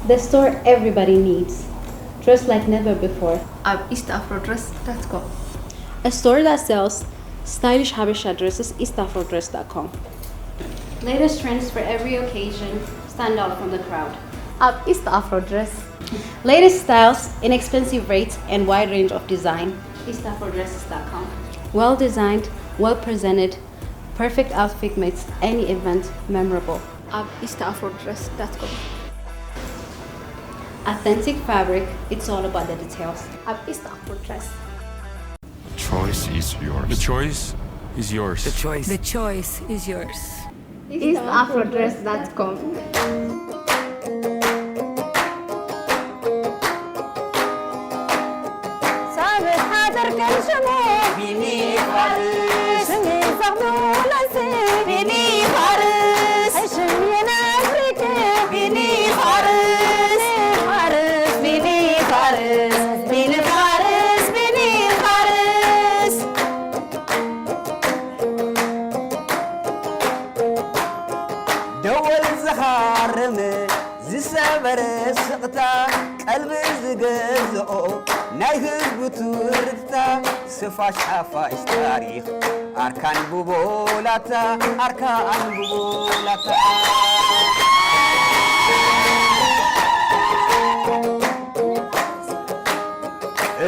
The store everybody needs. Dress like never before. ኣብ east afro dress dot com. A store that sells stylish Habesha dresses, east afro dress dot com. Latest trends for every occasion, stand out from the crowd. ኣብ east afro dress. Latest styles, inexpensive rates, and wide range of design. east afro dresses dot com. Well designed, well presented, perfect outfit makes any event memorable. ኣብ east afro dress dot com. Authentic fabric, it's all about the details. ኣብ east afro dress. Choice is yours. The choice is yours. The choice. The choice is yours. east afro dress dot com. ሳብት ሓደር ከም ሽሙ ቢኒ ፋርስ ሽሚ ዘኽብለሲ ቢኒ ፋርስ ሽም የናፍሪክ ቢኒ ፋርስ ፋርስ ቢኒ ፋርስ ቢኒ ፋርስ ቢኒ ፋርስ ደወል ዝኻርም ዝሰበረ ስቕታ ቀልቢ ዝገዝኦ ናይ ህዝቡ ትርታ ስፋሽ ሓፋሽ ታሪኽ ኣርካን ብቦላታ ኣርካን ብቦላታ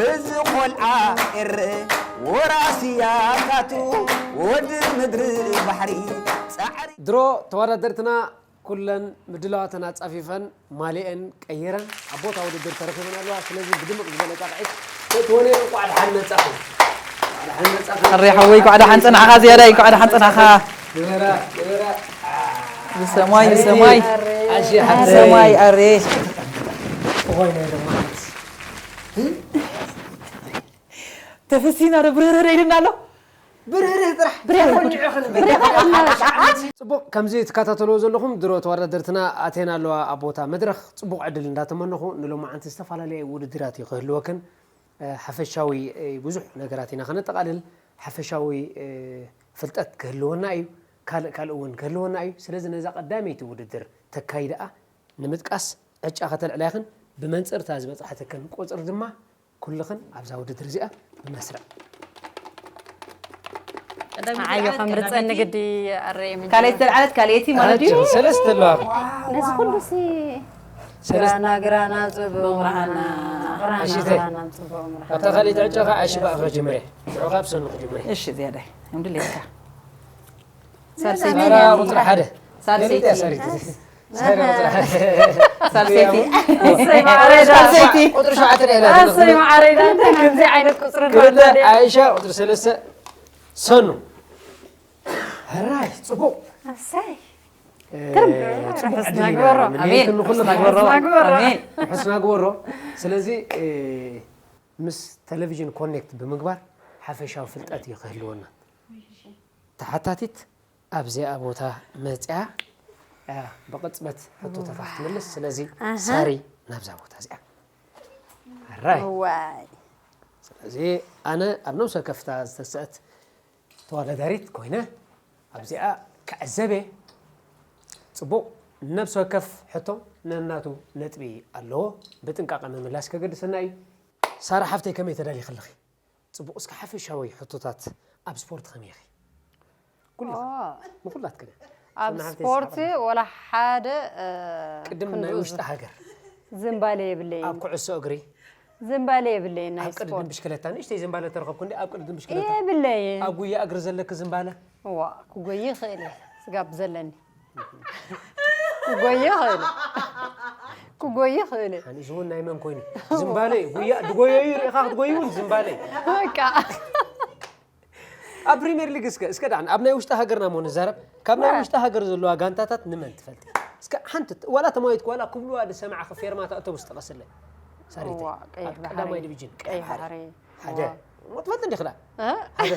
እዚ ቆልዓ ኤረ ወራስያታቱ ወዲ ምድሪ ባሕሪ ጻዕሪ ድሮ ተወዳደርትና ኩለን ምድላዋተን ኣጻፊፈን ማሊአን ቀይረን ኣብ ቦታ ውድድር ተረኺበን ኣለዋ። ስለዚ ብድምቕ ዝበለ ጣቕዒት ተትወነ እንቋዕ ደሓን መጻኹም። እንቋዕ ደሓን መጻኹም። ኣሬ ሓወይ እንቋዕ ደሓን ጸናሕኻ ዝያዳይ እንቋዕ ደሓን ጸናሕኻ። ንበራ ንበራ። ዝሰማይ ዝሰማይ ኣሺ ሓፍተይ። ዝሰማይ ኣሬ እዋይ ናይ ደማዓት። ተፈሲና ዶ ብርህርህ ኢልና ኣሎ። ብርህርህ ጥራሕ ብርህርህ። ተቆንዑ ክንብል። ጽቡቕ ከምዚ ትከታተልዎ ዘለኹም ድሮ ተወዳደርትና ኣቴና ኣለዋ ኣብ ቦታ መድረኽ ጽቡቕ ዕድል እንዳተመነኹ ንሎማዓንቲ ዝተፈላለየ ውድድራት እዩ ክህልወክን እ፣ ሓፈሻዊ እ፣ ብዙሕ ነገራት ኢና ከነጠቓልል ሓፈሻዊ እ፣ ፍልጠት ክህልወና እዩ ካልእ ካልእ እውን ክህልወና እዩ ስለዚ ነዛ ቀዳመይቲ ውድድር ተካይደኣ ንምጥቃስ ዕጫ ከተልዕላ ይኽን ብመንፅርታ ዝበፅሓትክን ቁፅሪ ድማ ኩልኽን ኣብዛ ውድድር እዚኣ ብመስርዕ ዓዮ ከምርፀኒ ግዲ ኣረየ ካልኣይቲ ተልዓለት ካልኣይቲ ማለት እዩ ሰለስተ ኣለዋ ነዚ ኩሉ ሲ ሰለስተ ግራና ግራና ፅቡቕ ራሃና ግራና ኣሽተ። ግራና ፅቡቕ ምራሃና ኣብታ ካልኣይቲ ዕጫ ከዓ ኣሽባእ ክጅምር እየ ሽዑ ካብ ሰኑ ክጅምር እየ እሺ ዝያዳይ እንድሌካ ሳራ ቁፅሪ ሓደ ሳልሰይቲ ገሊታ ሳሪት ሳራ ቁፅሪ ሓደ ሳልሰይቲ እሰይ ማዕረይ ዳ ሳልሰይቲ ቁፅሪ ሸውዓተ ናይ እሰይ ማዕረይ ዳ እንታይ ከምዚ ዓይነት ቁፅሪ ክብርተ እንዳወደደ ኣይሻ ቁፅሪ ሰለስተ ሰኑ ሕራይ ፅቡቕ እሰይ እ፣ ግርም። ፅቡቕ ርሑስ ዕድል ናግበሮ። ኢና ኣሜን ንመኘልክን ንኹሉ ርሑስ ናግበሮ ኣሜን ኣሜን ርሑስ ናግበሮ ስለዚ እ፣ ምስ ቴሌቪዥን ኮኔክት ብምግባር ሓፈሻዊ ፍልጠት እዩ ክህልወና ተሓታቲት ኣብዚኣ ቦታ መፅያ እያ ብቕፅበት ሕቶታት ክትምልስ ስለዚ ሳሪ ናብዛ ቦታ እዚኣ ራይ ዋይ ስለዚ ኣነ ኣብ ነብሰ ከፍታ ዝተሰአት ተወዳዳሪት ኮይነ ኣብዚኣ ክዕዘብ እየ ፅቡቕ ነብሲ ወከፍ ሕቶ ነናቱ ነጥቢ ኣለዎ ብጥንቃቐ ምምላስ ከገድሰና እዩ ሳራ ሓፍተይ ከመይ ተዳሊኽልኺ ፅቡቕ እስከ ሓፈሻዊ ሕቶታት ኣብ ስፖርት ከመይ ኢኺ ኩሉ ንኩላትክን ኣብ ስፖርት ወላ ሓደ ቅድም ናይ ውሽጢ ሃገር ዝንባለ የብለይ ኣብ ኩዕሶ እግሪ ዝንባለ የብለይ ናይ ኣብ ቅድድም ስፖርት ብሽክለታ ንእሽተይ ዝንባለ ተረኸብኩ እንዲ ኣብ ቅድድም ብሽክለታ የብለይ ኣብ ጉያ እግሪ ዘለክ ዝንባለ ዋ ክጎይ ይኽእል እየ ስጋብ ዘለኒ ክጎይ ይኽእል እየ። ክጎይ ይኽእል እየ። ሓኒሱ እውን ናይ መን ኮይኑ ዝንባለ እዩ ጉያ ድጎዮ እዩ ርኢኻ ክትጎይ እውን ዝንባለ እዩ በቃ ኣብ ፕሪምየር ሊግ እስከ እስከ ዳዕና ኣብ ናይ ውሽጢ ሃገርና ሞ ንዛረብ ካብ ናይ ውሽጢ ሃገር ዘለዋ ጋንታታት ንመን ትፈልጢ እስከ ሓንቲ ዋላ ተማዊት ዋላ ክብልዋ ዝሰማዕኺ ፌርማታ ኣውቶቡስ ጥቀስለይ ሳሪተ እዋ፣ ቀይሕ ኣብ ቀዳማይ ባሕሪ። ዲቪዥን ቀይሕ ባሕሪ። ሓደ እዋ። ሞ ትፈልጢ እንዲ ክዳ እ? ሓደ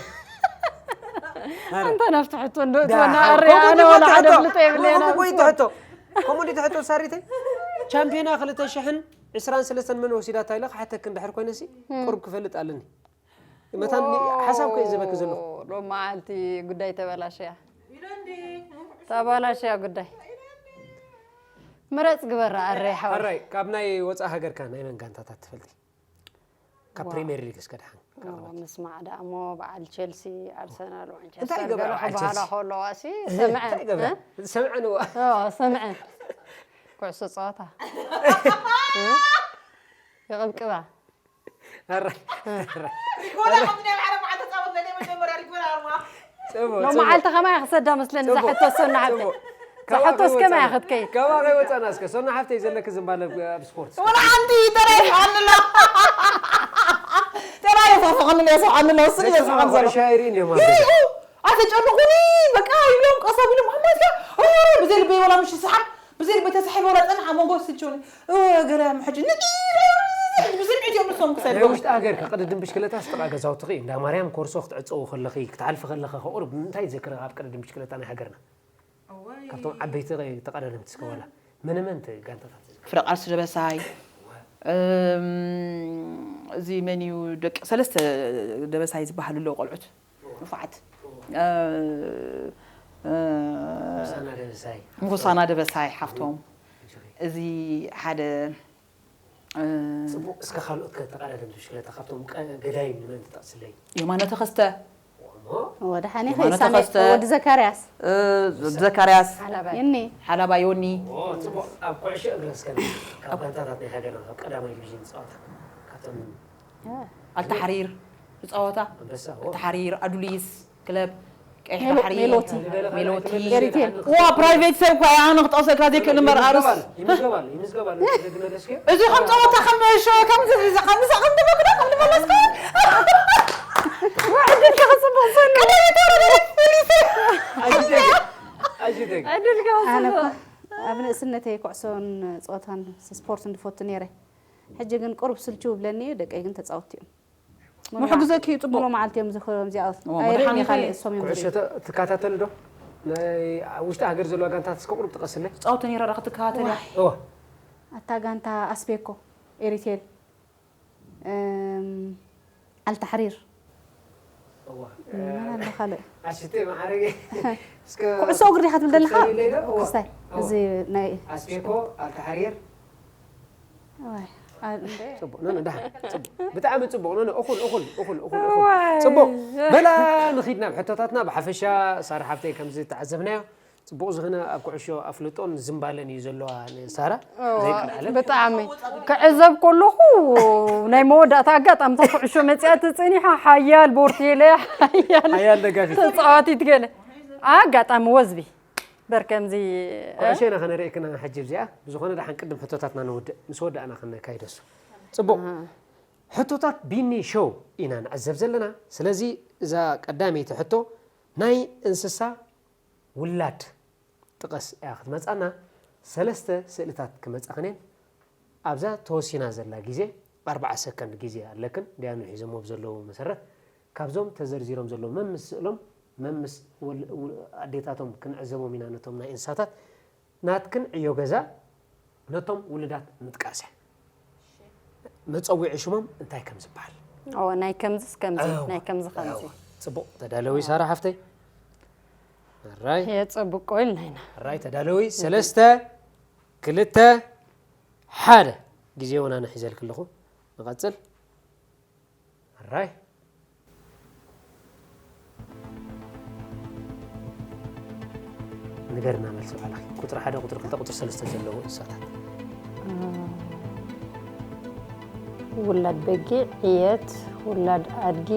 ኣንታ ናብቲ ሕቶ እንዶ ዳ፣ እትወና ኣረ ከምኡ ኣነ ድዩ ወላ ትሕቶ? ሓደ ፍልጦ የብለና ከምኡ ድዩ ትሕቶ? ከምኡ ድዩ ትሕቶ ሳሪተይ? ቻምፒዮና ክልተ ሽሕን ዕስራን ሰለስተን መን ወሲዳታ ኢለ ክሓተክ እንድሕር ኮይነሲ ቁሩብ ክፈልጥ ኣለኒ። መታን ሓሳብ ከ ዘበክ ዘለኹ። ሎማዓልቲ ጉዳይ ተበላሽያ ተበላሽያ ጉዳይ ምረጽ ግበራ ኣረይ ሓወይ። ኣራይ ካብ ናይ ወፃእ ሃገርካ ናይ መን ጋንታታት ትፈልጢ? ካብ ፕሪሚየር ሊግ እስከ ደሓን። ምስማዕ ደኣ እሞ በዓል ቸልሲ፣ ኣርሰናል፣ ማንቸስተር እንታይ ይገብራ ገለ በዓል ክበሃላ ቸልሲ? ከለዋ ሲ ሰምዐ። እንታይ ይገብራ? ዝሰምዐ ንዋ። ኦ፣ ሰምዐ። ኩዕሶ ጸወታ። እ? ይቕብቅባ። ኣራይ። ኣራይ። ሪጎላ ከምዚ ናይ ባዕላ መዓልቲ ተጻወት ናይ መጀመርያ ሪጎላ ኣርማ። ጽቡቕ፣ ሎ ጽቡቕ። መዓልቲ ከማይ ክሰዳ መስለኒ እዛ ጽቡቕ፣ ሕቶ ሰና ሓብቲ። ጽቡቕ። እዛ ካባኺ ሕቶስ ከማይ ወጻና። ክትከይድ? ካባኺ ወጻና እስከ። ሶና ሓፍተይ ዘለኪ ዝንባለ ኣብ ስፖርት። ወላ ሓንቲ ተራይ ይስሓኒ ኣሎ። ተራይ ይስሓኒ ኣሎ፣ ይስሓኒ ኣሎ፣ እሱ እዩ ዘስሓኒ ዘሎ። ኩዕሻ ይርኢ እንዲዮም ኣብ ገዛ። ይሪኡ፣ ኣተጨንቑኒ፣ በቃ ይብሎም፣ ቀሰብ ኢሎም፣ ኣማትካ፣ ኦ፣ ብዘይ ልበይ ወላ ምሽ ይስሓብ፣ ብዘይ ልበይ ተሳሒበ ወላ ጸንሕ፣ ኣብ መንጎ ስልችውኒ። ኦ፣ ገለ ሕጂ፣ ንቂ፣ ብስምዒት እዮም ንሶም ክሰድዎም። ናይ ውሽጢ ሃገር ከ ቅድድም ብሽክለታ ጥቓ ገዛውትኺ እንዳ ማርያም ኮርሶ ክትዕጸዊ ከለኺ ክትሓልፊ ከለኺ ከቑርብ እንታይ ትዘክሪ ኣብ ቅድድም ብሽክለታ ናይ ሃገርና? እዋይ። ካብቶም ዓበይቲ ተቐዳደምቲ እስከ ዋላ መነ መን እቲ ጋንታታት ትዝክሪ? ፍረ ቃልሲ ደበሳይ፣ እም፣ እዚ መን እዩ ደቂ ሰለስተ ደበሳይ ዝበሃሉ ኣለዉ ቆልዑት ንፉዓት። እ፣ እ፣ ሆሳና ደበሳይ። ሆሳና ደበሳይ ሓፍቶም። እዚ ሓደ እ፣ ጽቡቕ። እስከ ካልኦት ከ ተቐዳደምቲ ብሽክለታ ካብቶም ቀ-፣ ገዳይም ንመን ትጠቕስለይ? የማነ ተኸስተ። እሞ? ወድሓኒ የማነ ኸይሳነ ተኸስተ። ወዲ ዘካርያስ። እ፣ ዘካርያስ። ሓላባይ። ዮኒ። ሓላባይ ዮኒ። ኦ፣ ጽቡቕ። ኣብ ኩዕሾ እግሪ እስከ ካብ ጋንታታት ናይ ሃገርና ካብ ቀዳማይ ዲቪዥን ዝጻወታ ካብቶም እ። ኣልተሓሪር ዝጻወታ። ኣንበሳ፣ ኦ። ኣልተሓሪር፣ ኣዱሊስ። ክለብ ቀይሕ ሜሎ-፣ ባሕሪ፣ ሜሎቲ። ሜሎቲ። ኤሪቴል። ዋ፣ ፕራይቬት ሰብ እኳ እያ፣ ኣነ ክጠቕሰካ ዘይክእል እምበር፣ ኣርስ። ይምዝገብ ኣሎ፣ ይምዝገብ ኣሎ፣ ይምዝገብ ኣሎ። እዚ ከም ጸወታ፣ ከም ሸ-፣ ከም ዝ-፣ ዝ-፣ ከም ዝ-፣ ከም ትበክዶ፣ ከም ትበለስካ። ዋ፣ ዕድልካ ክጽብቕ ዘሎ። ቀዳመይቲ ወረዳ ፖሊስ። ኣጅደግ፣ ኣጅደግ። ዕድልካ ኣነ ክጽብቕ። እኮ ኣብ ንእስነተይ ኩዕሶን ጸወታን ስፖርትን ዝፈቱ ነይረ። ሕጂ ግን ቁሩብ ስልችው ይብለኒ እዩ፣ ደቀይ ግን ተጻወትቲ እዮም። ምሕግዘኪ እዩ፣ ጽቡቕ። ሙሉ መዓልቲ እዮም ዝኽሮም እዚኣ። እዎ፣ ኣይርእን መድሓኒት እየ ካልእ እዩ። እሶም እዮም ኩዕሾ ዝርእዩ። ተ-፣ ትከታተሊ ዶ? ናይ ኣብ ውሽጢ ሃገር ዘለዋ ጋንታት እስከ ቁሩብ ጥቀስለይ። ትጻወት ነይራ ዶ ክትከታተል እያ? እዋ። እዋ። ኣታ ጋንታ ኣስቤኮ፣ ኤሪቴል፣ እም፣ ኣልታሕሪር። እዋ። መን ኣሎ ካልእ? ኣሽተይ መዓረገ። እስከ ኩዕሶ እግሪ ዲኻ ትብል ዘለኻ? ትፈልጥለይ ዶ? እዋ። ክስታይ፣ እዋ። እዚ ናይ ኣስቤኮ፣ ኣልታሕሪር፣ ዋይ፣ ኣ-፣ እንደ ጽቡቕ፣ ኖ፣ ኖ፣ ደሓን፣ ጽቡቕ። ብጣዕሚ ጽቡቕ፣ ኖ፣ ኖ፣ እኹል፣ እኹል፣ እኹል፣ እኹል፣ እኹል። ዋይ። ጽቡቕ። በላ ንኺድ ናብ ሕቶታትና፣ ብሓፈሻ ሳራ ሓፍተይ ከምዚ ተዓዘብናዮ፣ ጽቡቕ ዝኾነ ኣብ ኩዕሾ ኣፍልጦን ዝንባለን እዩ ዘለዋ ንሳራ፣ እዋ፣ ዘይቀልዓለን። ብጣዕሚ ክዕዘብ ከለኹ ናይ መወዳእታ ኣጋጣሚ እታ ኩዕሾ መጺኣ ተጸኒሓ፣ ሓያል ቦርቴለ፣ ሓያል ሓያል ደጋፊት። ተጻዋቲት ገለ። ኣጋጣሚ ወዝቢ። በር ከምዚ፣ እ? ኩዕሾ ኢና ከነርእየክና ሕጂ እዚኣ። ብዝኾነ ደሓን ቅድም ሕቶታትና ነውድእ። ምስ ወዳእና ከነካይዶ እሱ። ጽቡቕ። ኣሃ። ሕቶታት ቢኒ ሾው ኢና ንዕዘብ ዘለና። ስለዚ እዛ ቀዳመይቲ ሕቶ ናይ እንስሳ ውላድ ጥቀስ እያ ክትመጻና። ሰለስተ ስእልታት ክመጻኽን እየን። ኣብዛ ተወሲና ዘላ ግዜ ኣርብዓ ሰከንድ ግዜ ኣለክን፣ ዲያኑ ሒዞሞ ብዘለዉ መሰረት፣ ካብዞም ተዘርዚሮም ዘለዉ መምስ ስእሎም፣ መምስ ወል-፣ ው-፣ ኣዴታቶም ክንዕዘቦም ኢና ነቶም ናይ እንስሳታት። ናትክን ዕዮ ገዛ ነቶም ውሉዳት ምጥቃስ እያ። መጸውዒ ሽሞም እንታይ ከም ዝበሃል። ኦ፣ ናይ ከምዝስ ከምዚ፣ እወ፣ ናይ ከምዚ ከምዚ። እወ። ጽቡቕ ተዳለዊ ሳራ ሓፍተይ። ኣራይ። የጸብቆ ኢልና ኢና። ኣራይ ተዳለዊ። ሰለስተ፣ ክልተ፣ ሓደ። ግዜ እውን ኣነ ሒዘልኪ ኣለኹ። ንቐጽል። ኣራይ። ንገርና መልሲ ባዕላኺ። ቁጽሪ ሓደ፣ ቁጽሪ ክልተ፣ ቁጽሪ ሰለስተ ዘለዉ እንስሳታት። ውላድ በጊዕ፣ ዕየት፣ ውላድ ኣድጊ፣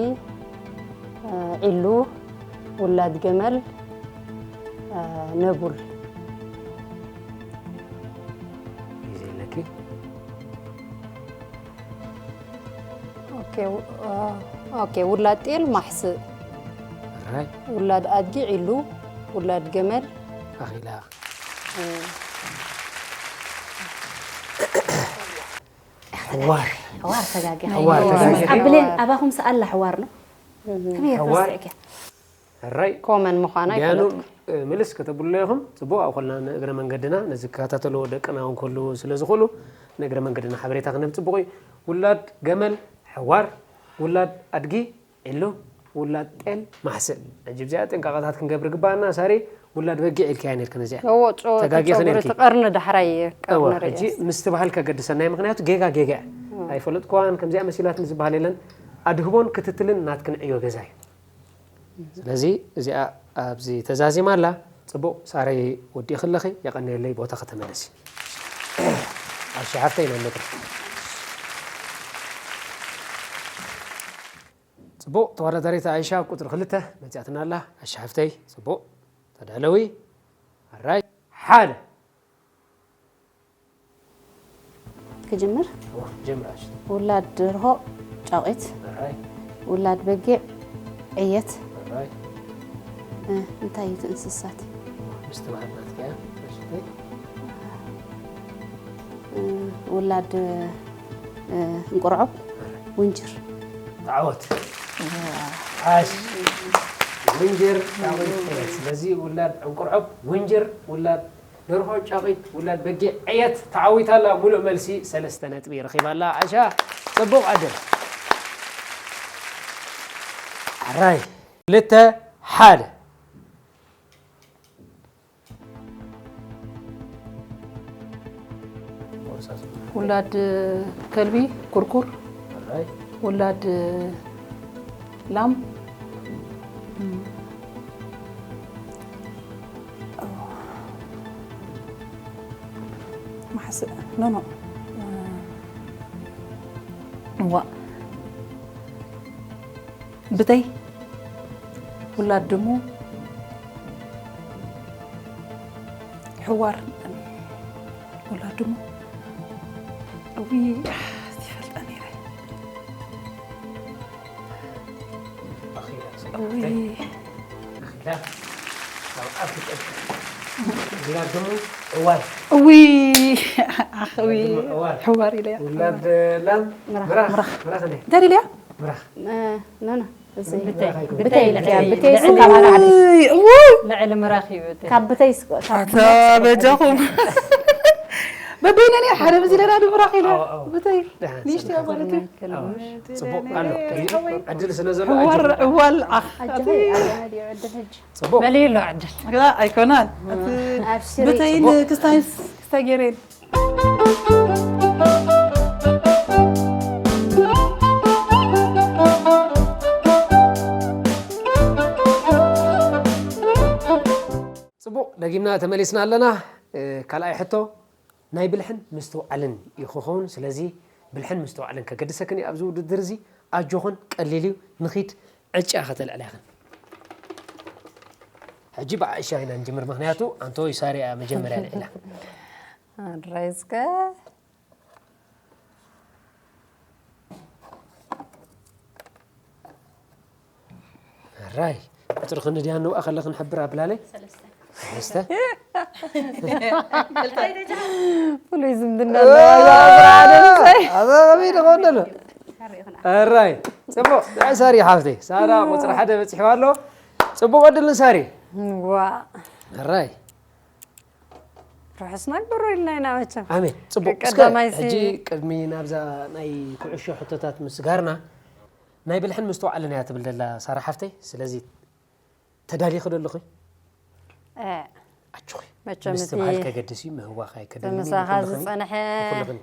ዒሉ፣ ውላድ ገመል፣ ነቡል። ግዜ ኣለኪ። ኦኬ፣ ው-፣ ኦኬ፣ ውላድ ጤል ማሕስእ። ኣራይ። ውላድ ኣድጊ ዒሉ፣ ውላድ ገመል። ኣኺላ። እ። ሕዋር። ሕዋር ተጋጊኻ። ሕዋር ተጋጊኻ። ኣይ፣ ብሌን፣ ኣባኹም ሰኣላ ሕዋር ነው። ከመይ ጌርካ ሕዋር። ረሲዕክያ? ሕራይ። ኮመን ምዃና ቢያኑ፣ ኣይፈለጥኩ። እ፣ ምልስ ከተብሉና ኢኹም። ጽቡቕ፣ ኣብኡ ከለና ንእግረ መንገድና፣ ነዚ ክከታተልዎ ደቅና እውን ክህልዉ ስለ ዝኽእሉ፣ ንእግረ መንገድና ሓበሬታ ክንህብ ጽቡቕ እዩ። ውላድ ገመል፣ ሕዋር፣ ውላድ ኣድጊ፣ ዒሉ፣ ውላድ ጤል፣ ማሕስእ። ሕጂ ብዚኣ ጥንቃቐታት ክንገብር ግባኣና። ሳሪ፣ ውላድ በጊዕ ኢልካያ ነርክን እዚኣ እዎ ጨወ- ተጋጊኽን ጨጉሪ ነርኪ። ትቐርኒ ዳሕራይ እወ ቀርኒ ሕጂ ርእስ ምስትብሃል ከገድሰና እዩ። ምክንያቱ ጌጋ ጌጋ እያ። ኣይፈለጥኩዋን ከምዚኣ መሲላትኒ ዝበሃል የለን። ኣድህቦን ክትትልን ናትክን ዕዮ ገዛ እዩ። ስለዚ እዚኣ ኣብዚ ተዛዚማ ኣላ። ጽቡቕ ሳረይ፣ ወዲእኺ ኣለኺ። የቐንየለይ፣ ቦታ ከተመለሲ። ኣሻ ሓፍተይ ናብ መድረኽ። ጽቡቕ፣ ተወዳዳሪት ኣይሻ ኣብ ቁጽሪ ክልተ መጺኣትና ኣላ። ኣሻ ሓፍተይ፣ ጽቡቕ፣ ተዳለዊ። ኣራይ፣ ሓደ። ክጅምር። ጀምራሽ። ውላድ ደርሆ ጫቒት፣ ኣራይ፣ ውላድ በጊዕ ዕየት። ኣራይ። እ፣ እንታይ እዩ እቲ እንስሳት? ምስትብሃል ናትካ እያ። ኣሻ ሓፍተይ። እ፣ ውላድ፣ እ፣ እንቁርዖብ፣ ውንጅር። ተዓወት። ዓሽ። ውንጅር ጫቒት ዕየት። ስለዚ ውላድ እንቁርዖብ፣ ውንጅር፣ ውላድ ደርሆ ጫቒት፣ ውላድ በጊዕ ዕየት ተዓዊታ ኣላ። ሙሉእ መልሲ ሰለስተ ነጥቢ ረኺባ ኣላ። ዓሻ፣ ጽቡቕ ዕድል። ኣራይ፣ ክልተ፣ ሓደ። ውላድ ከልቢ ኩርኩር፣ ኣራይ። ውላድ ላም፣ ማሕስ ኖ ኖ ዋ ብተይ ውላድ ድሙ፣ ሕዋር፣ ውላድ ድሙ። እዊ ይፈልጣ ነይረ። እዊ ውላድ ድሙ እዋል። እዊ ኣኽዊ እዋል። ሕዋር ኢለያ። ውላድ ላም ምራኽ። ምራኽ። ምራኽ እንዴ? እንታይ ኢለያ? ምራኽ። ኖ ኖ እዚ ምራኽ ኣይኮነን። ብተይ ኢለያ ብተይ ልዕሊ ካብ ምራኽ። ዓዲ ልዕሊ ምራኽ እዩ ብተይ። ካብ ብተይ ስ- ካብ ኣታ በጃኹም። በበይነን እየ ሓደ ብዚ ሌላ ድምራኽ ኢለ ኣዎ፣ ኣዎ። ብተይ ደሓን ንእሽተይ ሰላም። ኣባለትይ ኣዎ። ጽቡቕ ኣሎ። ዕድል ስለ ዘሎ ሕዋር ኣጆኹም። እዋል ዓኽ ኣጆኺ ኣጆኺ ዕድል ሕጂ ጽቡቕ። መሊኡ ኣሎ ዕድል። ግዳ ኣይኮናን እቲ ኣብሽሪ ብተይን ክስታይ ክስታይ ገይረን ጽቡቕ፣ ደጊምና ተመሊስና ኣለና። እ፣ ካልኣይ ሕቶ ናይ ብልሕን ምስትውዓልን እዩ ክኸውን። ስለዚ ብልሕን ምስትውዓልን ከገድሰክን እዩ ኣብዚ ውድድር እዚ። ኣጆኽን፣ ቀሊል እዩ። ንኺድ፣ ዕጫ ከተልዕላ ኢኽን። ሕጂ ብዓሻ ኢና ንጅምር፣ ምኽንያቱ ኣንቶይ ሳሪ እያ መጀመርያ ልዒላ። ኣድራይ እስከ ራይ ቁፅሪ ክንድያ ንውኣ ከለ ክንሕብር ኣብላለይ ሰለስተ። ፍሉይ ዝምድና ኣበበይ ደኾን ደሎ ራይ። ፅቡቕ፣ ናይ ሳሪ ሓፍተይ፣ ሳራ ቁፅሪ ሓደ በፂሕዋ ኣሎ። ፅቡቕ ዕድል ንሳሪ። ዋ ራይ ርሑስ ናይ ብሩ ኢልና ኢና መቸም። ኣሜን። ፅቡቅ። እስከ ቀዳማይ ሲ- ሕጂ ቅድሚ ናብዛ ናይ ኩዕሾ ሕቶታት ምስጋርና ናይ ብልሕን ምስትውዓልን እያ ትብል ዘላ ሳራ ሓፍተይ። ስለዚ ተዳሊኺ ዶ ኣለኺ? እ፣ ኣጆኺ። መቸም ምስትብሃል እቲ ከገድስ እዩ፣ ምህዋኽ ኣይከድልን እዩ። ብምሳኻ ንኹልኽን፣ ዝጸንሐ ንኹልኽን።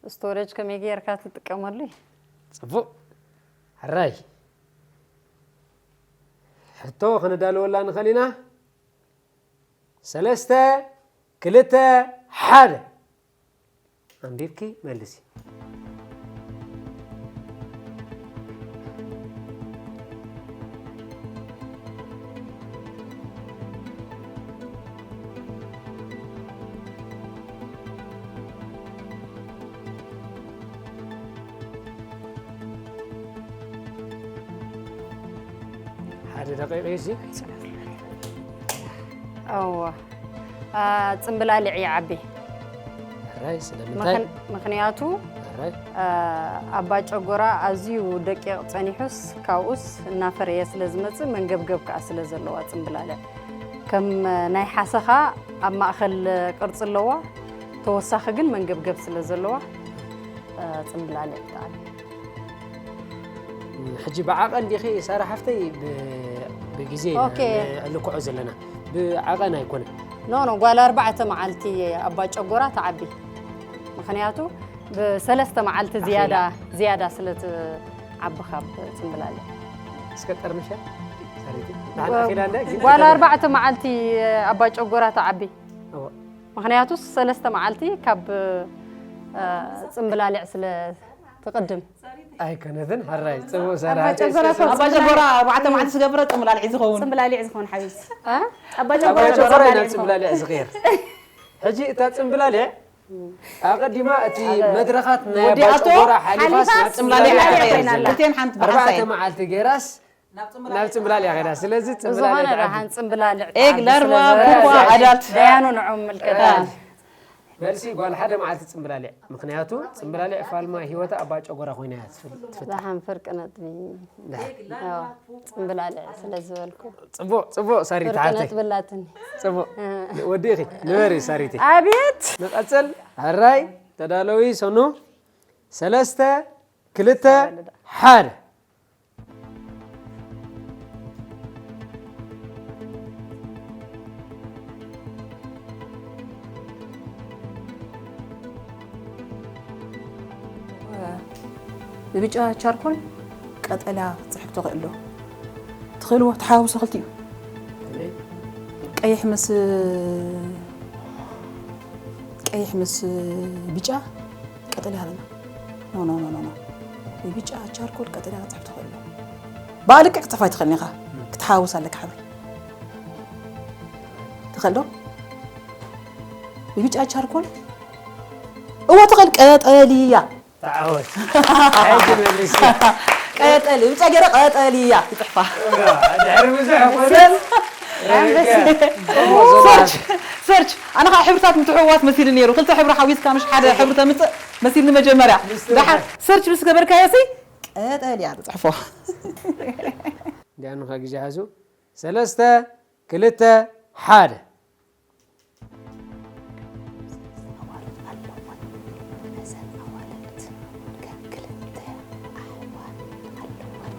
ስቶሬጅ ከመይ ጌርካ ትጥቀመሉ እዩ? ፅቡቅ። ሕራይ ሕቶ ክንዳለወላ ንኽእል ኢና። ሰለስተ፣ ክልተ፣ ሓደ። ኣንቢብኪ መልሲ። ሓደ ደቂቕ እዩ እዚ። እወ። አ፣ ጽምብላሊዕ ይዓቢ። ሕራይ ስለምንታይ? ምኽን-፣ ምኽንያቱ ሕራይ አ፣ ኣባ ጨጎራ ኣዝዩ ደቂቕ ጸኒሑስ ካብኡስ እናፈረየ ስለ ዝመጽእ መንገብገብ ከኣ ስለ ዘለዋ ጽምብላሊዕ ከም ናይ ሓሰኻ ኣብ ማእከል ቅርጺ ኣለዋ። ተወሳኺ ግን መንገብገብ ስለ ዘለዋ አ፣ ጽምብላሊዕ ብጣዕሚ ሕጂ ብዓቐን ዲኺ ሳራ ሓፍተይ ብ-፣ ብግዜ ኦኬ። ንልክዖ ዘለና ብዓቐን ኣይኮነን። ኖ ኖ ጓል ኣርባዕተ መዓልቲ ኣባ ጨጎራ ትዓቢ። ምኽንያቱ ብሰለስተ መዓልቲ ዝያዳ ዝያዳ ስለ ትዓቢ ካብ ጽምብላለ። እስከ ጠርንፈ ሰሪቲ ንሓንቲ ኣኺላ እንደ ግን ጓል ኣርባዕተ መዓልቲ ኣባ ጨጎራ ትዓቢ። እዎ። ምኽንያቱ ሰለስተ መዓልቲ ካብ እ፣ ጽምብላሊዕ ስለ ትቕድም። ኣይኮነትን ሕራይ ጽቡቕ ሰራ ጨጎራ እኮ ኣባ ጨጎራ ኣርባዕተ መዓልቲ ዝገብረ ጽምላልዒ ዝኸውን ጽምብላሊዕ ዝኸውን ሓቢብቲ እ? ኣባ ኣባ ጨጎራ ጨጎራ ናብ ዝኸውን ጽምብላሊዕ ዝቕየር። ሕጂ እታ ጽምብላሊዕ ኣቐዲማ እቲ መድረኻት ናይ ኣባ ወዲኣቶ ጨጎራ ሓሊፋስ ሓሊፋስ ናብ ጽምብላሊዕ ጽምብላሊዕ ኮይና ኮይና ኣላ። እቲአን ሓንቲ በሓንሳ ኣርባዕተ እየን። መዓልቲ ገይራስ ናብ ጽምብላሊዕ ከይዳ። ስለዚ ብዝኾነ ጽምብላሊዕ ደሓን ጽምብላሊዕ ኤግ ላርዋ ኩኳ ኣዳልት ደያኑ ንዕኦም ምልከታ መልሲ ጓል ሓደ መዓልቲ ጽምብላሊዕ። ምኽንያቱ ጽምብላሊዕ ፋልማ ህይወታ ኣባ ጨጎራ ኮይና እያ ትፍል- ትፍታ። ደሓን ፍርቂ ነጥቢ። ደሓን። ያው ጽምብላሊዕ ስለ ዝበልኩ ጽቡቕ ጽቡቕ ሳሪት ፍርቂ ሓፍተይ። ነጥቢ ኣላትኒ። ጽቡቕ ወዲእኺ ንበሪ ሳሪቲ። ኣብየት ንቐጽል። ሕራይ ተዳለዊ ሰኑ ሰለስተ ክልተ ሓደ። ብብጫ ቻርኮል ቀጠልያ ክትጽሕፍ ትኽእል ዶ? ትኽእልዎ ተሓዋውሶ ክልቲኡ። ቀይሕ ምስ ቀይሕ ምስ ብጫ ቀጠልያ ሃለና። ኖ ኖ ኖ ኖ ኖ። ብብጫ ቻርኮል ቀጠልያ ክትጽሕፍ ትኽእል ዶ? ብኣልክዕ ክትጽሕፍ ኣይትኽእልን ኢኻ። ክትሓዋውስ ኣለካ ሕብሪ። ትኽእል ዶ? ብብጫ ቻርኮል እወ ትኽእል ቀጠልያ ተዓወት። ሕጂ መሊስኪ። ቀጠሊ ብጫ ገይረ ቀጠልያ ትፅሕፋ ድሕሪ ብዙሕ እኮ ሰርች ሰርች ኣነ ከዓ ሕብርታት ምትሕውዋስ መሲሉ ነይሩ ክልተ ሕብሪ ሓዊስካ ምሽ ሓደ ሕብሪ ተምፅእ መሲልኒ መጀመርያ ደሓር ሰርች ምስ ገበርካዮ ሲ ቀጠልያ ትፅሕፎ እንዲያኑ ካብ ግዜ ሓዙ ሰለስተ ክልተ ሓደ ኣዋልድ ኣለወን። ነዘን ኣዋልድ ከም ክልተ ኣሕዋት ኣለወን።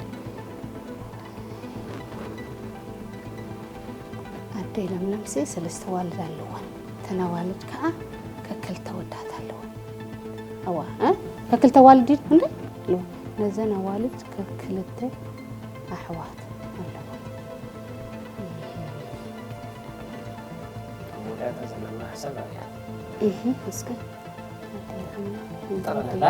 ኣደይ ለምለምሲ ሰለስተ ኣዋልድ ኣለወን። እተን ኣዋልድ ከዓ ከክልተ ወዳት ኣለወን። እዋ እ? ከክልተ ኣዋልድ እንደ ኣለወን። ነዘን ኣዋልድ ከክልተ ኣሕዋት ኣለወን። መወዳእታ ዘለና ሓሳብ ኣብያ እህ እስከ ጠቕላላ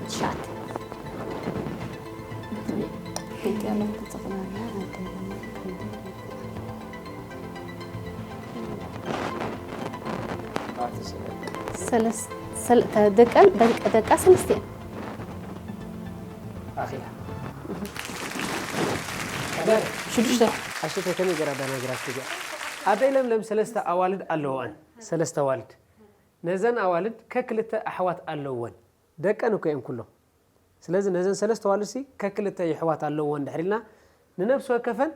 ትሽዓተ ሰለስ- ሰለ- ተ- ደቀን ደቀ- ደቃ ሰለስቲኤን ኣኺላ ሽዱሽተ ኣሽተ ከመይ ገራ ዳናግራት ትገ ኣደይ ለምለም ሰለስተ ኣዋልድ ኣለዎን ሰለስተ ኣዋልድ ነዘን ኣዋልድ ከክልተ ኣሕዋት ኣለወን ደቀን እኮ እየን ኩሎም ስለዚ ነዘን ሰለስተ ኣዋልድ ሲ ከክልተ ይሕዋት ኣለወን ድሕር ኢልና ንነብሲ ወከፈን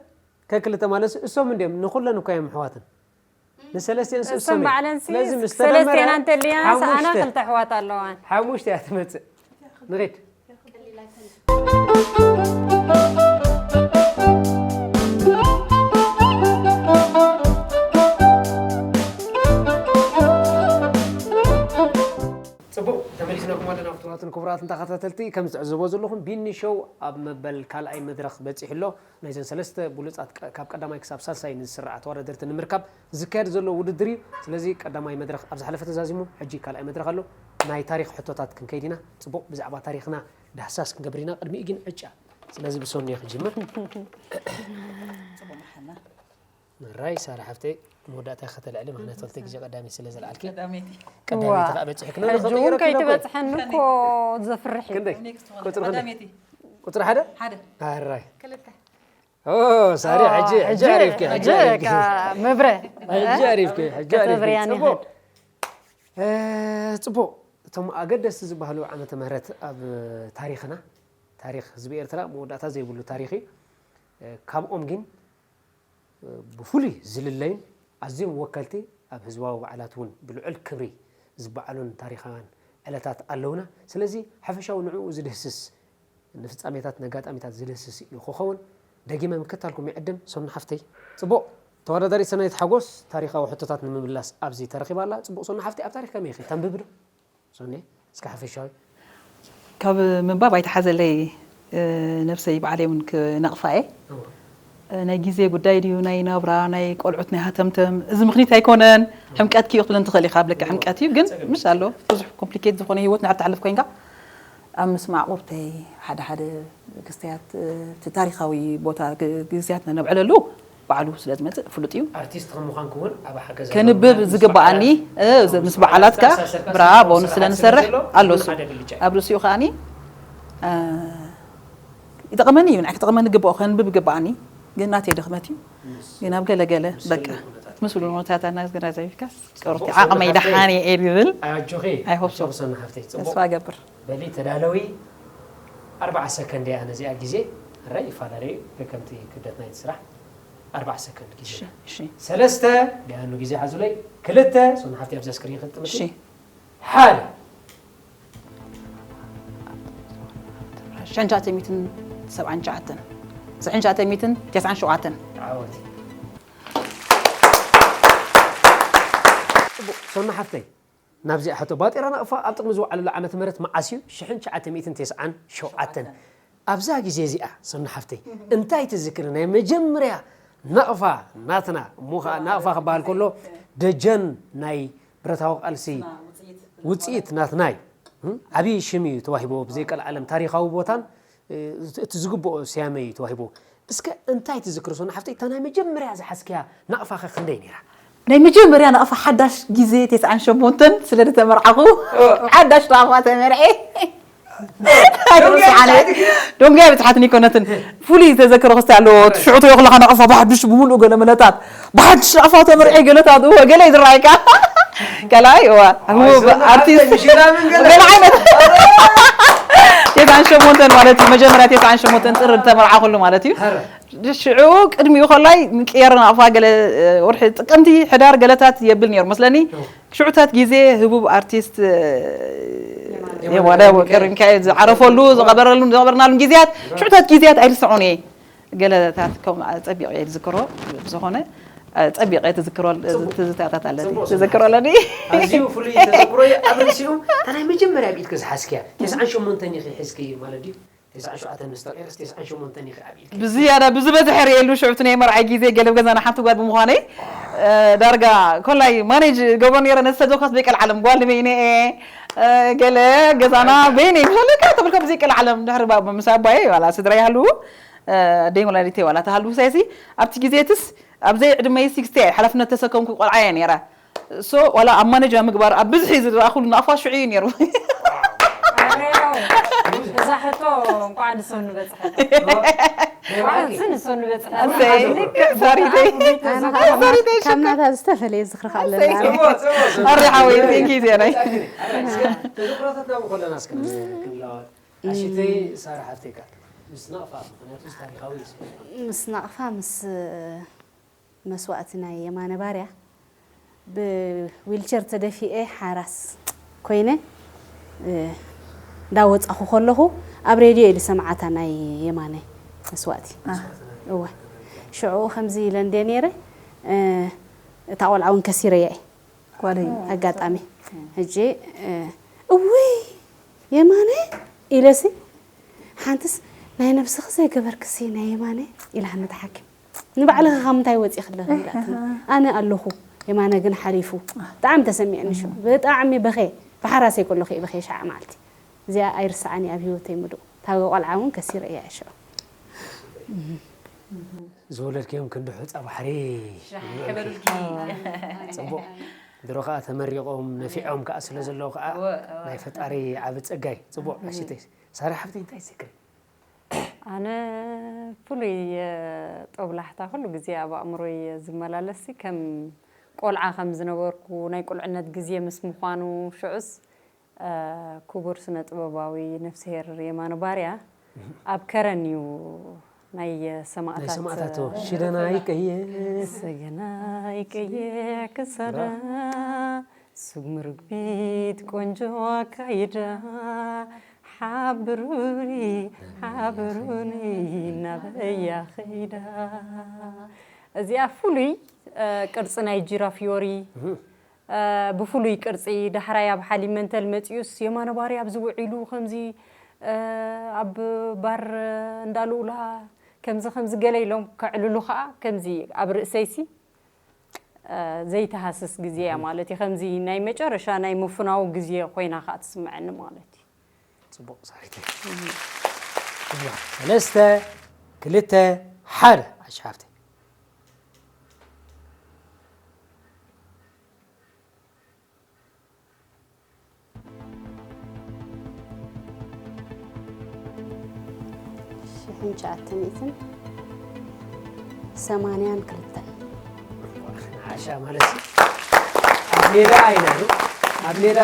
ከክልተ ማለት እሶም እንዲም ንኩለን እኮ እዮም ኣሕዋትን ንሰለስቲኤን እሶም ባዕለን ስለዚ ምስ ሰለስቴና እንተልያ ሓሙሽተ- ሰኣና ክልተ ኣሕዋት ኣለዋን ሓሙሽተ እያ ትመፅእ ንኺድ ፅቡቅ ተመሊስናኩም ኣለና ክቡራትን ክቡራትን ተኸታተልቲ ከም ዝትዕዝቦ ዘለኹም ቢኒ ሾው ኣብ መበል ካልኣይ መድረክ በፂሑ ኣሎ ናይዘን ሰለስተ ብሉፃት ቀ- ካብ ቀዳማይ ክሳብ ሳልሳይ ንዝስራዓ ተወዳደርቲ ንምርካብ ዝካየድ ዘሎ ውድድር እዩ ስለዚ ቀዳማይ መድረክ ኣብ ዝሓለፈ ተዛዚሙ ሕጂ ካልኣይ መድረክ ኣሎ ናይ ታሪክ ሕቶታት ክንከይድ ኢና ፅቡቅ ብዛዕባ ታሪክና ዳህሳስ ክንገብር ኢና ቅድሚኡ ግን ዕጫ ስለዚ ብሶኒ ክጅምር ራይ ሳራ ሓፍተይ መወዳእታ ከተልዕሊ ምክንያቱ ክልተ ግዜ ቀዳሚ ስለ ዘልዓልኪ ቀዳመይቲ ከዓ በፂሕክና ሕጂ እውን ከይትበፅሐኒ እኮ ዘፍርሕ እዩ ክንደይ ቁፅሪ ክንደይ ቁፅሪ ሓደ ኣራይ ክልተ ኦ ሳሪ ሕጂ ሕጂ ኣሪፍኪ ሕጂ ኣሪፍኪ መብረ ሕጂ ኣሪፍኪ ሕጂ ከተብርያን ኣሪፍኪ ይኽእል ፅቡቅ እቶም ኣገደስቲ ዝበሃሉ ዓመተ ምህረት ኣብ ታሪክና ታሪክ ህዝቢ ኤርትራ መወዳእታ ዘይብሉ ታሪክ እዩ ካብኦም ግን ብፍሉይ ዝልለዩን ኣዝዮም ወከልቲ ኣብ ህዝባዊ በዓላት እውን ብልዑል ክብሪ ዝበዓሉን ታሪኻውያን ዕለታት ኣለውና። ስለዚ ሓፈሻዊ ንዕኡ ዝድህስስ ንፍጻሜታት፣ ነጋጣሚታት ዝድህስስ እዩ ክኸውን። ደጊመ ምክታልኩም ይዕድም። ሰኑ ሓፍተይ፣ ጽቡቕ። ተወዳዳሪት ሰናይት ሓጎስ ታሪኻዊ ሕቶታት ንምምላስ ኣብዚ ተረኺባ ኣላ። ጽቡቕ ሰኑ ሓፍተይ፣ ኣብ ታሪኽ ከመይ ኢኺ? ተንብቢ ዶ? ሰኑ፣ እስከ ሓፈሻዊ። ካብ ምንባብ ኣይተሓዘለይ፣ እ፣ ነብሰይ ባዕለይ እውን ክነቕፋ እየ። እወ። እ፣ ናይ ግዜ ጉዳይ ድዩ፣ ናይ ናብራ፣ ናይ ቆልዑት፣ ናይ ሃተምተም፣ እዚ ምኽኒት ኣይኮነን። ሕምቀትኪ እዩ ክትብለን ትኽእል ኢኻ፣ ብልክዕ ሕምቀት እዩ። ግን ጸገም ምሽ ኣሎ፣ ብዙሕ ኮምፕሊኬት ዝኾነ ህይወት ንድሕር ትሓልፍ ኮይንካ፣ ኣብ ምስማዕ ቁርተይ ሓደ ሓደ ክስተያት፣ እ፣ እቲ ታሪኻዊ ቦታ ግ-፣ ግዜያት ነብዕለሉ ባዕሉ ስለ ዝመጽእ ፍሉጥ እዩ። ኣርቲስት ከም ምዃንኪ እውን ኣብ ሓገዝ ከንብብ ኣለዎ። ምስ ዝግባኣኒ፣ በዓላት እ፣ ምስ ምስ በዓላት በዓላትካ ዝተኣሳሰርካ ብራቮ ስራሕ ንስለ ስለ ንሰርሕ ዘሎ ኣሎ። እሱ ሓደ ብልጫ እዩ። ኣብ ርእሲኡ ከኣኒ፣ እ፣ ይጠቕመኒ እዩ፣ ንዓይ ክጠቕመኒ ይግባኦ፣ ከንብብ ይግባኣኒ፣ ግን ናተይ ድኽመት እዩ። ምስ ግን ኣብ ገለ ገለ ምስ በቃ ህልው ኩነታት። ምስ ህልው ኩነታት ኣናገናዘቢካስ፣ ቁርቲ ጽቡቕ ዓቕመይ ሰናይ ደሓን እየ ዝብል። ኣጆኺ፣ I hope so። ኣጆኺ ሰናይ ሓፍተይ፣ ጽቡቕ። ተስፋ እገብር። በሊ ተዳለዊ። ኣርባዓ ሰከንድ እያ ነዚኣ ግዜ። ሕራይ ይፈላለዩ ከከምቲ ክብደት ናይቲ ስራሕ። ኣርባዓ ሰከንድ ግዜ። እሺ፣ እሺ። ሰለስተ፣ ደያኑ ግዜ ሓዙለይ። ክልተ፣ ሰኑ ሓፍተይ ኣብዛ ስክሪን ክትጥምቲ። እሺ። ሓደ። ሽሕን ትሽዓተ ሚእትን ሰብዓን ትሽዓተን። ሽሕን ትሽዓተ ሚእትን ተስዓን ሸውዓተን። ዓወት። ጽቡቕ፣ ሰኑ ሓፍተይ፣ ናብዚኣ ሕቶ፣ ባጤራ ናቕፋ ኣብ ጥቕሚ ዝወዓለሉ ዓመተ ምህረት መዓስ እዩ? ሽሕን ትሽዓተ ሚእትን ተስዓን ሸውዓተን። ኣብዛ ግዜ እዚኣ፣ ሰኑ ሓፍተይ፣ እንታይ ትዝክሪ? ናይ መጀመርያ ናቕፋ ናትና፣ እሞ ኸኣ ናቕፋ ክበሃል ከሎ፣ ደጀን ናይ ብረታዊ ቃልሲ ውጽኢት ናትና እዩ። እም? ዓብዪ ሽም እዩ ተዋሂብዎ፣ ብዘይ ቀልዓለም ታሪኻዊ ቦታን፣ እ፣ እቲ ዝግብኦ ስያመ እዩ ተዋሂብዎ። እስከ እንታይ ትዝክሪ ሰኑ ሓፍተይ? እታ ናይ መጀመርያ ዝሓዝክያ ናቕፋኸ ክንደይ ነይራ? ናይ መጀመርያ ናቕፋ ሓዳሽ ግዜ ተስዓን ሸሞንተን ስለ ዝተመርዓኹ፣ ሓዳሽ ናቕፋ ተመርዔ። ኣይትርስዓኒ። ዶንግያ ብጽሓትኒ ኣይኮነትን። ፍሉይ ዝተዘከሮ ክስተ ኣለዎ። እቲ ሽዑ ትሪኦ ከለኻ ናቕፋ ብሓድሽ ብምሉኡ ገለ መለታት። ብሓድሽ ናቕፋ ተመርዔ ገለታት፣ እወ፣ ገለ እዩ ዝረኣየካ። ካልኣይ፣ እወ፣ ኣርቲስት። ገለ ዓይነት። ተስዓን ሸሞንተን ማለት እዩ። መጀመርያ ተስዓን ሸሞንተን ጥሪ ዝተመርዓኹሉ ማለት እዩ። ሽዑ ቅድሚኡ ከላይ ንቅየር ናቕፋ ገለ፣ እ፣ ወርሒ ጥቅምቲ፣ ሕዳር ገለታት የብል ነይሩ መስለኒ። ሽዑታት ግዜ ህቡብ ኣርቲስት፣ እ፣ የማነ የማነ ወልደ ሚካኤል። ሚካኤል ዝዓረፈሉ፣ ዝቐበረሉ፣ ዝቐበርናሉ ግዜያት፣ ሽዑታት ግዜያት ኣይርስዖን እየ። ገለታት ከም ጸቢቐ እየ ዝዝክሮ። ብዝኾነ፣ እ፣ ጸቢቐ እየ ትዝክሮ-፣ ጽቡቕ። ትዝታታት ኣለኒ። ጽቡቕ። ትዝክሮ ኣለኒ። ኣዝዩ ፍሉይ ተዘክሮ እዩ። ኣብ ርእሲኡ፣ እታ ናይ መጀመርያ ኣብ ኢድኪ ዝሓዝክያ፣ ተስዓን ሸሞንተን ኢኺ ሒዝኪ ማለት ድዩ? ተስዓን ሸውዓተን ምስ ተቐየረስ፣ ተስዓን ሸሞንተን ኢኺ ኣብ ኢድኪ። ብዝያዳ፣ ብዝበዝሐ ርእየሉ፣ ሽዑ እቲ ናይ መርዓይ ግዜ፣ ገለ ኣብ ገዛና ሓንቲ ጓል ብምዃነይ፣ እ፣ ዳርጋ ኮላይ ማኔጅ ገብሮ ነይረ፣ ነቲ ሰደኳስ በይቀል ዓለም፣ ጓል ንበይነ እየ፣ እ፣ ገለ ገዛና በይነይ፣ ብዘለካ ተብልካ ብዘይቀል ዓለም፣ ድሕሪ ባ-፣ ምስ ኣባየ፣ ዋላ ስድራ ይሃልዉ፣ እ፣ ኣደይ ወላዲተይ ዋላ ተሃልዉ፣ ሳይሲ፣ ኣብቲ ግዜትስ፣ ኣብ ዘይዕድመይ ሲክስቲ እየ፣ ሓላፍነት ተሰከምኩ ቆልዓ እየ ነይረ። ሶ፣ ዋላ ኣብ ማኔጅ ኣብ ምግባር ኣብ ብዝሒ ዝረኣኹሉ ናቕፋ ሽዑ እዩ ነይሩ። ኣረ፣ እዛ ሕቶ እንኳዕ ንሰኑ በጽሐት። እንኳዕ ንሰኑ በጽሐት። ኣሰይ፣ ልክዕ ዛሪተይ። ኣነ ከዓ ካብ ዛሪተይ ሽኮር። ናታ ዝተፈለየ ዝኽሪ ከዓ ኣለና። ኣሰይ። ጽቡቕ፣ ጽቡቕ፣ ጽቡቕ። ኣረ ሓወይ፣ ቴንክ ዩ ዜናይ። እስከ ተዘክሮታትና እውን ከለና እስከ ክንለዋወጥ። ኣሽተይ ሳራ ሓፍተይ ከዓ ምስ ናቕፋ፣ ምኽንያቱ ታሪኻዊ እዩ። ምስ ናቕፋ፣ ምስ መስዋእቲ ናይ የማነ ባርያ ብዊልቸር ተደፊኤ ሓራስ ኮይነ፣ እ፣ እንዳወጻኹ ከለኹ ኣብ ሬድዮ ኢሉ ሰምዓታ ናይ የማነ መስዋእቲ። አ። እወ። ሽዑ ከምዚ ኢለ እንድየ ነይረ፣ እ፣ እታ ቆልዓ እውን ከሲረያ እየ። ጓለይ። ኣጋጣሚ። ሕጂ፣ እ፣ እውይ፣ የማነ ኢለሲ፣ ሓንትስ ናይ ነብስኺ ዘይገበርክሲ ናይ የማነ ኢላኒ እታ ሓኪም። ንባዕልኺ ካብ ምንታይ ወፂኺ ኣለኺ ኢላትኒ። ኣነ ኣለኹ፣ የማነ ግን ሓሊፉ። ብጣዕሚ ተሰሚዕኒ ሽዑ። ብጣዕሚ በኸየ። ብሓራሰይ ከለኹ እየ በኸየ ሸዓ መዓልቲ። እዚኣ ኣይርስዓን እየ ኣብ ህይወተይ ምሉእ። እታ ቆልዓ እውን ከሲረ እያ ሽዑ። ዝወለድክዮም ክንዲ ሑፃ ባሕሪ ይውዕልኪ። ጽቡቕ። ድሮ ከኣ ተመሪቖም ነፊዖም ከኣ ስለ ዘለዉ ከኣ እወ፣ እወ። ናይ ፈጣሪ ዓቢ ጸጋይ። ጽቡቕ። እም። ኣሽተይ ሳራ ሓፍተይ እንታይ ትዝክሪ? ኣነ ፍሉይ፣ እ፣ ጦብላሕታ ኩሉ ግዜ ኣብ ኣእምሮይ ዝመላለስሲ ከም ቆልዓ ከም ዝነበርኩ ናይ ቁልዕነት ግዜ ምስ ምዃኑ ሽዑስ እ፣ ክቡር ስነ ጥበባዊ ነፍስሄር የማነ ባርያ ኣብ ከረን እዩ ናይ ናይ ሰማእታት ሰማእታት ሽደና ይቀየ። ሽደና ይቀየ ክሳዳ ስጉሚ ርግቢት ቆንጆ ኣካይዳ ሓብሩኒ ሓብሩኒ ናበያ ኸይዳ። እዚኣ ፍሉይ ቅርፂ ናይ ጂራ ፊዮሪ ብፍሉይ ቅርፂ ዳሕራይ ኣብ ሓሊብ መንተል መፂኡስ የማነ ባርያ ኣብዚ ውዒሉ ከምዚ ኣብ ባር እንዳልኡላ ከምዚ ከምዚ ገለ ኢሎም ከዕልሉ ከዓ ከምዚ ኣብ ርእሰይሲ ዘይተሃስስ ግዜ እያ ማለት እዩ። ከምዚ ናይ መጨረሻ ናይ ምፍናው ግዜ ኮይና ከዓ ትስምዐኒ ማለት እዩ። ፅቡቕ ሳሪተይ። እዋ፣ ሰለስተ ክልተ ሓደ። ኣሽሓፍተይ። ሽሕን ትሽዓተ ሚእትን ሰማንያን ክልተን። ሓሻ ማለት ኣብ ሜዳ ኣይና ኣብ ሜዳ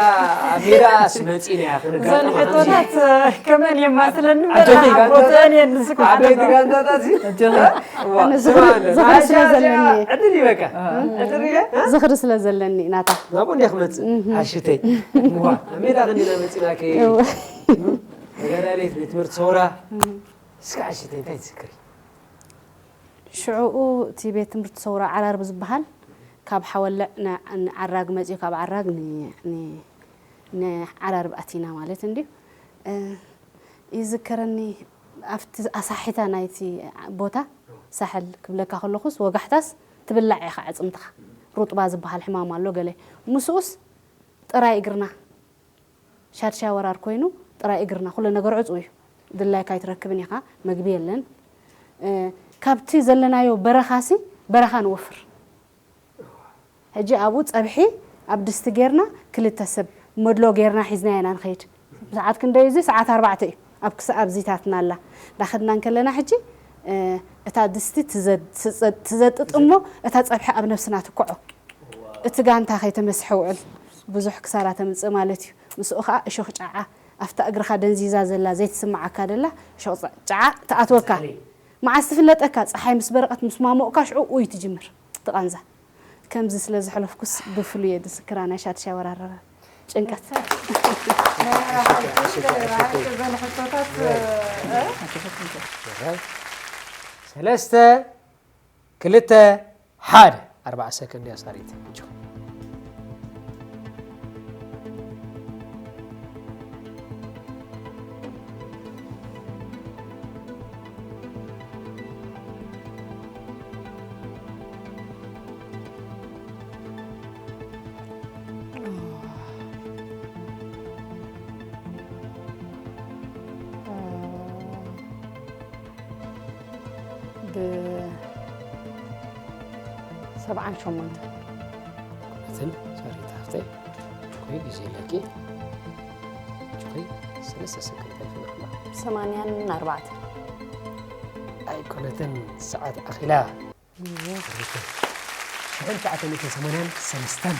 ኣብ ሜዳ ኣስመፂና እያ ዘን ክንጋጠም ሕቶታት ከመን የማስለኒ በላ ቦተን የንስኩ ዓበይቲ ጋንታታት ሲ ዝኽሪ ስለ ዘለኒ ዕድል ይበካ ዕድል ይበካ ዝኽሪ ስለ ዘለኒ ናታ ናብኡ እንዲያ ክመፅእ ሓሽተይ ዋ ኣብ ሜዳ ክንዲና መፂና ከ ተጋዳሊት ቤት ትምህርቲ ሰውራ እስከ ሓሽተይ እንታይ ትዝክሪ ሽዑኡ እቲ ቤት ትምህርቲ ሰውራ ዓራርብ ዝበሃል ካብ ሓወልዕ ንዓራግ መፅኡ ካብ ዓራግ ንዓራርብ ኣቲና ማለት እንድዩ ይዝከረኒ ኣብቲ ኣሳሒታ ናይቲ ቦታ ሳሕል ክብለካ ከለኹስ ወጋሕታስ ትብላዕ ኢኻ ዕፅምትኻ ሩጥባ ዝበሃል ሕማም ኣሎ ገለ ምስኡስ ጥራይ እግርና ሻድሻይ ወራር ኮይኑ ጥራይ እግርና ኩሉ ነገር ዕፁ እዩ ድላይካ ኣይትረክብን ኢኻ መግቢ የለን ካብቲ ዘለናዮ በረኻሲ በረኻ ንወፍር ሕጂ ኣብኡ ፀብሒ ኣብ ድስቲ ጌርና ክልተ ሰብ መድሎ ጌርና ሒዝና ኢና ንኸይድ ሰዓት ክንደይ እዚ ሰዓት ኣርባዕተ እዩ ኣብ ክሳብ ኣብዚታትና ኣላ ዳኸድና እንከለና ሕጂ እታ ድስቲ ትዘጥጥ እሞ እታ ፀብሒ ኣብ ነብስና ትኩዖ እቲ ጋንታ ከይተመስሐ ውዕል ብዙሕ ክሳራ ተምፅእ ማለት እዩ ምስኡ ከዓ እሾኽ ጫዓ ኣብታ እግርኻ ደንዚዛ ዘላ ዘይትስምዓካ ደላ እሾኽ ጫዓ ትኣትወካ መዓስ ትፍለጠካ ፀሓይ ምስ በረቐት ምስ ማሞቕካ ሽዑ ኡይ ትጅምር ትቐንዛ ከምዚ ስለ ዘሕለፍኩስ ብፍሉይ እየ ዝዝክራ ናይ ሻድሻይ ወራረረ ጭንቀት ዘን ሕቶታት ሰለስተ ክልተ ሓደ ኣርባዓ ሰከንድ እያ ሳሪት እጆ ሰብዓን ሸሞንተን እትን ሳሪት ሃፍተይ ችኮይ ግዜ ኣለኪ ችኮይ ሰለስተ ሰከንድ ኣይፈናሕና ሰማንያን ኣርባዕተን ኣይኮነትን ሰዓት ኣኺላ ሽሕን ትሽዓተ ሚእትን ሰማንያን ሰለስተን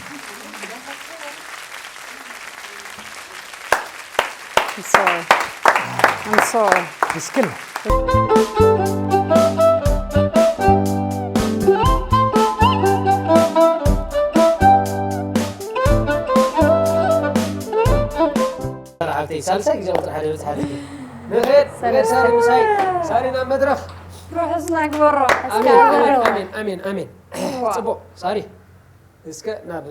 I'm sorry. I'm sorry. ምስክን ሓብተይ ሳልሳይ ግዜ ቁፅሪ ሓደ በፅሓት ንኽድ ንኽድ ሳሪ ምሳይ ሳሪ ናብ መድረኽ ርሑስ ናግበሮ ኣሜን ኣሜን ኣሜን ኣሜን ኣሜን ፅቡቕ ሳሪ እስከ ናብ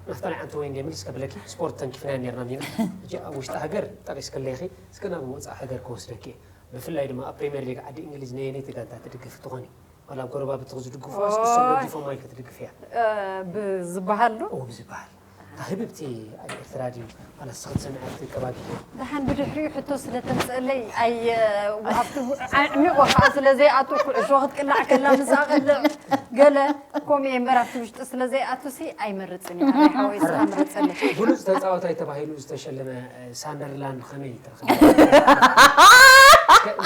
ናፍታ ናይ ኣንተ ወይን ገምል እስከ ብለኪ ስፖርት ተንኪፍና ነርና ዲና ሕጂ ኣብ ውሽጢ ሃገር ጠቂስክለይኺ እስከ ናብ ወፃእ ሃገር ክወስደኪ ብፍላይ ድማ ኣብ ፕሪምየር ሊግ ዓዲ እንግሊዝ ነየነይቲ ጋንታ ትድግፍ ትኾኒ ዋላ ኣብ ጎረባብቲ ዝድግፉ ኣስክሶም ደጊፎም ኢልኪ ትድግፍያ ብዝበሃል ዶ ኦ ብዝበሃል እታ ህብብቲ ኣብ ኤርትራ ድዩ ዋላ ንስኺ ትሰምዕያ ትቀባጊ ደሓን ብድሕሪኡ ሕቶ ስለ ተምፅእለይ ኣየ ኣብቲ ዓሚቑ ከዓ ስለ ዘይኣቱ ኩዕሾ ክትቅላዕ ከላ ምስኣ ቀልዕ ገለ ከምኡ እየ እምበር ኣብቲ ውሽጢ ስለ ዘይኣቱ ሲ ኣይመርፅን እየ ኣነ ሓወይ ስኻ ምረፀለይ ብሉፅ ተፃዋታይ ተባሂሉ ዝተሸለመ ሳንደርላንድ ከመይ ትረኽብ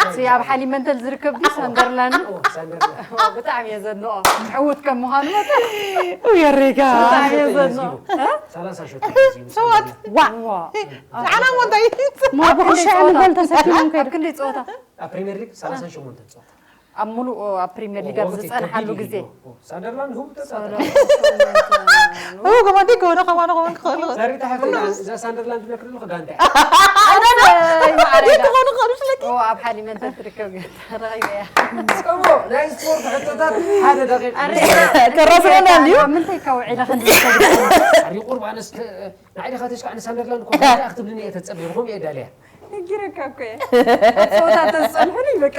እቲ ኣብ ሓሊመንተል ዝርከብ ድዩ ሳንደርላንድ ሳንደርላንድ ብጣዕሚ እየ ዘድንቖ ዕውት ከም ምዃኑ መጠን የሬጋ ብጣዕሚ እየ ዘድንቖ ሰላሳ ሸቶ ሰዋት ዋ ሻዕና ሞንታይ ማ ብኩሻ ንጎል ተሰኪሞም ከይዱ ክንደይ ፀወታ ኣብ ፕሪሚየር ሊግ ሰላሳ ሸሞንተ ፀወታ ኣብ ሙሉእ ኣብ ፕሪሚየር ሊግ ኣብ ዝፀንሓሉ ግዜ ሳንደርላንድ ህቡ ተፃወተ ኡ ከማን ዲክ ሆነ ከማን ሆነ ከማን ዛሬ ተሓፍቲ እዛ ሳንደርላንድ ትብለክ ዘለኹ ጋንታ እያ። ኣይ ማዕረ ዲክ ሆነ ከማን ሽለክ ኦ ኣብ ሓሊመንተ ትርከብ ገንታ ረኺበያ እስከሞ ናይ ስፖርት ሕቶታት ሓደ ደቂቕ ከራስረና እንዲዩ ምንታይ ካብ ውዒለ ክንዲ ኣሪ ቁርብ ኣነስ ንዓይ ዲኻ ተሽካዕ ንሳንደርላንድ እኮ ጋንታ ክትብልኒ እየ ተጸቢኹም እየ ዳልያ ነጊረካ እኮ እየ ኣብ ፀወታ ተዝፀንሑኒ በቃ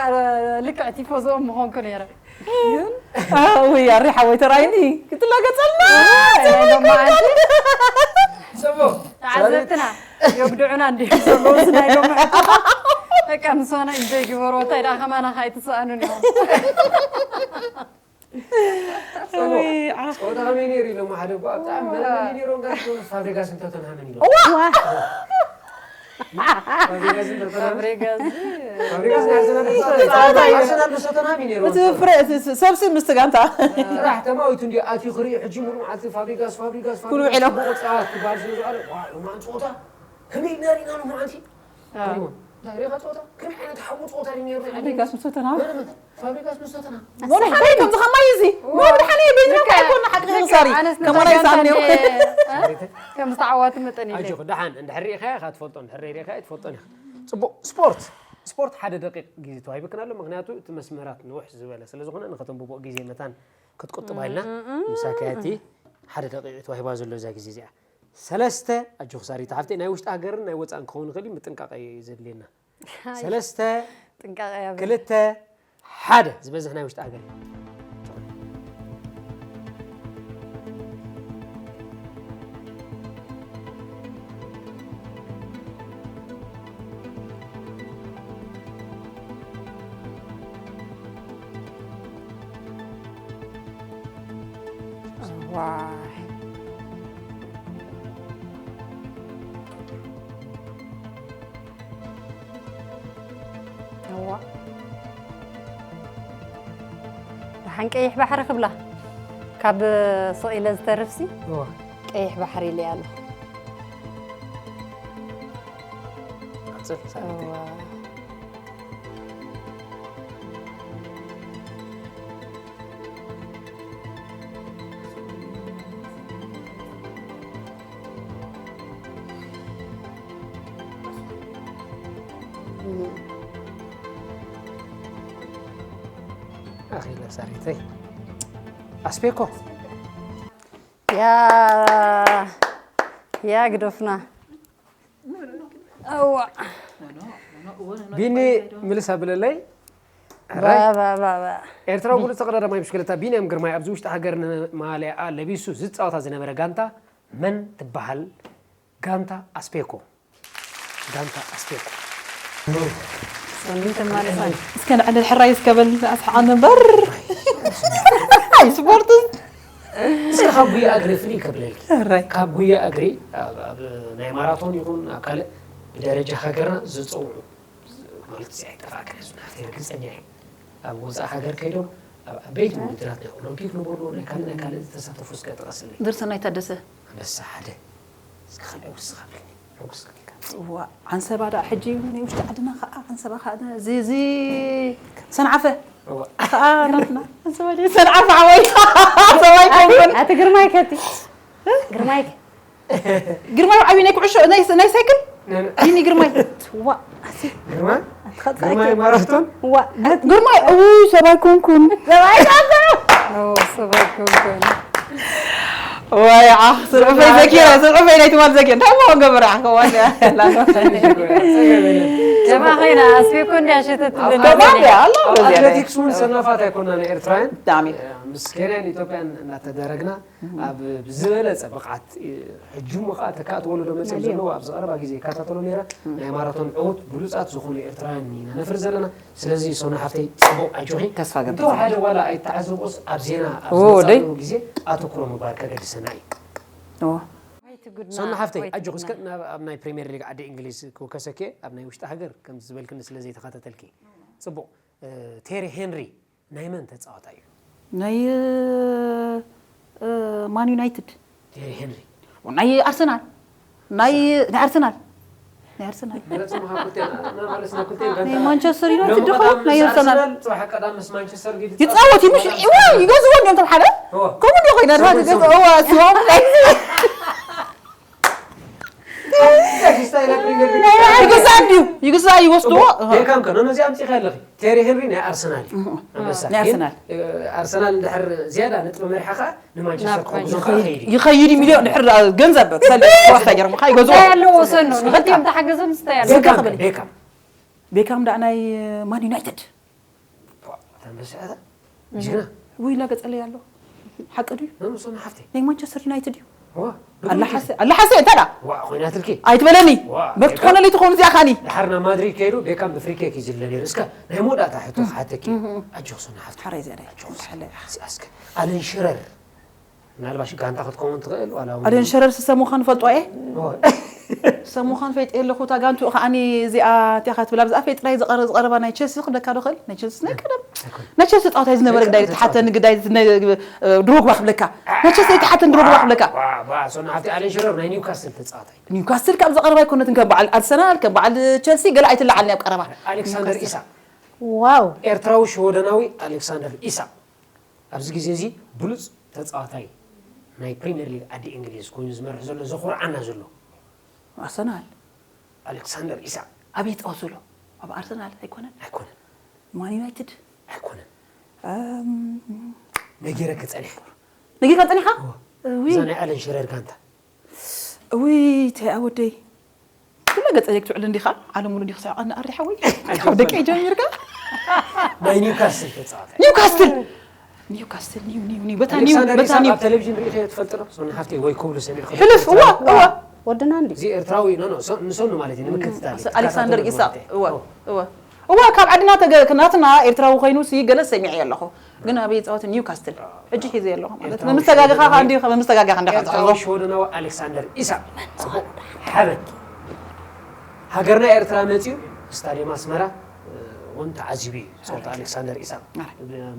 ልክዕ ቲፎዞኦም ምኾንኩ ነይረ ግን ውይ ኣሪ ሓወይ ተራይኒ ክትላገጸልና ጽቡቕ ተዓዘብትና የጉድዑና እንዲዮም ዘለዉ ናይ ሎሚ ሕቶታት በቃ ምሳና እንዘይግበሩ እንታይ ደኣ ከማና ካይትሰኣኑን እዮም ጸወታ ከመይ ነይሩ ኢሎም ሓደ እኳ ብጣዕሚ መለመሊ ነይሮም ጋር ፋብሪጋስን ቶተንሃምን ኢሎም ፋብሪጋስን ቶተንሃምን ፋብሬጋዝ ፋብሪጋስ ናይ ኣርሰናል ጸወታ እዩ። ኣርሰናል ምስ ቶተንሃም እዩ ነይሩ እቲ ፍረ እቲ ሰብሲ ምስቲ ጋንታ ጥራሕ ተማዊቱ እንዲ ኣትዩ ክርኢ ሕጂ ሙሉ መዓልቲ ፋብሪጋስ ፋብሪጋስ ኩሉ ውዒሎም። ቁፃት ክበሃል ስለ ዝኣለ ዋ ሎማን ፀወታ ከመይ ኢልና ሪና ሎማዓንቲ ሪኻ ፀወታ ከመይ ዓይነት ሓሙ ፀወታ እዩ ነይሩ ፋብሪጋስ ምስ ቶተንሃም ፋብሪጋስ ምስ ቶተንሃም ወላ ሓደ ከምዚ ከማይ እዚ ወላ ሓደ በይና እኮ ኣይኮና ሓቂ ንሳሪ ከማና ይሳኒ ከም ዝተዓዋቲ መጠን ኢለ ኣጆኹ ደሓን እንድሕር ሪኢኻያ ኢኻ ትፈልጦ እንድሕር ሪኢኻያ ትፈልጦን ኢኻ ፅቡቕ ስፖርት ስፖርት ሓደ ደቂቕ ግዜ ተዋሂብክን ኣሎ ምክንያቱ እቲ መስመራት ንውሕ ዝበለ ስለ ዝኾነ ንኸተንብቦ ግዜ መታን ክትቁጥባ ኢልና ምሳካያ እቲ ሓደ ደቂቕ እዩ ተዋሂባ ዘሎ እዛ ግዜ እዚኣ ሰለስተ ኣጆኺ ሳሪታ ሓፍተይ ናይ ውሽጢ ሃገርን ናይ ወፃእን ክኸውን ይኽእል እዩ ምጥንቃቐ እዩ ዘድልየና ሰለስተ ጥንቃቐ ያብ ክልተ ሓደ ዝበዝሕ ናይ ውሽጢ ሃገር እዩ። ዋይ እዋ ደሓን ቀይሕ ባሕሪ ክብላ ካብ ስቕ ኢለ ዝተርፍሲ እዋ ቀይሕ ባሕሪ ኢለ ኣለኹ ቀጽል ሳሪተይ እዋ ኣኺለ ሳሪተይ ኣስፔኮ ያ ያ ግደፍና እዋ ቢኒ ምልስ ኣብለለይ ባባባባ ኤርትራዊ ብሉጽ ተቐዳዳማይ ብሽክለታ ቢንያም ግርማይ ኣብዚ ውሽጢ ሃገር ንማልያኣ ለቢሱ ዝጻወታ ዝነበረ ጋንታ መን ትበሃል? ጋንታ ኣስፔኮ ጋንታ ኣስፔኮ ሰሚን ተማልሳን እስከ ንዕድል ሕራይ እስከ በል ኣስሓቐኒ እምበር ኣይ ስፖርት እስከ ካብ ጉያ እግሪ ፍልይ ከብለልኪ ሕራይ ካብ ጉያ እግሪ ኣብ ኣብ ናይ ማራቶን ይኹን ኣብ ካልእ ብደረጃ ሃገርና ዝፀውዑ ማለት እዚ ኣይጠፋእክን እዚ ናፍቲ ርግፀኛ እየ ኣብ ወፃእ ሃገር ከይዶም ኣብ ዓበይቲ ውድድራት ናይ ኦሎምፒክ ንበሎ ናይ ካልእ ናይ ካልእ ዝተሳተፉ እስከ ጥቐስለይ ድርሰናይ ታደሰ ኣንበሳ ሓደ እስከ ካልኣይ ውስኻ ብልኒ ሕጉስ ክልካ እዋ ዓንሰባ ደኣ ሕጂ ናይ ውሽጢ ዓድና ከዓ ዓንሰባ ከዓ እዚ እዚ ሰንዓፈ እዋ ከዓ ናትና ዓንሰባ ድዩ ሰንዓፈ ዓወይ ሰባይ ኮንኩን ኣቲ ግርማይ ከቲ ግርማይ ግርማይ ዓብይ ናይ ኩዕሾ ናይ ናይ ሳይክል ቢኒ ግርማይ ዋ ግርማ ግርማይ ማራቶን ዋ ግርማይ እው ሰባይ ኮንኩን ኦ ሰባይ ኮንኮን ወይ ዓኽ ስርሑፈይ ዘኪረ ስርሑፈይ ናይ ትማል ዘኪረ እንታይ ሞ ገበረ ዓኽ ከዋለ ጀማ ኮይና ኣስቤኮ እንዲያ ሸተት ገባለ ኣላ ኣብ ኣትሌቲክስ እውን ሰናፋት ኣይኮና ንኤርትራውያን ብጣዕሚ ምስ ኬንያን ኢትዮጵያን እናተደረግና ኣብ ዝበለፀ ብቕዓት ሕጂ እሞ ከዓ ተካእቲ ወለዶ መፅኦም ዘለዉ ኣብዚ ቀረባ ግዜ ይከታተሎ ነይረ ናይ ማራቶን ዕዉት ብሉፃት ዝኾኑ ኤርትራውያን ኢና ነፍሪ ዘለና ስለዚ ሶና ሓፍተይ ፅቡቕ ኣጆኺ ተስፋ ገብር እንተወሓደ ዋላ ኣይተዓዘብኦስ ኣብ ዜና ኣብ ኦ፣ ደይ። ዝመፃሉ ግዜ ኣተኩሮ ምግባር ከገድሰና እዩ ኦ ሶና ሓፍተይ ኣጆኺ እስከ ናብ ኣብ ናይ ፕሪምየር ሊግ ዓዲ እንግሊዝ ክውከሰኪ ኣብ ናይ ውሽጢ ሃገር ከም ዝበልክኒ ስለ ዘይተኸታተልኪ ፅቡቕ እ፣ ቴሪ ሄንሪ ናይ መን ተፃዋታይ እዩ ናይ እ፣ ማን ዩናይትድ ቴሪ ሄንሪ ናይ ኣርሰናል ናይ ናይ ኣርሰናል ናይ ኣርሰናል ገለጽ መሃኩቴ ማለት ነው ኩቴ ናይ ማንቸስተር ዩናይትድ ዶ ናይ ኣርሰናል ጽባሕ ቀዳም ምስ ማንቸስተር ጊድ ይጻወት እዩ ምሽ እዋ ይገዝዎ እንዲዮም ተም ሓደ እዋ ከምኡ እንዲዮ ኮይና ሰው- ሰው- እዋ ሲዋም ናይ ስታይል ፕሪሚየር ሊግ ይገዛ እንዲዩ ይገዛ ይወስድዎ ቤካም ከ ነዚ ኣምጺኻ ኣለኺ ቴሪ ሄንሪ ናይ ኣርሰናል እዩ ኣንበሳ ናይ ኣርሰናል ኣርሰናል እንድሕር ዝያዳ ነጥቢ መሪሓ ከዓ ንማንቸስተር ናብ ክሕግዞ ከዓ ይኸይድ እዩ ይኸይድ ሚልዮን ድሕር ገንዘብ ሰልፊ ዋስታ ገይሮም ከዓ ይገዝዎ ዳይ ኣለዎ ሰኖ ንክልቲኦም ተሓገዘ ምስታይ ኣሎ ቤካም ከ ቤካም ቤካም ዳኣ ናይ ማን ዩናይትድ ተንበስዐታ ጅግና ውይ ላገጸለይ ኣሎ ሓቂ ድዩ ነምሶም ሓፍተይ ናይ ማንቸስተር ዩናይትድ እዩ ዋ ኣላሓሰ ኣላሓሰ እንተዳ ዋ ኮይናትልኪ ኣይትበለኒ ዋ፣ መርት ኮነለይ ትኸውን እዚኣ ካኒ ድሓር ናብ ማድሪድ ከይዱ ቤካም ብፍሪኬክ እዩ ዝለ ነይሩ እስከ ናይ መወዳእታ ሕቶ ክሓተኪ ኣጆኽሶና ሓፍቲ ሓረይ ዝያዳይ እስከ ኣለን ሽረር ምናልባሽ ጋንታ ክትከውን ትኽእል ዋላ እውን- ኣደን ሸረር ስሰሙኻን ፈልጦ እየ ዋ፣ ሰሙኻን ፈይጠ ኣለኹ እታ ጋንትኡ ከዓኒ እዚኣ እቲኻ ትብል ኣብዛ ኣፈይ ጥራይ ዝቐረ- ዝቐረባ ናይ ቸልሲ ክብለካ ዶ ኽእል ናይ ቸልሲ ናይ ቀደም ናይ ቸልሲ ጣዋታይ ዝነበረ ግዳይ ተሓተኒ ግዳይ ዝነ- ድሮግባ ክብለካ ናይ ቸልሲ ተሓተኒ ድሮግባ ክብለካ ዋ፣ ዋ፣ ሶና ሓፍቲ ኣለን ሽረር ናይ ኒውካስል ተፃዋታይ ኒውካስል ካብ ዝቐረባ ኣይኮነትን ከም በዓል ኣርሰናል ከም በዓል ቸልሲ ገለ ኣይትለዓልኒ ኣብ ቀረባ ኣሌክሳንደር ኢሳቅ ዋው ኤርትራዊ ሽወደናዊ ኣሌክሳንደር ኢሳቅ ኣብዚ ግዜ እዚ ብሉፅ ተፃዋታይ ናይ ፕሪምየር ሊግ ዓዲ እንግሊዝ ኮይኑ ዝመርሕ ዘሎ ዘኹርዓና ዘሎ ኣርሰናል ኣሌክሳንደር ኢሳቅ ኣበይ ይፃወት ዘሎ ኣብ ኣርሰናል ኣይኮነን ኣይኮነን ማን ዩናይትድ ኣይኮነን እም፣ ነጊረኪ ፀኒሐ ነጊርካ ፀኒኻ እውይ እዛ ናይ ኣለን ሽረር ጋንታ እውይ ተይ ኣወደይ ኩለ ገፀ ክትውዕል እንዲኻ ዓለም ሙሉ እንዲኻ ሰዕቐኒ ኣሪ ሓወይ ካብ ደቂ ጀሚርካ ናይ ኒውካስል ተፃዋታይ ኒውካስትል ኒውካስትል ኒው ኒው ኒው በታ ኒው ኣሌክሳንደር በታ ኢሳቅ ኒው ኣብ ቴሌቪዥን ርእኸ ትፈልጥ ዶ ሶና ሓፍተይ ወይ ኮብሉ ሰሚዕኹ ሕልፍ እዋ እዋ ወድና እንዲ እዚ ኤርትራዊ ኖ ኖ ሶ- ንሶም ማለት እዩ ንምክትታል እዩ። ኣሌክሳንደር ተከታተሉ ኢሳቅ ማለት እዩ። እዋ እዋ እዋ ካብ ዓድና ተገ- ናትና ኤርትራዊ ኮይኑ ሲ ገለ ሰሚዐ ኣለኹ ግን ኣበይ ይፃወት ኒውካስትል ሕጂ ሒዘ ኣለኹ ማለት ኤርትራዊ መመስተጋገኻ ሽወደናዊ- ከ እንዲኻ መመስተጋገኻ እንዲኻ ኤርትራዊ ትሕዞ ሽወደናዊ ኣሌክሳንደር ኢሳቅ ጽቡቅ ሓበን ሃገርና ኤርትራ መፅዩ ስታዲየም ኣስመራ እውን ተዓዚቡ እዩ ፀወታ ኣሌክሳንደር ኢሳቅ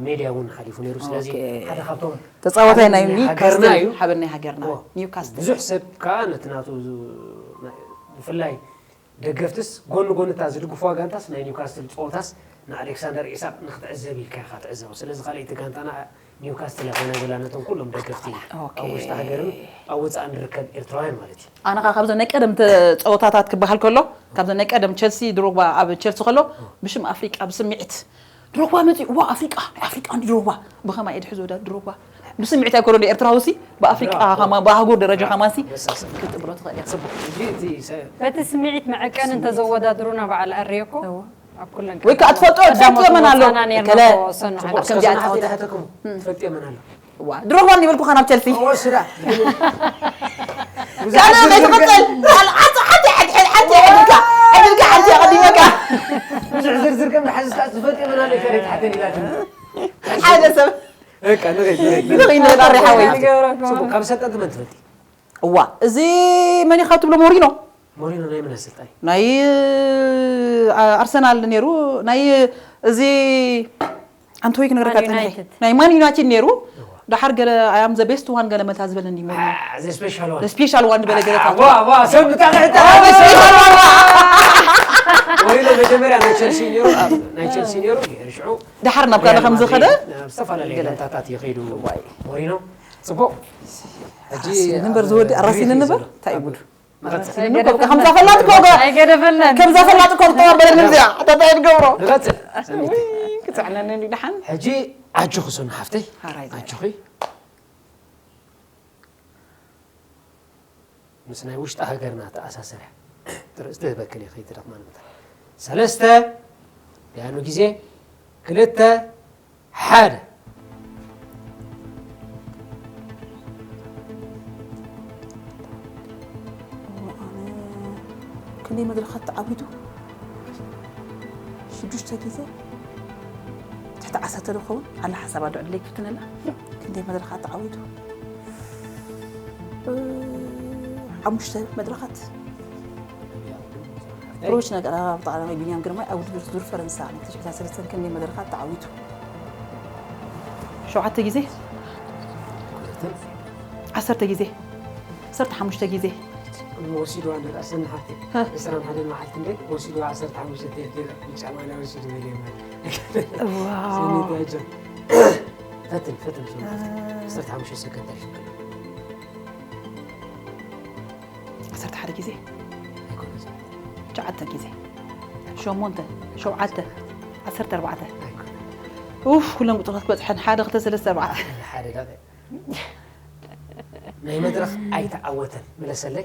ሜድያ እውን ሓሊፉ ነይሩ ስለዚ ኦኬ። ሓደ ካብቶም ተፃዋታይ ናይ ሓበን ናይ ኒውካስትል ሃገርና እዩ። ሓበን ናይ ሃገርና ኦ። ኒውካስትል ብዙሕ ሰብ ከዓ ነቲ ናቱ ዝ- ናይ- ብፍላይ ደገፍትስ ጎኒ ጎኒ እታ ዝድግፍዋ ጋንታስ ናይ ኒውካስትል ፀወታስ ንኣሌክሳንደር ኢሳቅ ንክትዕዘብ ኢልካ ኢካ ትዕዘቦ ስለዚ ካልኣይቲ ጋንታና ኒውካስትል እያ ኮይና ዘላ ነቶም ኩሎም ደገፍቲ ኦኬ። ኣብ ውሽጢ ሃገርን ኣብ ወፃእ ንርከብ ኤርትራውያን ማለት እዩ ኣነ ኸዓ ካብዞም ናይ ቀደም ተ- ፀወታታት ክበሃል ከሎ ካብዞም ናይ ቀደም ቸልሲ ድሮግባ ኣብ ቸልሲ ከሎ ብሽም ኣፍሪቃ ብስምዒት ድሮግባ መፂኡ እዋ ኣፍሪቃ ናይ ኣፍሪቃ እንዲ ድሮግባ ብኸማ እየ ድሕዞ ዳ ድሮግባ ብስምዒት ኣይኮነ ዶ ኤርትራዊ ሲ ብኣፍሪቃ ብራቮ። ከማ ብኣህጉር ደረጃ ብራቮ። ከማን ሲ መሳሰል። ክትብሎ ትኽእል እያ ፅቡቅ ሕጂ እቲ ሰ- በቲ ስምዒት መዐቀኒ እንተዘወዳድሩና በዓል ኣርየኮ እዎ። ኣብ ኩለን ወይ ከዓ ትፈልጦ ቀዳሞት ትፈልጥዮ መን ኣሎ መጻና ነርና ከለ እኮ ሰኑ ፅቡቅ ሓደ እስከ ከምዚኣ ሰናሓት ትኸውን። ይሓተኩም ትፈልጥዮ መን ኣሎ ዋ ድሮግባ ይብልኩኻ ናብ ቸልሲ ወስዳ ካልእ ናይ ትቕፅል ሓንቲ ሓንቲ ሓንቲ ሓንቲ ዕድልካ ዕድልካ ሓንቲ ኣቐዲመካ ብዙሕ ዝርዝር ከም ዝሓዝካ ትፈልጥዮ መን ኣሎ ከለ ትሓተን ኢላትኒ ሓደ ሰብ በቃ ንኸይድ ንኸይድ ንኽይድ ንኽይድ ኣሪ ሓወይ ካብ ሰልጠንቲ መን ትፈልጢ እዋ እዚ መን ኢኻ ትብሎ ሞሪኖ ሞሪኖ ናይ መን ኣሰልጣኝ ናይ ኣርሰናል ነይሩ ናይ እዚ ኣንቶይ ክነግረካ ማን ፀኒሐ ዩናይትድ። ናይ ማን ዩናይትድ ነይሩ ደሓር ገለ ኣያም ዘ ቤስት ዋን ገለ መታ ዝበለኒ ሞ እዚ ስፔሻል ዋን ስፔሻል ዋን ዝበለ ገለታት ዋ ዋ ሰብ ብጣዕሚ ሕታ ሞሪኖ መጀመርያ ናይ ቸልሲ ነይሩ ኣብ ናይ ቸልሲ ነይሩ ድሕሪ ሽዑ ደሓር ናብ ካልእ ከም ዝኸደ ናብ ዝተፈላለዩ ጋንታታት ይኸይዱ ሞሪኖ ፅቡቅ ሕጂ ንበር ዝወዲ ኣራሲኒ ንበር እንታይ እዩ ጉድ መቐፅል ከምዛ ፈላጥ ከወገ ኣይገደፈለን ከምዛ ፈላጥ እኮ ዝተዋበለ ንምዚኣ እንታይ ትገብሮ ንቐፅል ሰኒት ክፅዕነኒ እንዲ ደሓን ሕጂ ኣጆኺ ሶኒ ሓፍተይ ሓራይ ኣጆኺ ምስ ናይ ውሽጢ ሃገርና ተኣሳሰር እያ ትርእስቲ ህበክል እየ ከይትደኽማ ንምታ ሰለስተ ፒያኖ ግዜ ክልተ ሓደ ክንደይ መድረኻት ተዓዊቱ ሽዱሽተ ግዜ ትሕቲ ዓሰርተ ዶ ክኸውን ኣላ ሓሳብ ኣሎ ዕድለይ ክፍትነላ ክንደይ መድረኻት ተዓዊቱ ሓሙሽተ መድረኻት ሮች ነገር ኣብ ጠቓላማይ ቢንያም ግርማይ ኣብ ውድድር ዙር ፈረንሳ ናይ ትሽዓተ ሰለስተን ክንደይ መድረኻት ተዓዊቱ ሸውዓተ ግዜ ዓሰርተ ግዜ ዓሰርተ ሓሙሽተ ግዜ ወሲድዋ እንደ ኣሰና ሓፍቲ ዕስራን ሓደን መዓልቲ እንደ ወሲድዋ ዓሰርተ ሓሙሽተ ቴርቴር ብጫ ማልያ ወሲዱ በል የማን ዋው ሰኒት ኣጀ ፈትን ፈትን ሰኒት ዓሰርተ ሓሙሽተ ሰከንድ ተሪፉ ዓሰርተ ሓደ ግዜ ኣይኮነ ትሽዓተ ግዜ ሸሞንተ ሸውዓተ ዓሰርተ ኣርባዕተ ኣይኮነ ኡፍ ኩለን ቁፅራት ክበፅሐን ሓደ ክልተ ሰለስተ ኣርባዕተ ሓደ ደቂቕ ናይ መድረኽ ኣይተዓወተን መለሰለይ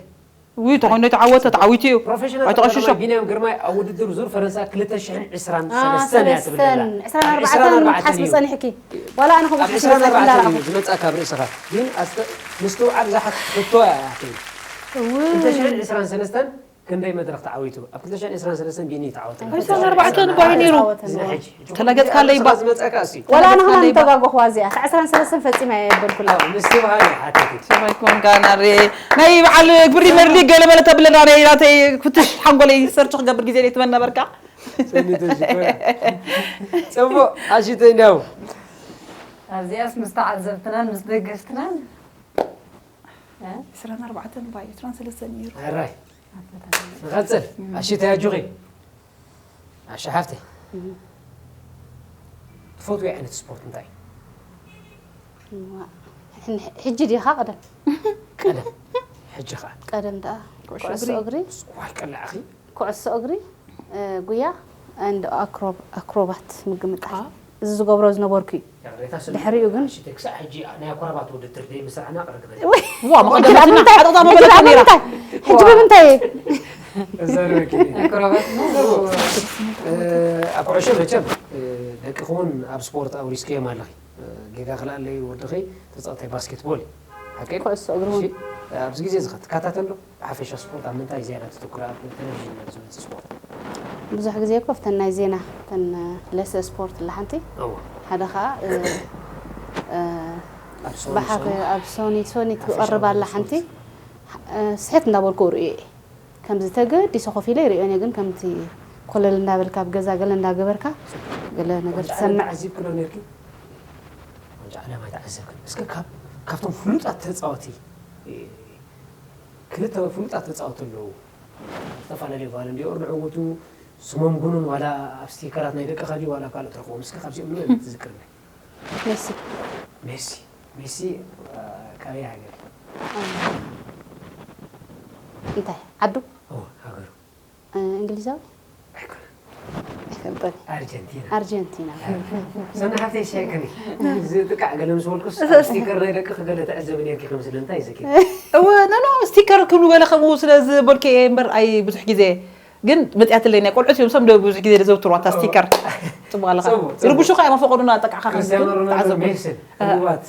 ውይ ተኾይኑ ተዓወተ ተዓዊቱ እዩ ፕሮፌሽናል ኣይተቐሽሾ ተቐዳዳማይ ቢንያም ግርማይ ኣብ ውድድር ዙር ፈረንሳ ክልተ ሽሕን ዕስራን ሰለስተን እያ ትብል ዘላ ሰለስተን ዕስራን ኣርባዕተን ዕስራን ሓስቢ እዩ። ጸኒሕኪ ዋላ ኣነ ከምኡ ኣብ ዕስራን ኣርባዕተን እዩ ዝመጻካ ኣብ ርእስኻ ግን ኣስተ- ምስትውዓል ዝሓት ሕቶ እያ ትብል ክልተ ሽሕን ዕስራን ሰለስተን ክንደይ መድረኽ ተዓዊቱ ኣብ ክልተ ሽሕን ዕስራን ሰለስተን ቢኒ ተዓወተ ዕስራን ኣርባዕተን እኮ እዩ ነይሩ እዚ ሕጂ ተለገጥካለይ ንስኻ ባ- ዝመጻካ እሲ ዋላ ኣነ ከማን ተለገጥካለይ ባ- ተጋጎኽዋ እዚኣ ዕስራን ሰለስተን ፈጺማ እየ የበልኩላ ምስትውዓል ሓተትት ሰማይ ኮንካ ናሬ ናይ በዓል ፕሪመር ሊግ ገለ መለ ተብለና ናይ ናተይ ክትሽ ሓንጎለይ ሰርች ክገብር ግዜ ትመን ነበርካ ጽቡቕ ኣሽተኛው ኣብዚኣስ ምስ ተዓዘብትናን ምስ ደገፍትናን ዕስራን ኣርባዕተን ባይ ዕስራን ሰለስተን ነይሩ ኣራይ ንቐጽል ኣሽተ ኣጆኺ ኣሻ ሓፍተይ ትፈትዊ ዓይነት ስፖርት እንታይ እዩ ሕጂ ዲኻ ቀደም ቀደም ሕጂ ኸዓ ቀደም ደኣ ኩዕሶ ኩዕሶ እግሪ። እግሪ ዋይ ቀላዕኺ ኩዕሶ እግሪ እ፣ ጉያ and ኣክሮብ ኣክሮባት ምግምጣል እዚ ዝገብሮ ዝነበርኩ እዩ ያሬታ ስለ ድሕሪኡ ግን ኣሽተ ክሳዕ ሕጂ ናይ ኣኮረባት ውድድር ደይ ምስራዕና ቅርግበ ዋ መቐደመትና ሓጠቕጣ ሕጂ መበለቶ ደኣ ነይራ ብምንታይ ሕጂ ብምንታይ እዛረበኪ ኣክሮባት ኣብ ኩዕሾ መቸም ደቅኹ እውን ኣብ ስፖርት ኣውሪስክዮም ኣለኺ ጌጋ ክልኣለይ ወድኺ ተፃወታይ ባስኬትቦል እዩ ሓቂ ኩዕሶ እግሪ እውን ኣብዚ ግዜ እዚ ትከታተሎ ብሓፈሻ ስፖርት ኣብ ምንታይ ዝያዳ ተተኩረ ኣብ ቴሌቪዥን ዝመፅእ ስፖርት ብዙሕ ግዜ እኮ ኣብተን ናይ ዜና እተን ለሰ ስፖርት ኣላ ሓንቲ እዎ ሓደ ከዓ እ፣ እ፣ ኣብ ሶኒ ብሓፈ ሶኒ ኣብ ሶኒ ሶኒ ትቐርብ ኣላ ሓንቲ ስፖርት። እ፣ ስሕት እንዳበልኩ ርእየ እየ ከምዚ ተገዲሰ ኮፍ ኢለ ይርእዮን እየ ግን ከምቲ ኮለል እንዳበልካ ኣብ ገዛ ገለ እንዳገበርካ ገለ ነገር ዋንጫ ዓለም ትሰምዕ ተዓዚብክዶ ነርኪ ዋንጫ ዓለም ኣይተዓዘብክን እስከ ካብ ካብቶም ፍሉጣት ተፃወቲ ክልተ ፍሉጣት ተፃወቲ ኣለዉ ዝተፈላለዩ ባለንዲኦር ንዕውቱ ስሞም ጉኑን ዋላ ኣብ ስቲከራት ናይ ደቅኻ ድዩ ዋላ ካልእ ትረኽቦም እስከ ካብዚኦም ንመን ትዝክርኒ ሜሲ ሜሲ ሜሲ ካበይ ሃገር እንታይ ዓዱ ኦ ሃገሩ እ፣ እንግሊዛዊ ኣይኮነ ኣይፈልጦን ኣርጀንቲና ኣርጀንቲና ሰና ሓፍተይ ሸክኒ ዝጥቃዕ ገለ ምስ በልኩስ ስቲከር ናይ ደቂ ክገለ ተዕዘቢ ነርኪ ከም ስለ እንታይ ዘኪ እወ ነኖ ስቲከር ክብሉ በለ ከምኡ ስለ ዝበልከ እየ እምበር ኣይ ብዙሕ ግዜ ግን መፅያትለይ ናይ ቆልዑት እዮም ሰም ብዙሕ ግዜ ዘውትርዋ እታ ስቲከር ፅቡቅ ኣለካ ፅቡቅ፣ ፅቡቅ። ይርብሹ ከዓ መፈቀዱና ጠቃዕካ ክርስቲያኖ ሮናልዶ ተዓዘቡ ሜስን ህቡባት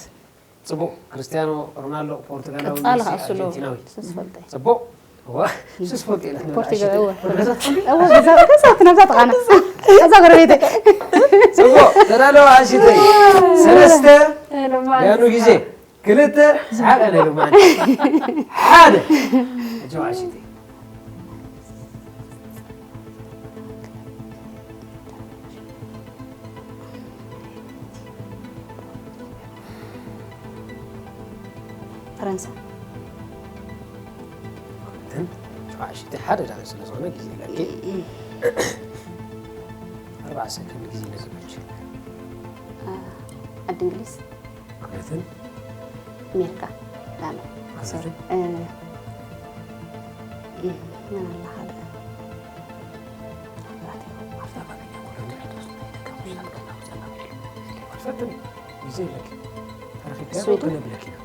ፅቡቅ ክርስቲያኖ ሮናልዶ ፖርቱጋላዊ ቀፃሊ ሜሲ ከዓ እሱ ኣለዎ። ኣርጀንቲናዊ ስስፈልጠ ፅቡቅ እዋ ስስ ፈልጥ ኢለ ፖርቱጋል እወ ወረዛት እወ ገዛ ገዛ ክነብዛ ጥቃና እዛ ጎረቤተ ፅቡቅ ተዳለዋ ኣሽተይ ሰለስተ ያኑ ግዜ ክልተ ሰሓቀ ናይ ሎማዓንቲ ሓደ ሕጂ ኣሽተይ ፈረንሳ እተን ሸውዓሽተ ሓደ ዳቂ ስለ ዝኾነ ግዜ ኢለኪ ኣርባዓ ሰከንድ ግዜ ኢለ ዝበልኪ ዓዲ እንግሊዝ ክብረትን ኣሜሪካ ላመ ክብረትን እ፣ እ፣ መን ኣላ ካልእ ፈትን ግዜ ኢለኪ ተረኺብኪ ስዊድን? ክነብለኪ ኢና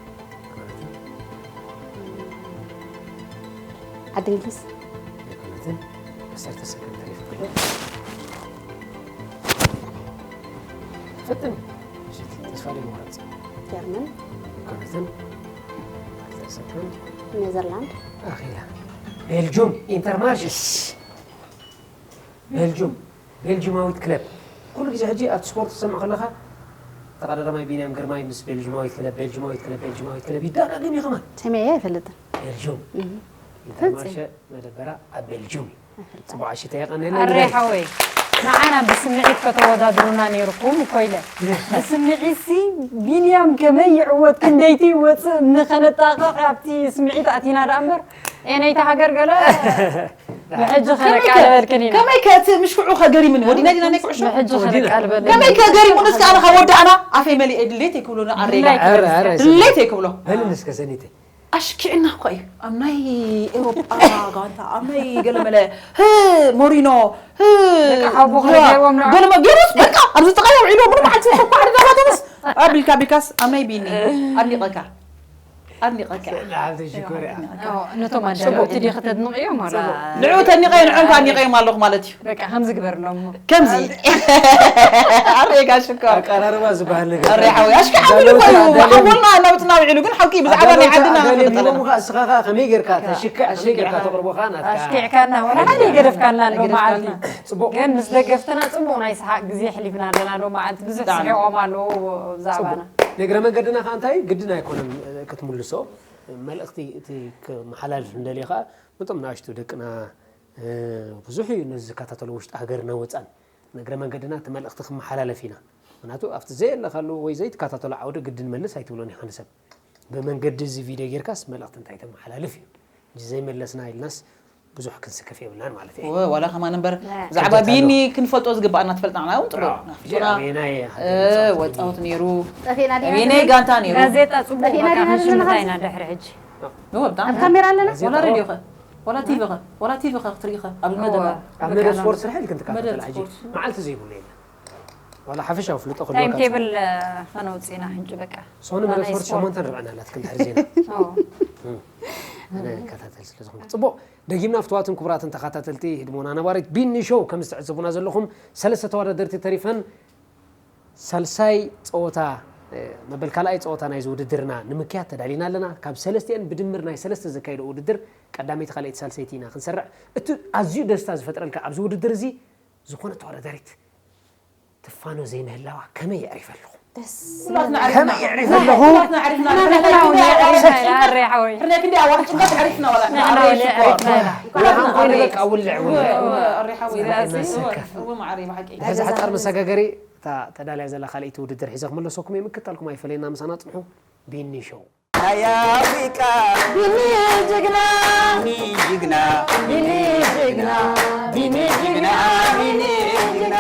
ክብረትን ዓዲ እንግሊዝ ኣይኮነትን ዓሰርተ ሰከንድ ተሪፍኪ ፈትን ተስፋ ዘይምቑራፅ ጀርመን ኣይኮነትን ዓሰርተ ሰከንድ ኔዘርላንድ ኣኺላ ቤልጁም ኢንተርማርሽ ቤልጁም ቤልጁማዊት ክለብ ኩሉ ግዜ ሕጂ ኣብቲ ስፖርት ትሰምዕ ከለኻ ተቐዳዳማይ ቢንያም ግርማይ ምስ ቤልጁማዊት ክለብ ቤልጁማዊት ክለብ ቤልጁማዊት ክለብ ይደጋገም እዩ ከማን ሰሚዐ ኣይፈልጥን ቤልጁም ኢንተርማርሸ መደበራ ኣብ ቤልጁም እዩ ፅቡቅ ኣሽተ የቐንየለ ኣረ ሓወይ ንዓና ብስምዒት ከተወዳድሩና ነይርኩም እኮ ኢለ ብስምዒት ሲ ቢንያም ከመይ ይዕወት ክንደይቲ ይወፅእ ንኸነጣቕዕ ኣብቲ ስምዒት ኣቲና ደኣ እምበር ኤነይታ ሃገር ገለ ብሕጂ ከነቃልበልክን ኢና። ከመይ ከ እቲ ምሽኩዑ ከገሪምኒ ወዲና ዲና ናይ ኩዕሾ ብሕጂ ከነቃልበልክን ከመይ ከገሪሙ እስከ ኣነ ካብ ወዳእና ኣፈይ መሊኤ ድሌት ይክብሎ ንዓረይ ድላይ ኧረ ኧረ ድሌት ይክብሎ በል እስከ ሰኒተይ ኣሽኪዕና እኮ እዩ ኣብ ናይ ኤሮጳ ጋንታ ኣብ ናይ ገለመለ ህ ሞሪኖ ህ ደቂ ሓቦ ከይገርዎም ንዖ። ገለመ ገይሩስ በቃ ኣብዚ ጥቃ ውዒሉ ምንም ዓዲ ተኳ ዓዲ ዳባተንስ ኣቢልካ ቢልካስ ኣብ ናይ ቢኒ ኣድኒቐካ ኣድኒቐካ ንዓብቲ ሽኮር እያ ንቶም ኣዳለውቲ ዲ ከተድንቕዮም ኣላ ንዑ ተኒቐዮ ንዖም ከኣ ኣኒቐዮም ኣለኹ ማለት እዩ በቃ ከምዚ ግበርሎም ከምዚ ኣሬጋ ሽኮር ኣቀራርባ ዝበሃል ነገር ኣሬ ሓወይ ኣሽኪ ሓወይ እኮ እዩ ሓወልና ናውትና ውዒሉ ግን ሓቂ ብዛዕባ ናይ ዓድና ሂቦም ከዓ እስኻ ከዓ ከመይ ጌርካ ተሽክዕ ከመይ ጌርካ ተቕርቦ ከዓ ናትካ ኣሽኪዕካና ወላ ሓደ ይገደፍካና ኣሎ መዓልቲ ፅቡቅ ግን ምስ ደገፍትና ፅቡቅ ናይ ሰሓቅ ግዜ ኣሕሊፍና ኣለና ሎ መዓልቲ ብዙሕ ስሒቆም ኣለዉ ብዛዕባና ንእግረ መንገድና ከዓ እንታይ ግድን ኣይኮነን ክትምልሶ መልእክቲ እቲ ክመሓላልፍ እንደልዮ ከዓ ነቶም ንኣሽቱ ደቅና ብዙሕ እዩ ነዚ ዝከታተሉ ውሽጢ ሃገርና ወፃን ንእግረ መንገድና እቲ መልእክቲ ክመሓላለፍ ኢና ምክንያቱ ኣብቲ ዘየለካሉ ወይ ዘይትከታተሎ ዓውዲ ግድን መልስ ኣይትብሎን ኢካ ንሰብ ብመንገዲ እዚ ቪድዮ ጌርካስ መልእክቲ እንታይ ተመሓላልፍ እዩ እንጂ ዘይመለስና ኢልናስ ብዙሕ ክንስከፍ የብልናን ማለት እዩ ወ- ዋላ ከማን እምበር ብዛዕባ ቢኒ ክንፈልጦ ዝግባኣና ትፈልጣ ንዓና እውን ጥሩ ናፍቁና ኣበየናይ እ፣ ወፃወት ነይሩ ጠፊእና ዲና ኣበየናይ ጋንታ ነይሩ ጋዜጣ ፅቡቅ ጠፊእና በቃ ዲና ዘለና ክንሽምታ ኢና ድሕሪ ሕጂ እወ፣ ብጣዕሚ ኣብ ካሜራ ኣለና ዋላ ሬድዮ ኸ ዋላ ቲቪ ኸ ዋላ ቲቪ ኸ ክትርኢ ኸ ኣብ መደባ ኣብ መደብ ስፖርት ስራሕ ኢልክን ትከታተል መደብ ሕጂ ስፖርት። መዓልቲ ዘይብሉ የለን ዋላ ሓፈሻዊ ፍልጦ ታይም ክልወካ ቴብል ከነውፅእና ሕጂ በቃ ሶኒ መደብ ናይ ስፖርት ስፖርት። ሸሞንተ ንርብዕና ኣላትክን ድሕሪ ዜና ኦ። ኣነ እከታተል ስለ ዝኾንኩ ፅቡቅ ደጊምና ፍትዋትን ክቡራትን ተኸታተልቲ ህድሞና ነባሪት ቢኒ ሾው ከም ዝተዕዘቡና ዘለኹም ሰለስተ ተወዳደርቲ ተሪፈን ሳልሳይ ፀወታ እ፣ መበል ካልኣይ ፀወታ ናይዚ ውድድርና ንምክያድ ተዳሊና ኣለና ካብ ሰለስቲአን ብድምር ናይ ሰለስተ ዘካየደ ውድድር ቀዳመይቲ ካልኣይቲ ሳልሰይቲ ኢና ክንሰርዕ እቲ ኣዝዩ ደስታ ዝፈጥረልካ ኣብዚ ውድድር እዚ ዝኾነ ተወዳዳሪት ትፋኖ ዘይምህላዋ ከመይ የዕሪፈ ኣለኹ ኩላትና ከመይ ዓሪፍና የዕሪፈ ኣለኹ ንሕና እውን የዕሪፍና ኢና ኣሬ ሓወይ ሕርነ ክንዲ ኣዋሕ ጭንቀት ዓሪፍና ዋላ ንሕና እውን የዕሪፍና ኢና ወላ ከም ኮይኑ በቃ ውልዕ ውልዕ ኣሬ ሓወይ እወ መዓረይ ብሓቂ ሕዚ ሓፃር መሰጋገሪ እታ ተዳልያ ዘላ ካልኣይቲ ውድድር ሒዘ ክመለሰኩም እየ ምክታልኩም ኣይፈለየና ምሳና ፅንሑ ቢኒ ሾው ናይ ኣፍሪቃ ቢኒ ጅግና ቢኒ ጅግና ቢኒ ጅግና ቢኒ ጅግና ቢኒ ጅግና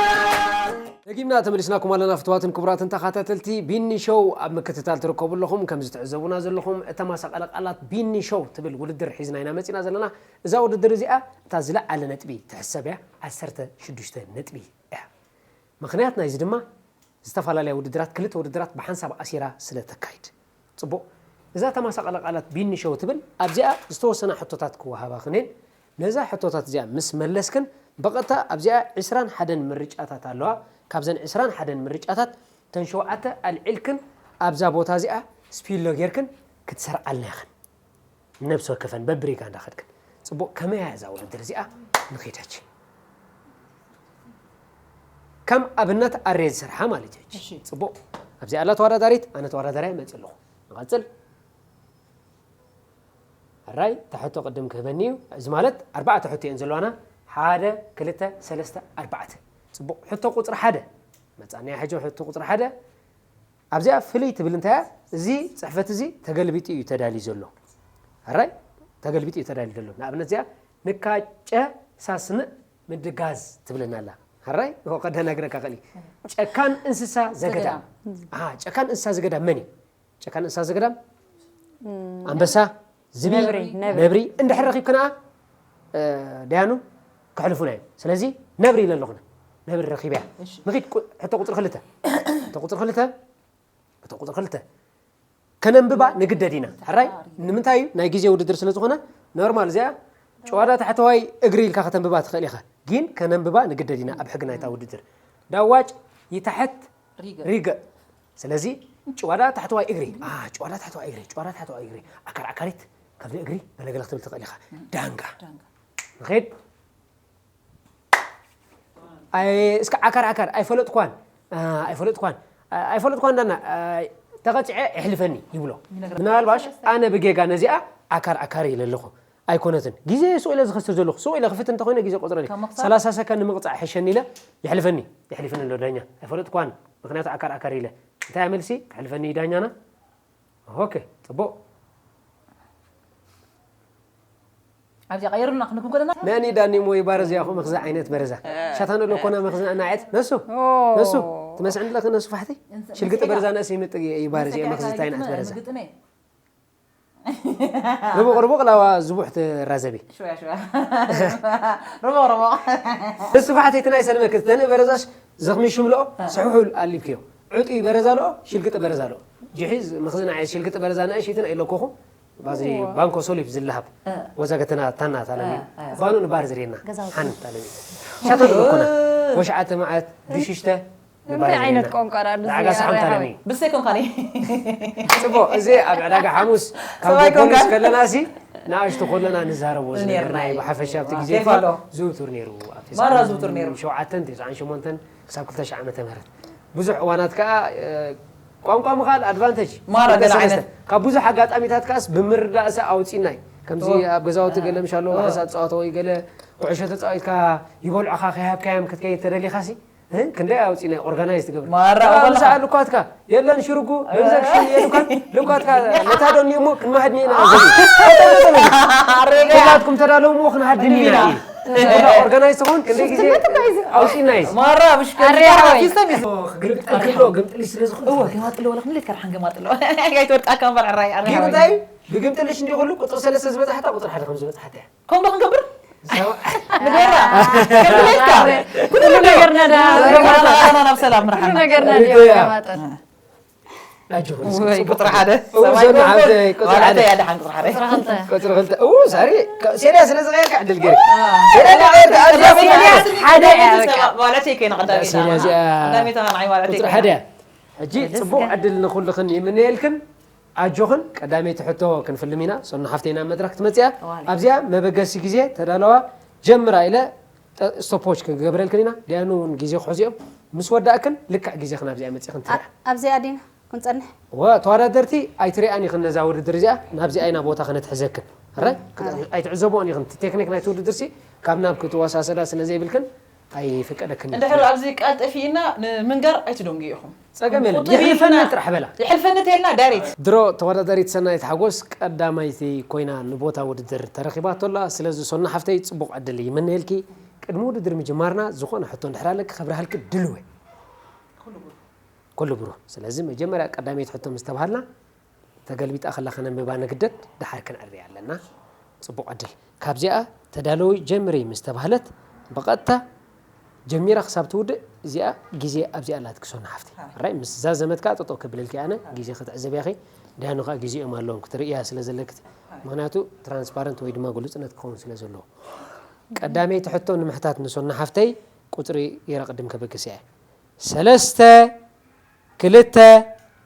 ደጊምና ተመሊስናኩም ኣለና ፍትዋትን ክቡራትን ተኸታተልቲ ቢኒ ሾው ኣብ ምክትታል ትርከቡ ኣለኹም ከምዚ ትዕዘቡና ዘለኹም እተማሳቐለ ቃላት ቢኒ ሾው ትብል ውድድር ሒዝና ኢና መፂና ዘለና እዛ ውድድር እዚኣ እታ ዝለዓለ ነጥቢ ትሕሰብ እያ ዓሰርተ ሽዱሽተ ነጥቢ እያ ምኽንያት ናይዚ ድማ ዝተፈላለያ ውድድራት ክልተ ውድድራት ብሓንሳብ ኣሲራ ስለ ተካይድ ፅቡቕ እዛ ተማሳቐለ ቃላት ቢኒ ሾው ትብል ኣብዚኣ ዝተወሰና ሕቶታት ክወሃባኽን እየን ነዛ ሕቶታት እዚኣ ምስ መለስክን ብቐጥታ ኣብዚኣ ዕስራን ሓደን ምርጫታት ኣለዋ ካብዘን ዕስራን ሓደን ምርጫታት ተን ሸውዓተ ኣልዒልክን ኣብዛ ቦታ እዚኣ ስፒሎ ጌርክን ክትሰርዓልና ኢኽን ነብሲ ወከፈን በብሪጋ እንዳኸድክን ፅቡቕ ከመያ እዛ ውድድር እዚኣ ንኺደች ከም ኣብነት ኣሬ ዝሰርሓ ማለት እዩ እሺ። ፅቡቕ ኣብዚኣ ኣላ ተወዳዳሪት ኣነ ተወዳዳሪያ መፅእ ኣለኹ ንቐፅል ሕራይ ተሕቶ ቅድም ክህበኒ እዩ እዚ ማለት ኣርባዕተ ሕቶ እየን ዘለዋና ሓደ ክልተ ሰለስተ ኣርባዕተ ፅቡቕ ሕቶ ቁፅሪ ሓደ መፃእናያ ሕጂ ሕቶ ቁፅሪ ሓደ ኣብዚኣ ፍልይ ትብል እንታይ እያ? እዚ ፅሕፈት እዚ ተገልቢጡ እዩ ተዳልዩ ዘሎ። ሕራይ ተገልቢጡ እዩ ተዳልዩ ዘሎ። ንኣብነት እዚኣ ንካጨ ሳስንእ ምድጋዝ ትብለና ኣላ። ሕራይ እኮ ከደናግረካ ክእል እዩ። ጨካን እንስሳ ዘገዳም። ኣሃ ጨካን እንስሳ ዘገዳም መን እዩ? ጨካን እንስሳ ዘገዳም ኣንበሳ፣ ዝብኢ፣ ነብሪ፣ ነብሪ። ነብሪ እንድሕር ረኺብክንኣ ደያኑ ከሕልፉና እዮም። ስለዚ ነብሪ ኢለ ኣለኹ ነብሪ ረኺበያ። ንኺድ ሕቶ ቁፅሪ ክልተ ሕቶ ቁፅሪ ክልተ ሕቶ ቁፅሪ ክልተ ከነንብባ ንግደድ ኢና። ሕራይ ንምንታይ እዩ? ናይ ግዜ ውድድር ስለ ዝኾነ ኖርማል እዚኣ ጨዋዳ ታሕተዋይ እግሪ ኢልካ ከተንብባ ትኽእል ኢኻ። ግን ከነንብባ ንግደድ ኢና ኣብ ሕጊ ናይታ ውድድር። ዳዋጭ ይታሕት ሪገ ስለዚ ጭዋዳ ታሕተዋይ እግሪ አ፣ ጭዋዳ ታሕተዋይ እግሪ ጭዋዳ ታሕተዋይ እግሪ ኣካል ኣካሊት ከብዲ እግሪ ገለገለ ክትብል ትኽእል ኢኻ። ዳንጋ ንኸይድ። ኣይ፣ እስከ ዓካር ዓካር ኣይፈለጥኳን አ፣ ኣይፈለጥኳን አ፣ ኣይፈለጥኳን ዳና አ፣ ተቐፅዐ የሕልፈኒ ይብሎ። ምናልባሽ ኣነ ብጌጋ ነዚኣ ዓካር ዓካር ኢለ ኣለኹ። ኣይኮነትን ግዜ ስቕ ኢለ ዝኸስር ዘለኹ ስቕ ኢለ ክፍት እንተኮይነ ግዜ ቆፅረኒ ካብ ምኽሳር? ሰላሳ ሰከንድ ምቕፃዕ ሕሸኒ ኢለ የሕልፈኒ የሕልፈኒ ኣሎ ዳኛ ኣይፈለጥኳን ምክንያቱ ዓካር ዓካር ኢለ እንታይ መልሲ ክሕልፈኒ እዩ ዳኛና ኦኬ ፅቡቕ ኣብዚኣ ቀይሩና ክንክን ከለና ነኒ ዳኒ ሞ ይባረዝ ያኹ መኽዚ ዓይነት በረዛ ሻታን ሎ ኮና መኽዚ ናዓት ነሱ ነሱ ትመስዕን ለኸ ነሱ ፋሕቲ ሽልግጥ በረዛ ነስ ይምጥ ይባረዝ መኽዚ ታይ ናዓት በረዛ ርቡቕ ርቡቕ ላዋ ዝቡሕ ትራዘቢ ሽዋ ሽዋ ርቡቕ ርቡቕ እሱ ፋሕቲ ትናይ ሰልመክ ተነ በረዛሽ ዘኽሚ ሽምሎ ስሑሑል ኣሊብክዮ ዕጡ በረዛ ሎ ሽልግጥ በረዛ ሎ ጅሒዝ መኽዚ ናዓት ሽልግጥ በረዛ ነሽ ይትን ኣይለኮኹ ባዚ ባንኮ ሶሊፍ ዝለሃብ ወዛ ገተና ታና ታለሚ ባኑ ንባር ዝሬና ሓን ታለሚ ሻታ ኮና ወሽዓተ መዓት ብሽሽተ እንታይ ዓይነት ቋንቋ ዳ ዳጋ ሰሓም ታለሚ ብሰይ ኮንካኒ ጽቦ እዚ ኣብ ዕዳጋ ሓሙስ ካብ ፖሊስ ከለና ሲ ንኣሽቱ ኮለና ንዛረቦ ዝነበርና ብሓፈሻ ኣብቲ ግዜ ዝውቱር ነይሩ ኣብቲ ማራ ዝውቱር ነይሩ ሸውዓተን ተስዓን ሸሞንተን ክሳብ ክልተ ሽሕ ዓመተ ምህረት ብዙሕ እዋናት ከዓ ቋንቋ ምኻል ኣድቫንቴጅ ማራ ገለ ዓይነት ካብ ብዙሕ ኣጋጣሚታት ከኣስ ብምርዳእሰ ኣውፂናይ ከምዚ ኣብ ገዛውቲ ገለ ምሻሎ ዋሕዛ ተፃወተ ወይ ገለ ኩዕሾ ተፃዊትካ ይበልዑኻ ከይሃብካዮም ክትከይድ ተደሊኻሲ ክንደይ ኣውፂናይ ኦርጋናይዝ ትገብር ማራ ምሳኣ ልኳትካ የለን ሽርጉ ገንዘብሽን የልኳት ልኳትካ ነታ ዶ እሞ ክንመሃድኒ ኢና ኩላትኩም ተዳለውሞ ክንሃድኒ ኢና ኦርጋናይዝ ትኾን ክንደይ ግዜ ኣውፂናይ ማራ ምሽ ኣርያ ሓወይ። ክግልብጠልክሎ ግምጥልሽ ስለ ዝኾነ እወ ገማጥሎ ወላ ክንብል ከርሓን ገማጥሎ ኣይትወድቃካ እምበር ዕራይ ኣርያ ሓወይ። እንታይ ብግምጥልሽ እንዲ ኩሉ ቁፅሪ ሰለስተ ዝበፅሓታ ቁፅሪ ሓደ ከም ዝበፅሓታ እያ ከም ዶ ክንገብር ንገራ ክንብለካ ኩሉ ነገርና ዳ ገማጥሎ። ኣና ናብ ሰላም ንሓና ነገርና ዳ ገማጥሎ። ኣጆኹም እስኪ ወይ ጽቡቅ። ቁጥሪ ሓደ እው፣ ሰብኣይ ዞን ኮንኩን። ዓብደይ፣ ቁጥሪ ሓደ። ዋላተይ ኣድሓን ቁጥሪ ሓደ። ቁጥሪ ክልተ። እው፣ ዛሬ ከ-፣ ሴርያ ስለ ዝቐየርካ ዕድል ገይረ። ሴርያ ዝቐየርካ ዕድል ገይረ። ሓደ እያ በቃ። ዋላተይ ከይነ ቀዳሚት ሴርያ እዚኣ ቀዳሚት ንዓይ ዋላተይ ቁጥሪ ከይነ። ሓደ እያ። ሕጂ ደስ ጽቡቅ ይብል። ዕድል ንኹልኽን ይምነየልክን። ኣጆኽን ቀዳመይቲ ሕቶ ክንፍልም ኢና። ሶና ሓፍተይ ናብ መድረኽ ክትመጽእ እያ። ዋላ። ኣብዚኣ መበገሲ ግዜ ተዳለዋ ጀምራ ኢለ ጠ-፣ ስቶፖች ክንገብረልክን ኢና። ዲያኑ እውን ግዜ ክሕዝኦም ምስ ወዳእክን ልክዕ ግዜ ክናብዚኣ መጺእክን ትርኣ። ኣ-፣ ኣብዚኣ ዲና ክንጸንሕ? ወ-፣ ተወዳደርቲ ኣይትሪኣን ኢኽን ነዛ ውድድር እዚኣ፣ ናብዚኣ ኢና ቦታ ክነትሕዘክን። ኣረ? ኣረ። ኣይትዕዘብኦን ኢኽን። እቲ ቴክኒክ ናይቲ ውድድር ሲ ካብ ናብ ክትወሳሰዳ ስለ ዘይብልክን ኣይፍቀደክን እዩ። እንድሕር ኣብዚ ቃል ጠፊእና ንምንጋር ኣይትደንጉ ኢኹም። ጸገም የለን። ቁጥብ ይሕልፈኒ ኢልና ጥራሕ በላ። ይሕልፈኒ ተልና ዳይሬክት። ድሮ ተወዳዳሪት ሰናይት ሓጎስ ቀዳማይቲ ኮይና ንቦታ ውድድር ተረኺባ ኣቶላ። ስለዚ ሶና ሓፍተይ ጽቡቕ ዕድል ይምነየልኪ። ቅድሚ ውድድር ምጅማርና ዝኾነ ሕቶ እንድሕር ኣለኪ ከብርሃልኪ ድልው እየ። ኩሉ ብሩህ። ስለዚ መጀመርያ ቀዳመይቲ ሕቶ ምስ ተባሃልና ተገልቢጣ ከላ ከነንብባ ንግደድ፣ ደሓር ክንዕርያ ኣለና። ጽቡቕ ዕድል። ካብዚኣ ተዳለዊ ጀምሪ ምስ ተባህለት ብቐጥታ ጀሚራ ክሳብ ትውድእ እዚኣ ግዜ ኣብዚኣ ኣላትኪ ሶና ሓፍቲ። ኣይ። ራይ ምስ ዛዘመት ከኣ ጠጠው ከብለልኪ ኣነ ግዜ ክትዕዘብያ ኢኺ። ደያኑ ከኣ ግዜኦም ኣለዎም ክትርእያ ስለ ዘለኪ። ኣይ። ምኽንያቱ ትራንስፓረንት ወይ ድማ ግሉጽነት ክኸውን ስለ ዘለዎ። ቀዳመይቲ ሕቶ ንምሕታት ንሶና ሓፍተይ ቁጽሪ ገይረ ቅድም ከበግስ እየ። ሰለስተ፣ ክልተ፣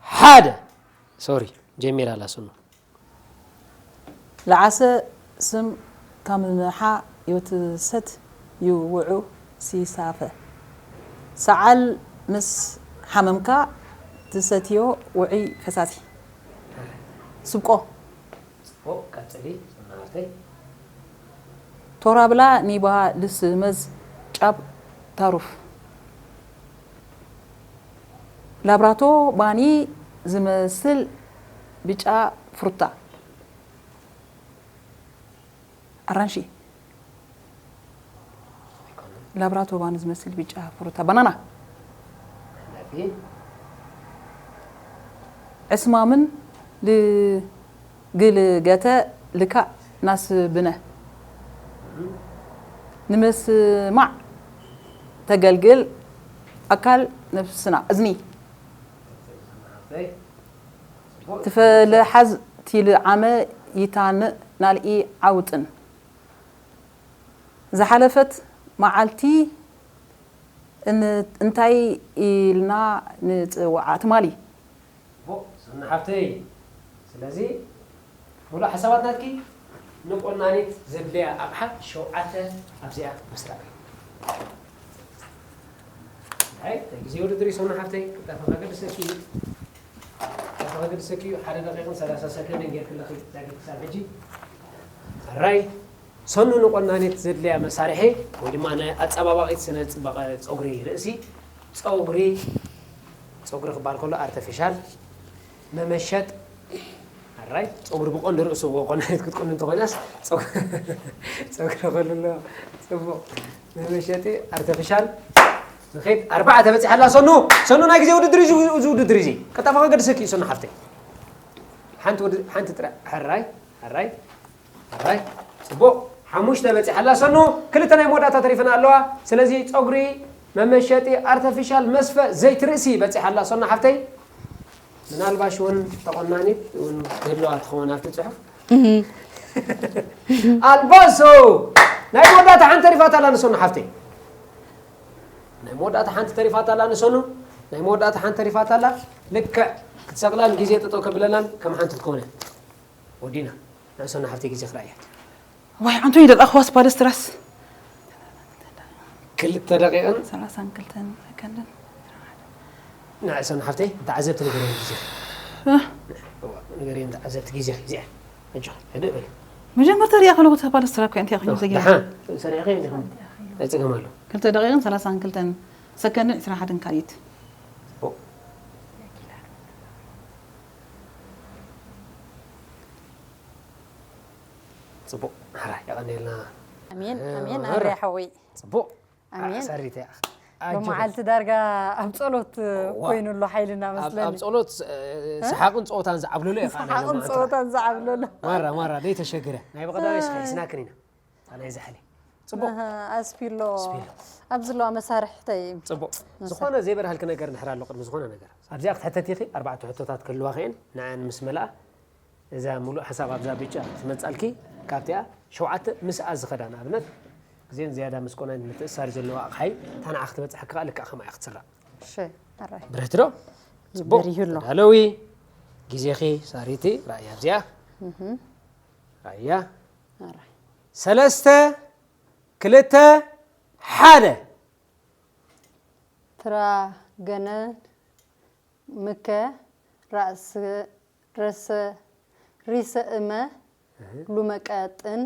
ሓደ። ሶሪ፣ ጀሚራ ኣላ ሶና። ለዓሰ ስም ካምንሓ ዮትሰት ዩ ውዑ ሲሳፈ። ሰዓል ምስ ሓመምካ ትሰትዮ ውዑይ ፈሳሲ። ስብቆ። ጽቡቕ፣ ቀጽሊ፣ ሶና ሓፍተይ። ቶራብላ ኒባ ልስመዝ ጫብ ታሩፍ። ላብራቶ ባኒ ዝመስል ብጫ ፍሩታ። ኣራንሺ። ላብራቶ ባኒ ዝመስል ብጫ ፍሩታ። ባናና። ዕስማምን ልግልገተ ልካዕ ናስብነ። ንምስማዕ ተገልግል ኣካል ነፍስና። እዝኒ። ትፈልሓዝ ቲልዓመ ይታንእ ናልኢ ዓውጥን። ዝሓለፈት መዓልቲ እን-፣ እንታይ ኢልና ንጽውዓ ትማሊ? ቦ፣ ሰና ሓፍተይ፣ ስለዚ ሙሉእ ሓሳባት ናትኪ ንቆናኒት ዘድልያ ኣቕሓ ሸውዓተ ኣብዚኣ ምስራቕ። እንታይ፣ ናይ ግዜ ውድድር እዩ፣ ሰና ሓፍተይ፣ ቅልጣፈ ከገድሰኪ እዩ። ቅልጣፈ ከገድሰኪ እዩ። ሓደ ደቂቕን ሰላሳ ሰከንድን ጌርክለኺ፣ ዳግም ክሳብ ሕጂ። ሕራይ፣ ሰኑ ንቆናኒት ዘድልያ መሳርሒ ወይ ድማ ናይ ኣጸባባቒት ስነ ጽባቐ ጸጉሪ ርእሲ፣ ጸጉሪ፣ ጸጉሪ ክበሃል ከሎ ኣርተፊሻል፣ መመሸጥ፣ ኣረ፣ ራይ ጸጉሪ ብቆንዶ ርእሱ ቆናይት ክትቆን እንተኾይናስ ጸጉሪ ከልሎ ጽቡቕ። መመሸጢ ኣርቲፊሻል ንኸይድ ኣርባዕተ በፂሓ ኣላ። ሰኑ ሰኑ ናይ ግዜ ውድድር እዩ። እዚ ውድድር እዚ ቀጣፋ ከገድሰኪ እዩ። ሰኑ ሓፍተይ ሓንቲ ውድ- ሓንቲ ጥራይ። ሕራይ ሕራይ ሕራይ። ጽቡቕ። ሓሙሽተ በፂሓ ኣላ። ሰኑ ክልተ ናይ መወዳእታ ተሪፈና ኣለዋ። ስለዚ ጸጉሪ መመሸጢ ኣርቲፊሻል መስፈ ዘይትርእሲ በፂሓ ኣላ። ሰኑ ሓፍተይ ምናልባሽ እውን ተቆናኒት እውን ክህልዋ ትኸውን ኣብቲ ጽሑፍ። ኣልባሶ ናይ መወዳእታ ሓንቲ ተሪፋት ኣላ ንሰኑ ሓፍተይ። ናይ መወዳእታ ሓንቲ ተሪፋት ኣላ ንሰኑ። ናይ መወዳእታ ሓንቲ ተሪፋት ኣላ። ልክዕ ክትሰቕላን ግዜ ጠጠው ከብለላን ከም ሓንቲ ክትከውን እያ። ወዲና ንሰኑ ሓፍተይ ግዜ ክረኣያ። ዋይ ኣንቶኒ ደቃ ክዋስ ፓለስትራስ ክልተ ደቂቕን ሰላሳን ክልተን ሰከንድን ንሰኑ ሓፍተይ ተዓዘብቲ ንገርዮም ግዜ። እ? ንገርዮም ተዓዘብቲ ግዜ እዚኣ። ሕጂ ሕድእ በል። መጀመርታ ሪኣ ከለኩ እታ ፓለስትራ እኮ እንታይ ኮይኑ ዘጊራ ደሓን ሰሪዕኺ እንዲኹም ኣይጸገም ኣሎ። ክልተ ደቂቕን ሰላሳን ክልተን ሰከንድን ዕስራን ሓደን ካልኢት ጽቡቕ። ጽቡቕ። ሕራይ የቐንየልና። ኣሜን ኣሜን። እረ። ኣረ ሓወይ ጽቡቕ። ኣሜን። ሰሪተ ሎመዓልቲ ዳርጋ ኣብ ጸሎት ኮይኑ ኣሎ ሓይልና ኣብ መስለኒ። ጸሎት ሰሓቕን ጸወታን ዝዓብልሉ እየ። ሰሓቕን ጸወታን ዝዓብለሉ። ማራ ማራ ደይ ተሸግረ ናይ በቐዳማይ ስኻ ይስናክን ኢና። ኣነ ዝሕሊ ጽቡቕ። ኣስፒሎ ኣስፒሎ። ኣብ ዘለዋ መሳርሕተይ ጽቡቕ። ዝኾነ ዘይበርሃልኪ ነገር ንሕር ኣሎ። ቅድሚ ዝኾነ ነገር ኣብዚኣ ክትሕተት ኢኺ። ኣርባዕተ ሕቶታት ክህልዋ ክእን ንዓን ምስ መልኣ እዛ ሙሉእ ሓሳብ ኣብዛ ብጫ ትመጻልኪ። ካብቲኣ ሸውዓተ ምስኣ ዝኸዳ ንኣብነት ግዜን ዝያዳ ምስ ቆናይት ምትእሳር ዘለዋ ኣቕሓይ ታናዓ ክትበጽሐካ ልክዕ ከምኣ ክትስራዕ። እሺ ኣራይ ብርህቲ ዶ? ጽቡቕ። በሪሁ ኣሎ። ተዳለዊ። ግዜኺ ሳሪቲ ራእያ ኣብዚኣ ራእያ ኣራይ ሰለስተ ክልተ ሓደ ትራገነ ምከ ራእስ ረሰ ሪሰ እመ ሉመቀጥን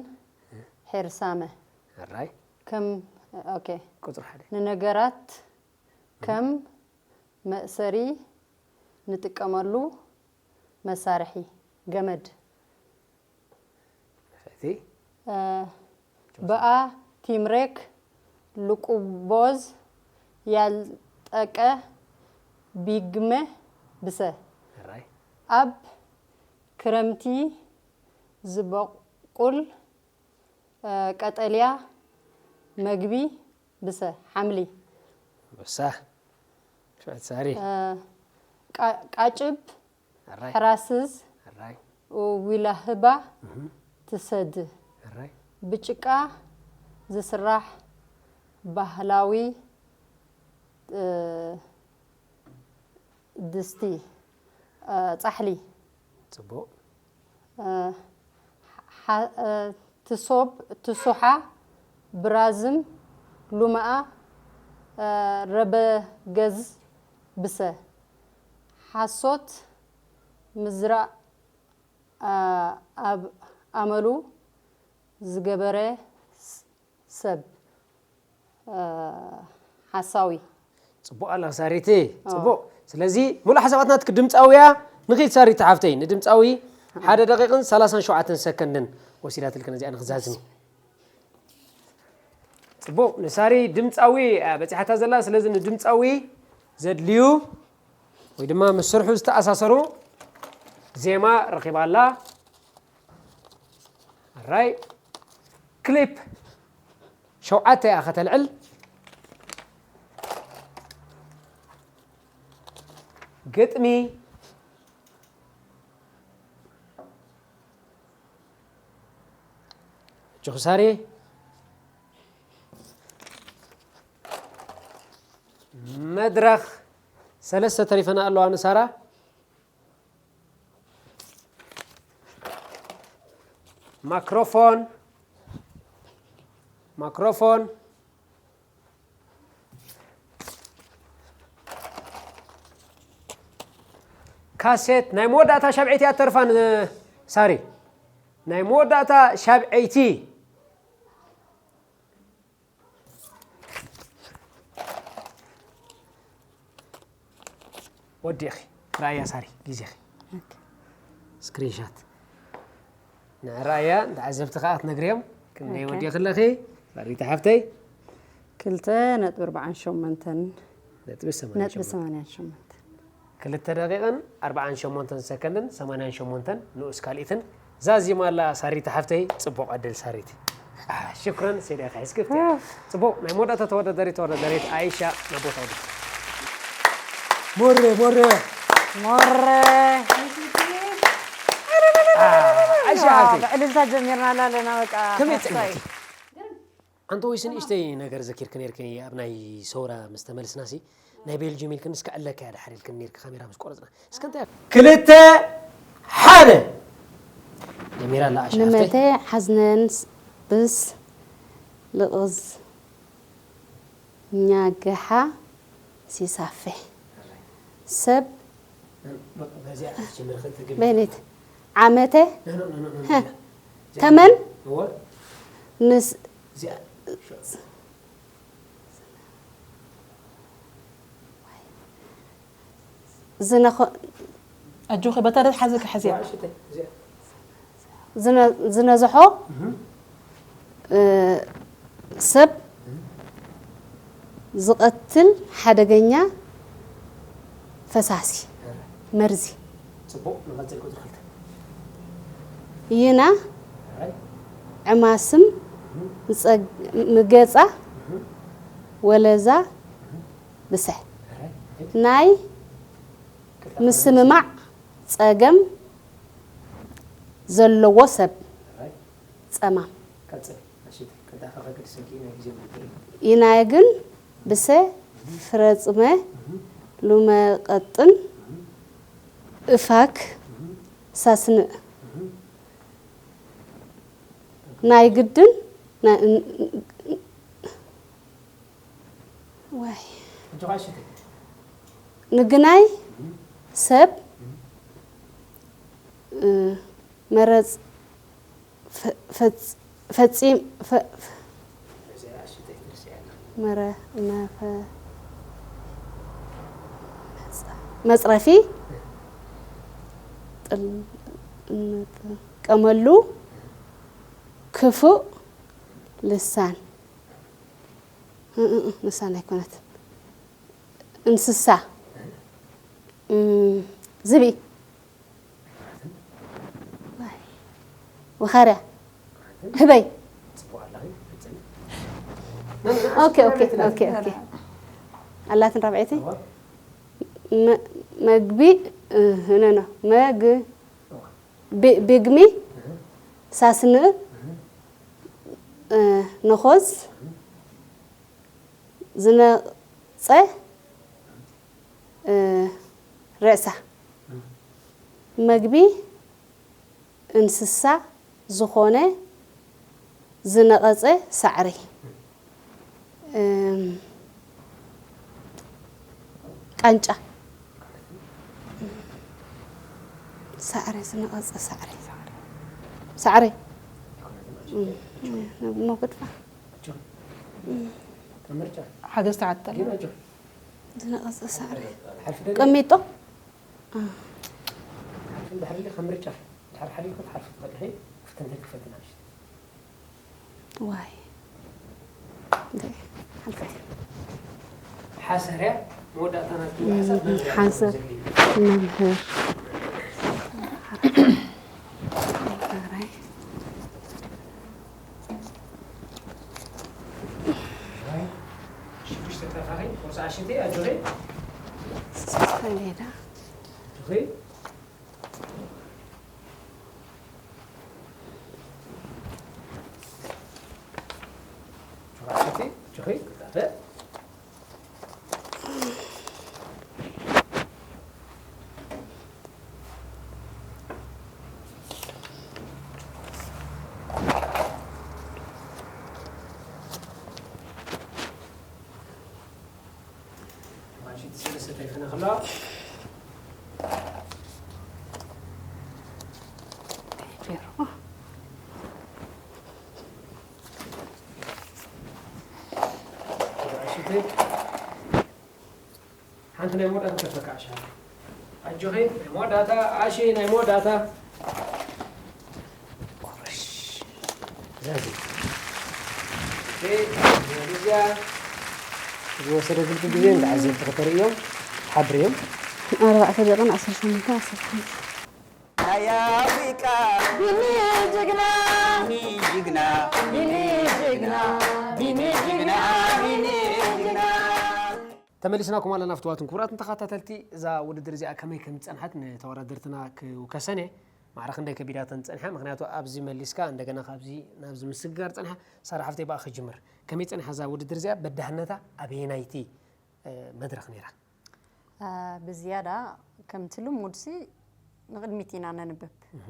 ሄርሳመ ራይ ከም ኦኬ ቁጽሪ ሓደ ንነገራት ከም መእሰሪ ንጥቀመሉ መሳርሒ ገመድ እቲ ብኣ ቲምሬክ ልቁቦዝ ያልጠቀ ቢግመ ብሰ ራይ ኣብ ክረምቲ ዝበቁል ቀጠልያ መግቢ ብሰ ሓምሊ በሳ ሸት ሳሪ ቃጭብ ራይ ሕራስዝ ራይ ዊላህባ ትሰድ ራይ ብጭቃ ዝስራሕ ባህላዊ ድስቲ ጻሕሊ ጽቡቕ ትሶብ ትሱሓ ብራዝም ሉማኣ ረበገዝ ብሰ ሓሶት ምዝራእ ኣብ ኣመሉ ዝገበረ ሰብ ሓሳዊ ጽቡቕ ኣላ ሳሪቲ ጽቡቕ። ስለዚ ሙሉእ ሓሳባትና ትክ ድምፃውያ ንኺድ ሳሪቲ ሓፍተይ ንድምፃዊ ሓደ ደቂቕን ሰላሳን ሸውዓተን ሰከንድን ወሲዳትልክን እዚኣ ንክዛዝሚ ጽቡቕ ንሳሪ ድምፃዊ በፂሓታ ዘላ። ስለዚ ንድምፃዊ ዘድልዩ ወይ ድማ ምስ ስርሑ ዝተኣሳሰሩ ዜማ ረኺባ ኣላ። ራይ ክሊፕ ሸውዓተ እያ ከተልዕል። ግጥሚ ጭኹሳሪ መድረኽ ሰለስተ ተሪፈና ኣለዋ ንሳራ ማክሮፎን ማክሮፎን ካሴት ናይ መወዳእታ ሻብዐይቲ ኣተርፋን ሳሪ ናይ መወዳእታ ሻብዐይቲ ወዲኺ ራእያ ሳሪ ግዜኺ ስክሪንሻት ንኣረኣያ ንተዓዘብቲ ከዓ ክትነግርዮም። ክንደይ ወዲእኺ ኣለኺ ሳሪታ ሓፍተይ? ክልተ ነጥቢ ኣርባዓን ሸሞንተን ነጥቢ ነጥቢ ሰማንያን ሸሞንተን። ሰማንያን ሸሞንተን። ክልተ ደቂቕን ኣርባዓን ሸሞንተን ሰከንድን ሰማንያን ሸሞንተን ንኡስ ካልኢትን ዛዚማ ኣላ ሳሪታ ሓፍተይ። ፅቡቕ ዕድል ሳሪቲ። ኣህ፣ ሽኩረን ሴድያ ክሕዝኪ ፍትያ። ፅቡቕ ናይ መወዳእታ ተወዳዳሪ ተወዳዳሪት ኣይሻ ናብ ቦታ ውድድር። ሞሬ ሞሬ ሞረ ኣይሻ ሓፍተይ ብዕልልታ ጀሚርና ኣለና በቃ ከመይ ሓሳይ። ፅዕነቲ? ኣንተ ወይስ ንእሽተይ ነገር ዘኪርክን ነርክን ኣብናይ ሰውራ ምስ ተመልስናሲ ናይ ቤልጅም ኢልክን እስከ ዕለካ እያ ድሓር ኢልክን ነርክ ካሜራ ምስ ቆረፅና እስከ እንታይ ክልተ ሓደ ጀሚራ ኣላ ኣሻ ሓፍተይ። ንመተ ሓዝነን ብስ ልቕዝ ኛገሓ ሲሳፌ ሰብ በዚኣ ክትጅምር ክትግቢ በይነት ዓመተ ተመን እወ ንስ እዚኣ ዝነኸ ኣጆኺ በታ ዶ ሓዚ ክሕዝያ ዋዕሽተይ እዚኣ ዝነ- ዝነዝሖ እ፣ ሰብ ዝቐትል ሓደገኛ ፈሳሲ መርዚ ፅቡቕ ንቐፅል ቁፅሪ ክልተ ይና ራይ ዕማስም ምፀግ- ምገፃ ወለዛ ብሰ ናይ ምስምማዕ ፀገም ዘለዎ ሰብ ራይ ፀማም ቀፅል ኣሽተይ ቀዳኻ ከገድሰኪ ናይ ግዜ ውድድር እዩ ይናየ ግን ብሰ ፍረፅመ ሉመቀጥን እፋክ ሳስንእ ናይ ግድን ናይ- ን- ን- ወይ ሕጂ ኣሽተይ ንግናይ ሰብ እ፣ መረፅ ፈ- ፈፅ- ፈፂም ፈ- መረ መፈ መፅረፊ ጥል- እንጥቀመሉ ክፉእ ልሳን እ- እ- እ- ልሳን ኣይኮነትን እንስሳ እም፣ ዝብኢ ወኻርያ ህበይ ኦኬ ኦኬ ኦኬ ኦኬ ኣላትን ራብዐይቲ መ- መግቢ እ፣ ኖ ኖ መግ ቢ- ቢግሚ ሳስንእ እ፣ ነኾዝ ዝነፀ እ፣ ርእሳ መግቢ እንስሳ ዝኾነ ዝነቐጸ ሳዕሪ እም፣ ቃንጫ ሳዕሪ ዝነቐጸ ሳዕሪ ሳዕሪ እም፣ ሞገድፋ ሓገዝ ተዓተል ዝነቐጸ ሳዕሪ ቀሚጦ ድሕሪ ከም ምርጫ ድሕሪ ሓሊፉ ትሓልፊ ትኽእል ኢኺ። ፍትንተይ ክፈትና ምሽ ዋይ ሓልፈ ሓሰርያ መወዳእታ ናቱ ሓሳብ መምርያ ሓንሳብ ዘድልዩ። መምህር ሽዱሽተ ጠፋኺ ወፃ ሽቲ ኣጆኺ ሰሌዳ ኣጆኺ ጆኻሽቲ ጆኺ ቅዳተ ማሽት ሰለስተ ይፈነኽሎ ሓንቲ ናይ መወዳእታ ተፈካ ኣሻ ኣጆኺ ናይ መወዳእታ ኣሺ ናይ መወዳእታ ዛዚ። እዚኣ ዝወሰደ ፍልፍል ግዜ እንዳ ዓዘብቲ ከተርእዮም ሓብርዮም። ኣርባዕተ ደቂቕን ዓሰርተ ሸሞንተ ዓሰርተ ሓሙሽተ። ናይ ኣፍሪቃ ቢኒ ጅግና፣ ቢኒ ጅግና፣ ቢኒ ጅግና፣ ቢኒ ጅግና፣ ቢኒ ጅግና። ተመሊስናኩም ኣለና ፍትዋትን ክቡራትን ተኸታተልቲ። እዛ ውድድር እዚኣ ከመይ ከም ዝጸንሐት ንተወዳደርትና ክውከሰን እየ። ማዕረ ክንደይ ከቢዳተን ዝጸንሐ፣ ምኽንያቱ ኣብዚ መሊስካ እንደገና ካብዚ ናብዚ ምስግጋር ጸንሐ። ሳራ ሓፍተይ ብኣኺ ክጅምር። ከመይ ጸኒሓ እዛ ውድድር እዚኣ? በዳህነታ ኣበየናይቲ፣ እ፣ መድረኽ ነይራ? አ፣ ብዝያዳ ከምቲ ልሙድሲ ንቕድሚት ኢና ነንብብ። እህ።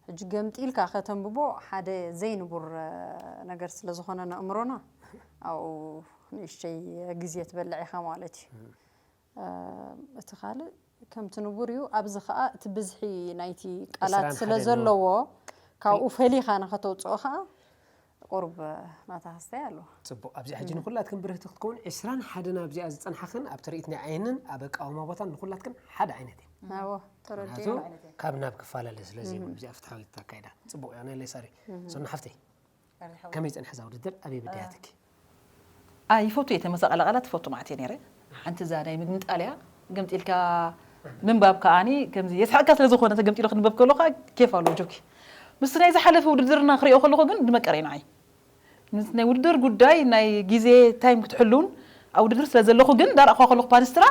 ሕጂ ገምጢልካ ከተንብቦ ሓደ ዘይንቡር፣ እ፣ ነገር ስለ ዝኾነ ነእምሮና ኣብኡ ንእሽተይ ግዜ ትበልዕ ኢኻ ማለት እዩ። እህ። እ፣ እቲ ካልእ ከምቲ ንቡር እዩ። ኣብዚ ኸኣ እቲ ብዝሒ ናይቲ ቃላት ዕስራን ስለ ሓደን ዘለዎ፣ ካብኡ ፈሊኻ ንኸተውጽኦ ኸኣ ቁሩብ ናታ ክስታይ ኣለዎ። ጽቡቕ። ኣብዚ ሕጂ ንኹላትክን ብርህቲ ክትከውን፣ ዕስራን ሓደን ኣብዚኣ ዝጸንሓኽን ኣብ ትርኢት ናይ ዓይንን ኣብ ኣቃውማ ቦታን ንኹላትክን ሓደ ዓይነት እዩ። ኣዎ፣ ተረዲኡ። ምኽንያቱ ካብ ናብ ክፈላለ ስለ ዘይብሉ፣ እዚኣ ፍትሓዊት ኣካይዳ። ጽቡቕ እያ፣ ናይ ሌሳሪ። እህ። ሰኑ ሓፍተይ፣ ከመይ ጸንሐ እዛ ውድድር? ኣበይ በዳያትኪ? ኣይ፣ ይፈቱ እየ፣ ተመሳቐለ ቃላት ይፈቱ ማለት እየ ነይረ። ሓንቲ እዛ ናይ ምግምጣል እያ፣ ገምጢልካ ምንባብ ከኣኒ ከምዚ የስሕቀካ ስለ ዝኾነ፣ ተገምጢሉ ክንበብ ከሎ ከኣ ኬፍ ኣለዎ፣ ጆኪ። ምስ ናይ ዝሓለፈ ውድድርና ክሪኦ ከለኹ ግን ድመቀረ እዩ ንዓይ። ምስ ናይ ውድድር ጉዳይ ናይ ግዜ ታይም ክትሕሉን ኣብ ውድድር ስለ ዘለኹ ግን ዳርኣኳ ከለኹ ፓንስትራ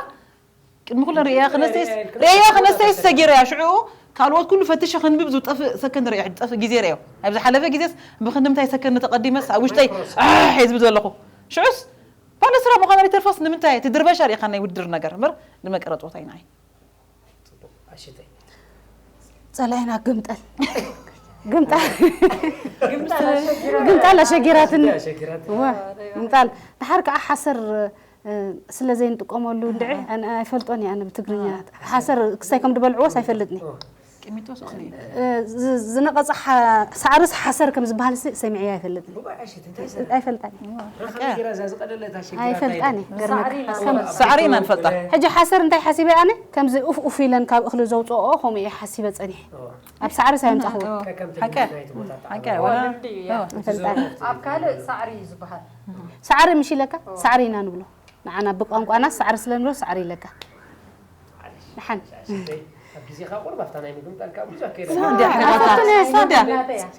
ቅድሚ ኩለን ርእያ ክነስተይስ፣ ርእያ ክነስተይስ ሰጊረ እያ። ሽዑ ካልኦት ኩሉ ፈትሸ ክንብብ ዝጠፍእ ሰከንድ ርእዮ፣ ዝጠፍእ ግዜ ርእዮ። ኣብ ዝሓለፈ ግዜስ ብክንዲ ምንታይ ሰከንድ ተቐዲመስ ኣብ ውሽጠይ ኣሕ እየ ዝብል ዘለኹ። ሽዑስ ፓንስትራ ምዃና ሪተርፋስ ንምንታይ ትድርበሻ ርኢኻ ናይ ውድድር ነገር እምበር ንመቀረ ጾታ እዩ ንዓይ። ጽቡቕ፣ ኣሽተይ። ጸላኢና ግምጠል። ግምጣል። ግምጣል ኣሸጊራትኒ። ኣሸጊራትኒ። እወ፣ ግምጣል። ድሓር ከኣ ሓሰር፣ እ፣ ስለ ዘይንጥቀመሉ እንድዒ፣ ኣነ ኣይፈልጦን እየ፣ ኣነ ብትግርኛ። ሓሰር ክሳይ ከም ዝበልዕዎስ ኣይፈልጥን እየ። ቂሚጦስ እኽሊ እዩ። እ፣ ዝ-፣ ዝነቐጸ ሓ-፣ ሳዕርስ ሓሰር ከም ዝበሃል ስ-፣ ሰሚዐዮ ኣይፈልጥን እየ። እዋ፣ ኣሽተይ፣ እንታይ ሰራ? ኣይፈልጣን እየ። እዋ። ረኸቢ ጌራ እዛ ዝቐለለት ኣሸጊራታ ኣይፈልጣን እየ፣ ገርመካ። ሳዕሪ ኢና ከም ንፈልጣ። ሕጂ ሓሰር እንታይ ሓሲበ ኣነ? ከምዚ ኡፍ ኡፍ ኢለን ካብ እኽሊ ዘውፅኦ ከምኡ እየ ሓሲበ ፀኒሐ። እዋ። ኣብ ሳዕርስ ኣየምፃኽዎ። እዋ። ከከም ሓቂ። ትልምዲ ናይቲ ቦታ ሓቂ፣ ኣተዓባብያ። ወላ ልምዲ እዩ። እዋ። ይፈልጣ። ኣብ ካልእ ሳዕሪ እዩ ዝበሃል። ሳዕሪ ምሽ ኢለካ? እዋ። ሳዕሪ ኢና ንብሎ። ንዓና ብቋንቋና ሳዕሪ ስለ ንብሎ ሳዕሪ ኢለካ። ደሓን። ኣሽተይ፣ ኣብ ግዜኻ ቁሩብ ኣብታ ናይ ምግምጣል ከኣ ብዙሕ ከይደ። ሳንድያ፣ ኣሕዋታ፣ ኣይፈቱን እየ። ሳንድያ።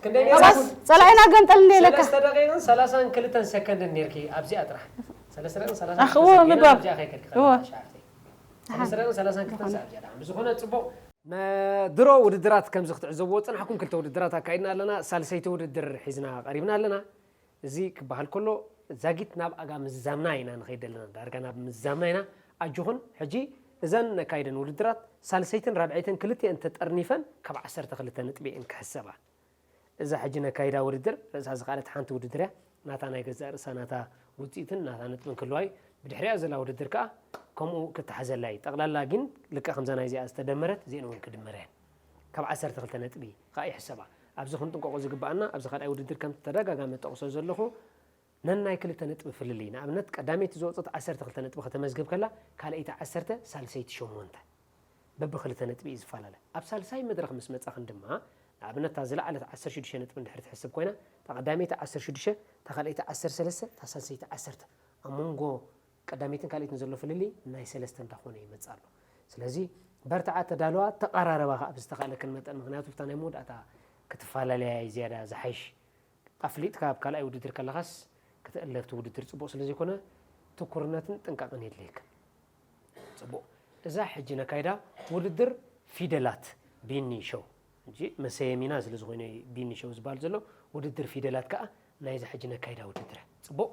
ክንደይ ነይርካ? ኣባስ፣ ጸላኢና ገምጠል እንደ ኢለካ። ሰለስተ ደቂቕን ሰላሳን ክልተን ሰከንድን ነይርኪ ኣብዚኣ ጥራሕ። ሰለስተ ደቂቕን ሰላሳን ክልተን ኣኽዎ ሰከንድ ገና ምባብ። ኣብዚኣ ከይከድኪ እዎ። ከለኻ ሻዕፍተይ። ሰለስተ ደቂቕን ሰላሳን ክልተን ሰዓብ ዝያዳ። ብዝኾነ ጽቡቕ። ንድሮ ውድድራት ከምዚ ክትዕዘብዎ ዝጸናሕኩም ክልተ ውድድራት ኣካይድና ኣለና። ሳልሰይቲ ውድድር ሒዝና ቀሪብና ኣለና። እዚ ክበሃል ከሎ ዛጊት ናብ ኣጋ ምዝዛምና ኢና ንኸይድ ዘለና። ዳርጋ ናብ ምዝዛምና ኢና። ኣጆኹን፣ ሕጂ እዘን ነካይደን ውድድራት ሳልሰይትን ራብዐይትን ክልቲኤን ተጠርኒፈን ካብ ዓሰርተ ክልተ ነጥቢ እየን ክሕሰባ። እዛ ሕጂ ነካይዳ ውድድር ርእሳ ዝኸኣለት ሓንቲ ውድድር እያ። ናታ ናይ ገዛእ ርእሳ ናታ ውጽኢትን ናታ ነጥብን ክህልዋ እዩ። ብድሕሪኣ ዘላ ውድድር ከኣ ከምኡ ክተሓዘላ እዩ። ጠቕላላ ግን ልክዕ ከምዛ ናይዚኣ ዝተደመረት እዚአን እውን ክድመራ እየን። ካብ ዓሰርተ ክልተ ነጥቢ ከኣ ይሕሰባ። ኣብዚ ክንጥንቀቖ ዝግበኣና፣ ኣብዚ ካልኣይ ውድድር ከምቲ ተደጋጋሚ ጠቕሶ ዘለኹ፣ ነናይ ክልተ ነጥቢ ፍልልይ። ንኣብነት፣ ቀዳመይቲ ዝወጸት ዓሰርተ ክልተ ነጥቢ ከተመዝግብ ከላ፣ ካልኣይቲ ዓሰርተ፣ ሳልሰይቲ ሸሞንተ። በብኽልተ ነጥቢ እዩ ዝፈላለ። ኣብ ሳልሳይ መድረኽ ምስ መጻኽን ድማ፣ ንኣብነት፣ እታ ዝለዓለት ዓሰርተ ሽዱሽተ ነጥቢ እንድሕር ትሕስብ ኮይና፣ እታ ቀዳመይቲ ዓሰርተ ሽዱሽተ፣ እታ ካልኣይቲ ዓሰርተ ሰለስተ፣ እታ ሳልሰይቲ ዓሰርተ። ኣብ መንጎ ቀዳመይትን ካልኣይትን ዘሎ ፍልልይ ናይ ሰለስተ እንዳኾነ ይመጽእ ኣሎ። ስለዚ በርትዓ፣ ተዳለዋ፣ ተቐራረባ ከኣ ብዝተኻእለክን መጠን፣ ምኽንያቱ ብታ ናይ መወዳእታ ክትፈላለያ እዩ ዝያዳ ዝሓይሽ። ኣፍሊጥካ ኣብ ካልኣይ ውድድር ከለኻስ ክትእለፍቲ ውድድር ጽቡቕ ስለ ዘይኮነ ትኩርነትን ጥንቃቕን የድልየክን። ጽቡቕ። እዛ ሕጂ ነካይዳ ውድድር ፊደላት ቢኒ ሾው። ሕጂ መሰየሚና ስለ ዝኾነ ቢኒ ሾው ዝበሃል ዘሎ ውድድር ፊደላት ከኣ ናይዛ ሕጂ ነካይዳ ውድድር እያ። ጽቡቕ።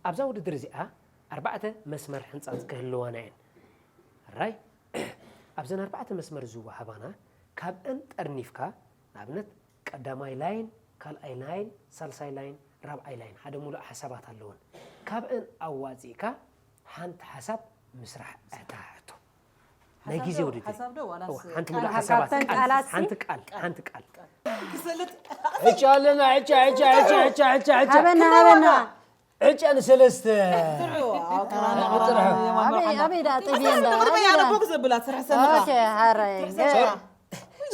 ኣብዛ ውድድር እዚኣ ኣርባዕተ መስመር ሕንጻጽ ክህልዋና እየን። ራይ፣ ኣብዘን ኣርባዕተ መስመር ዝወሃባና ካብአን ጠርኒፍካ፣ ንኣብነት ቀዳማይ ላይን፣ ካልኣይ ላይን፣ ሳልሳይ ላይን፣ ራብዓይ ላይን፣ ሓደ ሙሉእ ሓሳባት ኣለወን። ካብአን ኣዋጺእካ ሓንቲ ሓሳብ ምስራሕ እታ ሕቶ። ናይ ሓሳብ ግዜ ዶ፣ ውድድር። ሓሳብ ዶ፣ ዋላስ እዋ፣ ሓንቲ ቃል? ሙሉእ ሓሳባት፣ ካብተን ቃል፣ ቃላት ሲ? ሓንቲ ቃል፣ ሓንቲ ቃል። ክሰልጥ። ዕጫ ኣለና፣ ዕጫ፣ ዕጫ፣ ዕጫ፣ ዕጫ፣ ዕጫ፣ ዕጫ። ሃበና፣ ሃበና። ዕጫ ንሰለስተ። ጥርሑ፣ ኣዎ፣ ጥርሑ፣ ጥርሑ። ኣበይ፣ ኣበይ ደኣ ጠብየ እንዳ፣ ኣበይ ደኣ? ፎክ ዘብላ፣ ስራሕ ሰነኻ። ኦኬ፣ ሃረይ። ትሕሰብ።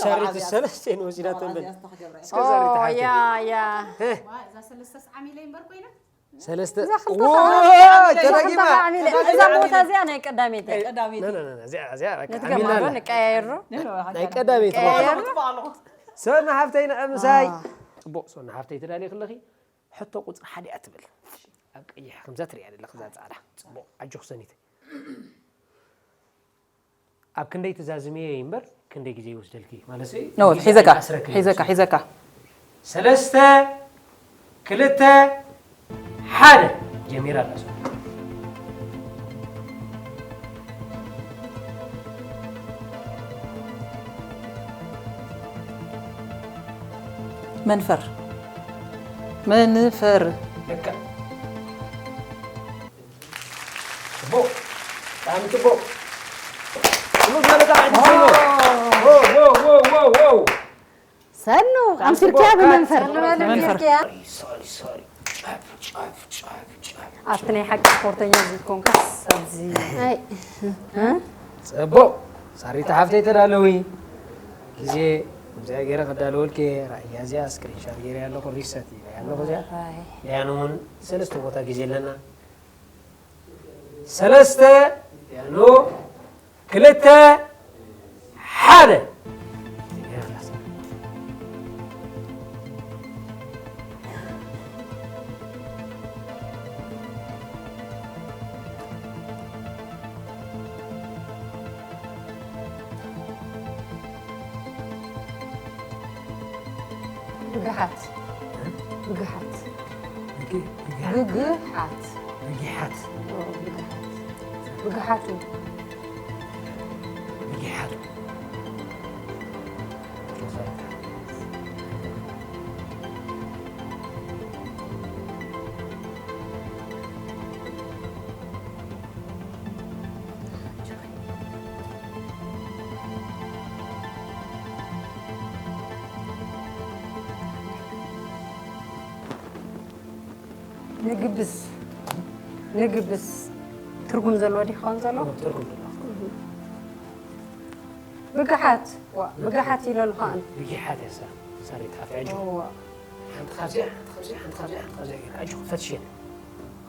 ሸሪት ሰለስተ ወሲዳቶ እምበር። እስከ ኦ ዛሬ ተሓተ። ያ ያ እ፣ እዛ ሰለስተ ዓሚለ ይንበር ኮይና ሰለስተ እዛ ክልተ ዎ፣ ከኣ- ተደጊማ። ክልተ ከኣ ዓሚለ። እዛ ቦታ እዚኣ ናይ ቀዳመይቲ። ቀዳመይቲ ነ፣ ነ፣ ነ፣ እዚኣ፣ እዚኣ፣ በቃ፣ ነትገማዶ ዓሚላና። ንቀያየር ዶ? ናይ ቀዳመይቲ ቀያየር። ማለት። ሶና ሓፍተይ ንዕምሳይ። ጽቡቕ፣ ሶና ሓፍተይ ትዳሊ ክለኺ። ሕቶ ቁጽሪ ሓደ እያ ትብል። ኣብ ቀይሕ ከምዛ ትሪኣ ዘለኺ እዛ ጻዕዳ። ጽቡቕ፣ ኣጆኺ ሰኒተይ። ኣብ ክንደይ ትዛዝምዮ እምበር ክንደይ ግዜ ይወስደልኪ ማለት እዩ? ኖ ግዜ ሒዘካ ኣስረክብ ሒዘካ ይወስድ። ሒዘካ ሰለስተ ክልተ ሓደ ጀሚራ ኣላ። መንፈር መንፈር ልክዕ። ጽቡቕ። ብጣዕሚ ጽቡቕ። ጽቡቕ ዝበለ ጣቕዒት ንሰይኖ። ዎ፣ ዎ፣ ዎ፣ ዎ፣ ዎ። ሰኑ ኣምሲልክያ ብመንፈር መንፈር። ኣምሲልክያ ሶሪ፣ ሶሪ። ጫፍ፣ ጫፍ፣ ጫፍ፣ ጫፍ። ኣብቲ ናይ ሓቂ ስፖርተኛ ዘይኮንካስ ኣብዚ ኣይ ጽቡቕ። ሳሪታ ሓፍተይ ተዳለዊ። ግዜ ከምዚኣ ገይረ ከዳለወልኪ እየ። ራእያ እዚኣ ስክሪንሻት ገይረ ኣለኹ፣ ሪሰት ኢለ ኣለኹ እዚኣ። ኣይ። ያን እውን ሰለስተ ቦታ ግዜ ኣለና። ሰለስተ ፒያኖ ክልተ ሓደ። ብግሓት ብግሓት ብጊ- ብጊሓት ብግሓት ብጊሓት ኦ፣ ብግሓት ብግሓቱ ብጊሓት ንግብስ ንግብስ ትርጉም ዘለዎ ድዩ ክኸውን ዘለዎ? ትርጉም ዘለዎ ብግሓት ዋ፣ ብግሓት ኢለ ኣለኹ ኣነ። ብጊሓት እያ እሳ ሳሪት ሓፍቲ ኣጆ ዋ፣ ሓንቲ ካብዚኣ ሓንቲ ካብዚኣ ሓንቲ ካብዚኣ ሓንቲ ካብዚኣ ጌርካ ኣጆ ፈትሽን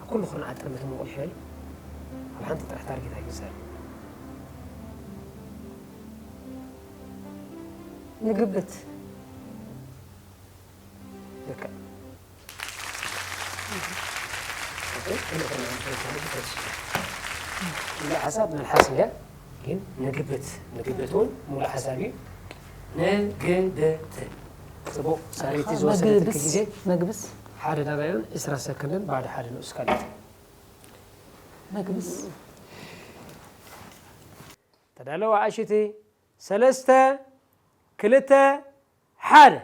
ኣብ ኩሉ ኩርናዓት ጠርምት ምቑል ይሕበል ኣብ ሓንቲ ጥራሕ ታርጌት ኣይግዛል ንግብት ልክዕ ሙሉእ ሓሳብ መልሓስ እያ ግን ንግብት ንግብት እውን ሙሉእ ሓሳብ እዩ ንግብት ጽቡቕ ሳሪቲ ዝወሰደትክ ግዜ መግብስ ሓደ ዳባዩን ዕስራ ሰከንድን ባዶ ሓደ ንኡስ ካልኦት መግብስ ተዳለዋ ኣሽቲ ሰለስተ ክልተ ሓደ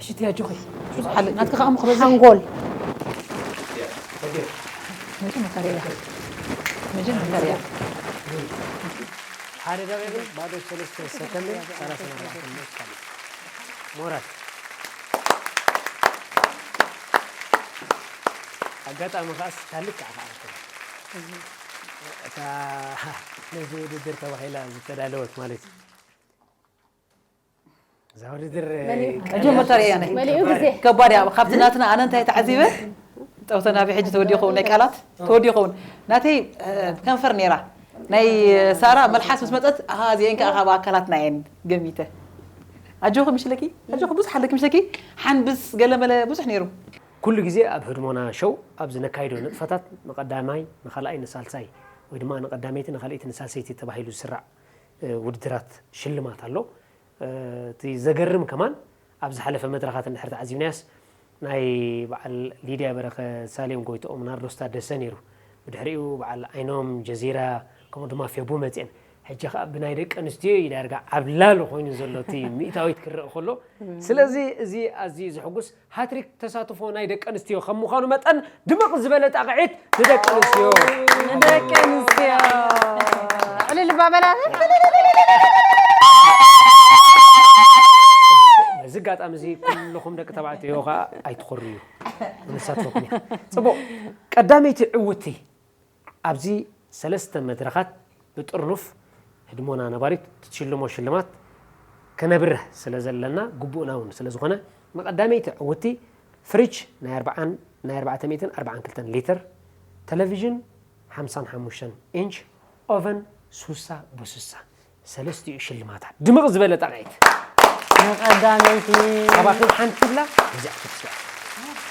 ሽቲ ኣጆኺ ብዙሕ ኣለ ናትኪ ከዓ ምኽበዛ ሓንጎል መጀመርያ መጀመርያ ሓደ ደቂቕን ባዶ ሰለስተ ሰከንድን ሰላሳን ኣርባዕተን ንኡስ ካልእ ሞራል ኣጋጣሚ ከዓስ ታልክ ከዓ ከዓረከ እታ ነዚ ውድድር ተባሂላ ዝተዳለወት ማለት እዩ እዛ ውድድር መጀመርታ ርእያ ናይ መሊኡ ግዜ ከባድ እያ ካብቲ ናትና ኣነ እንታይ ተዓዚበ ጠውተ ናበይ ሕጂ ተወዲኡ ኸውን ናይ ቃላት ተወዲኡ ኸውን ናተይ ከንፈር ነይራ ናይ ሳራ መልሓስ ምስ መፀት ኣሃ እዚአን ከዓ ካብ ኣካላትና እየን ገሚተ ኣጆኺ ምሽለኪ፣ ኣጆኺ ብዙሕ ኣለኪ ምሽለኪ። ሓንብስ ገለመለ ብዙሕ ነይሩ። ኩሉ ግዜ ኣብ ህድሞና ሸው ኣብ ዝነካይዶ ንጥፈታት ንቐዳማይ፣ ንኻልኣይ፣ ንሳልሳይ ወይ ድማ ንቐዳመይቲ፣ ንኻልኣይቲ፣ ንሳልሰይቲ ተባሂሉ ዝስራዕ ውድድራት ሽልማት ኣሎ። እቲ ዘገርም ከማን ኣብ ዝሓለፈ መድረኻት እንድሕር ተዓዚብናዮስ ናይ በዓል ሊድያ በረኸ፣ ሳሌም ጎይትኦም፣ ናርዶስ ታደሰ ነይሩ። ብድሕሪኡ በዓል ዓይኖም፣ ጀዚራ ከምኡ ድማ ፌቡ መፅኤን። ሕጂ ከዓ ብናይ ደቂ ኣንስትዮ እዩ ዳርጋ ዓብላሊ ኮይኑ ዘሎ እቲ ሚእታዊት ክረአ ከሎ። ስለዚ እዚ ኣዝዩ ዘሕጉስ ሃትሪክ ተሳትፎ ናይ ደቂ ኣንስትዮ ከም ምዃኑ መጠን ድምቕ ዝበለ ጣቕዒት ንደቂ ኣንስትዮ። ንደቂ ኣንስትዮ ዕልል ባበላ። በዚ ኣጋጣሚ እዚ ኩልኹም ደቂ ተባዕትዮ ከዓ ኣይትኾርዩ ንሳትፈኩም ኢና። ፅቡቕ ቀዳመይቲ ዕውቲ ኣብዚ ሰለስተ መድረኻት ብጥርኑፍ ህድሞና ነባሪት ትሽልሞ ሽልማት ከነብርህ ስለ ዘለና ግቡእና እውን ስለ ዝኾነ ንቐዳመይቲ ዕውቲ ፍሪጅ ናይ ኣርባዓን ናይ ኣርባዕተ ሚእትን ኣርባዓን ክልተን ሊትር፣ ቴሌቪዥን ሓምሳን ሓሙሽተን ኢንች፣ ኦቨን ሱሳ ብሱሳ ሰለስቲኡ ሽልማታት ድምቕ ዝበለ ጣቕዒት ንቐዳመይቲ ካባኺ ሓንቲ ብላ እዚኣ ክትስዋ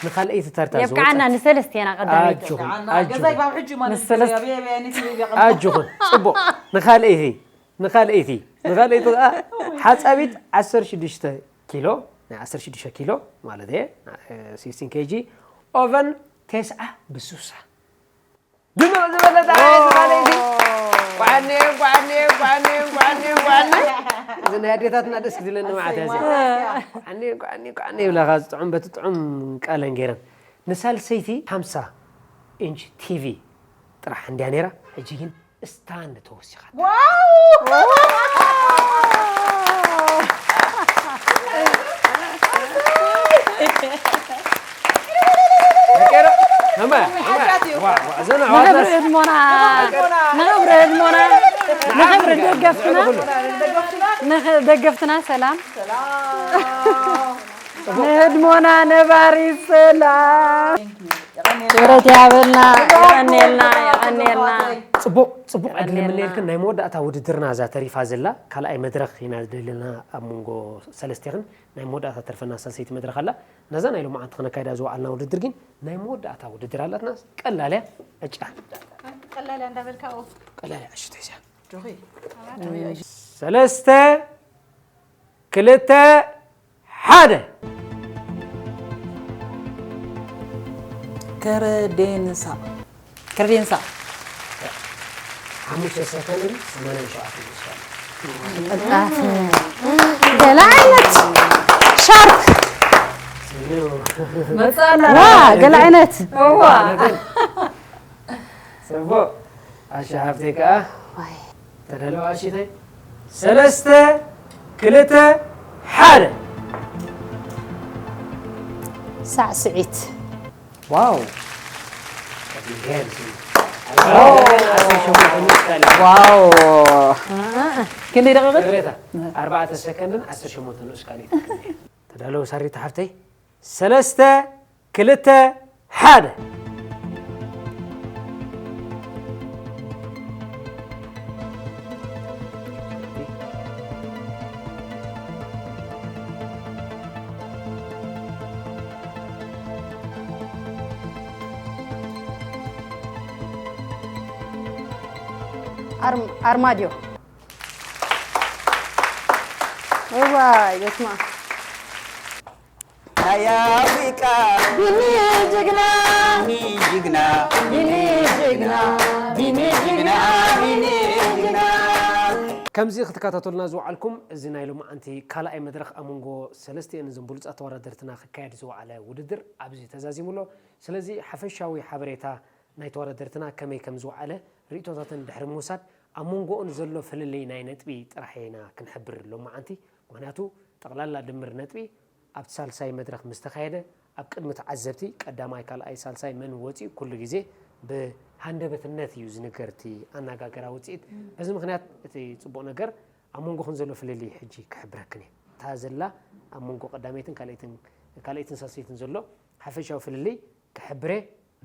ንኻልኣይቲ ተርታ የብቅዓና ዝወፀት ንሰለስቴና ቀዳመይቲ ኣጆኹም ገዛይ ኣጆኹም ባብ ሕጂ ማለት ንሰለስተ- ገበያ በያኒት ይብል ያቐ ኣጆኹም ፅቡቕ ንኻልኣይቲ ንኻልኣይቲ ንኻልኣይቲ ከዓ ሓፃቢት ዓሰርተ ሽዱሽተ ኪሎ ናይ ዓሰርተ ሽዱሽተ ኪሎ ማለት እየ sixteen ኬጂ ኦቨን ተስዓ ብሱሳ ድምቕ ዝበለ ጣዕሚ ዝባለይቲ ቋዓኒ ቋዓኒ ቋዓኒ ቋዓኒ ቋዓኒ እዚ ናይ ኣዴታትና ደስ ክድለኒ መዓት ያዘ ቋዓኒ ቋዓኒ ቋዓኒ ይብላኻ ዝጥዑም በቲ ጥዑም ቃለን ገይረን ንሳልሰይቲ ሓምሳ ኢንች ቲቪ ጥራሕ እንድያ ነይራ ሕጂ ግን ስታንድ ተወሲኻ ነክብሪ ህድሞና ንኽብሪ ህድሞና ንኽብሪ ደገፍትና ደገፍትና ሰላም ንህድሞና ነባሪ ሰላም ክብረት ያበልና የቐንየልና የቐንየልና ፅቡቕ ፅቡቕ ዕድል የምነየልክን ናይ መወዳእታ ውድድርና እዛ ተሪፋ ዘላ ካልኣይ መድረኽ ኢና ደለና ኣብ መንጎ ሰለስቴኽን ናይ መወዳእታ ተርፈና ሳልሰይቲ መድረኽ ኣላ ነዛ ናይ ሎማዓንቲ ክነካይዳ ዝወዓልና ውድድር ግን ናይ መወዳእታ ውድድር ኣላትና ቀላልያ ዕጫ ቀላልያ እንዳበልካ ቀላልያ ዕሽተይስያ ጆኺ ሰለስተ ክልተ ሓደ ከረዴንሳ ከረዴንሳ ሓሙሽተ ሰከንድን ሰማንያን ሸውዓተን ደቂቃ ቅልጣፈ ገለ ዓይነት ሻርክ መፃና ዋ ገለ ዓይነት እዋ ፅቡቕ ኣሻ ሃብተይ ከዓ ተዳለዋ ኣሽተይ ሰለስተ ክልተ ሓደ ሳዕስዒት ዋው ዋው ክንደይ ደቂቐት ኣርባዕተ ሰከንድን ዓሰርተ ሸሞንተ ንኡስ ካልኢት ተዳለዉ ሳሪት ሓፍተይ ሰለስተ ክልተ ሓደ ኣርማድዮ እዋይ በስማ ናይ ኣፍሪቃ ቢኒ ጅግና ቢኒ ጅግና ቢኒ ጅግና ቢኒ ጅግና ቢኒ ጅግና ከምዚ ክትከታተሉና ዝወዓልኩም እዚ ናይ ሎማዓንቲ ካልኣይ መድረኽ ኣብ መንጎ ሰለስቲኤን እዞም ብሉፃት ተወዳደርትና ክካየድ ዝወዓለ ውድድር ኣብዚ ተዛዚሙ ኣሎ ስለዚ ሓፈሻዊ ሓበሬታ ናይ ተወዳደርትና ከመይ ከም ዝወዓለ ርእቶታተን ድሕሪ ምውሳድ ኣብ መንጎኦን ዘሎ ፍልልይ ናይ ነጥቢ ጥራሕ ኢና ክንሕብር ሎማዓንቲ ምክንያቱ ጠቕላላ ድምር ነጥቢ ኣብቲ ሳልሳይ መድረኽ ምስ ተኻየደ ኣብ ቅድሚ ተዓዘብቲ ቀዳማይ ካልኣይ ሳልሳይ መን ወፂኡ ኩሉ ግዜ ብሃንደበትነት እዩ ዝንገር እቲ ኣነጋገራ ውፅኢት በዚ ምክንያት እቲ ፅቡቕ ነገር ኣብ መንጎኽን ዘሎ ፍልልይ ሕጂ ክሕብረክን እየ እታ ዘላ ኣብ መንጎ ቀዳመይትን ካልኣይትን ካልኣይትን ሳልሰይትን ዘሎ ሓፈሻዊ ፍልልይ ክሕብረ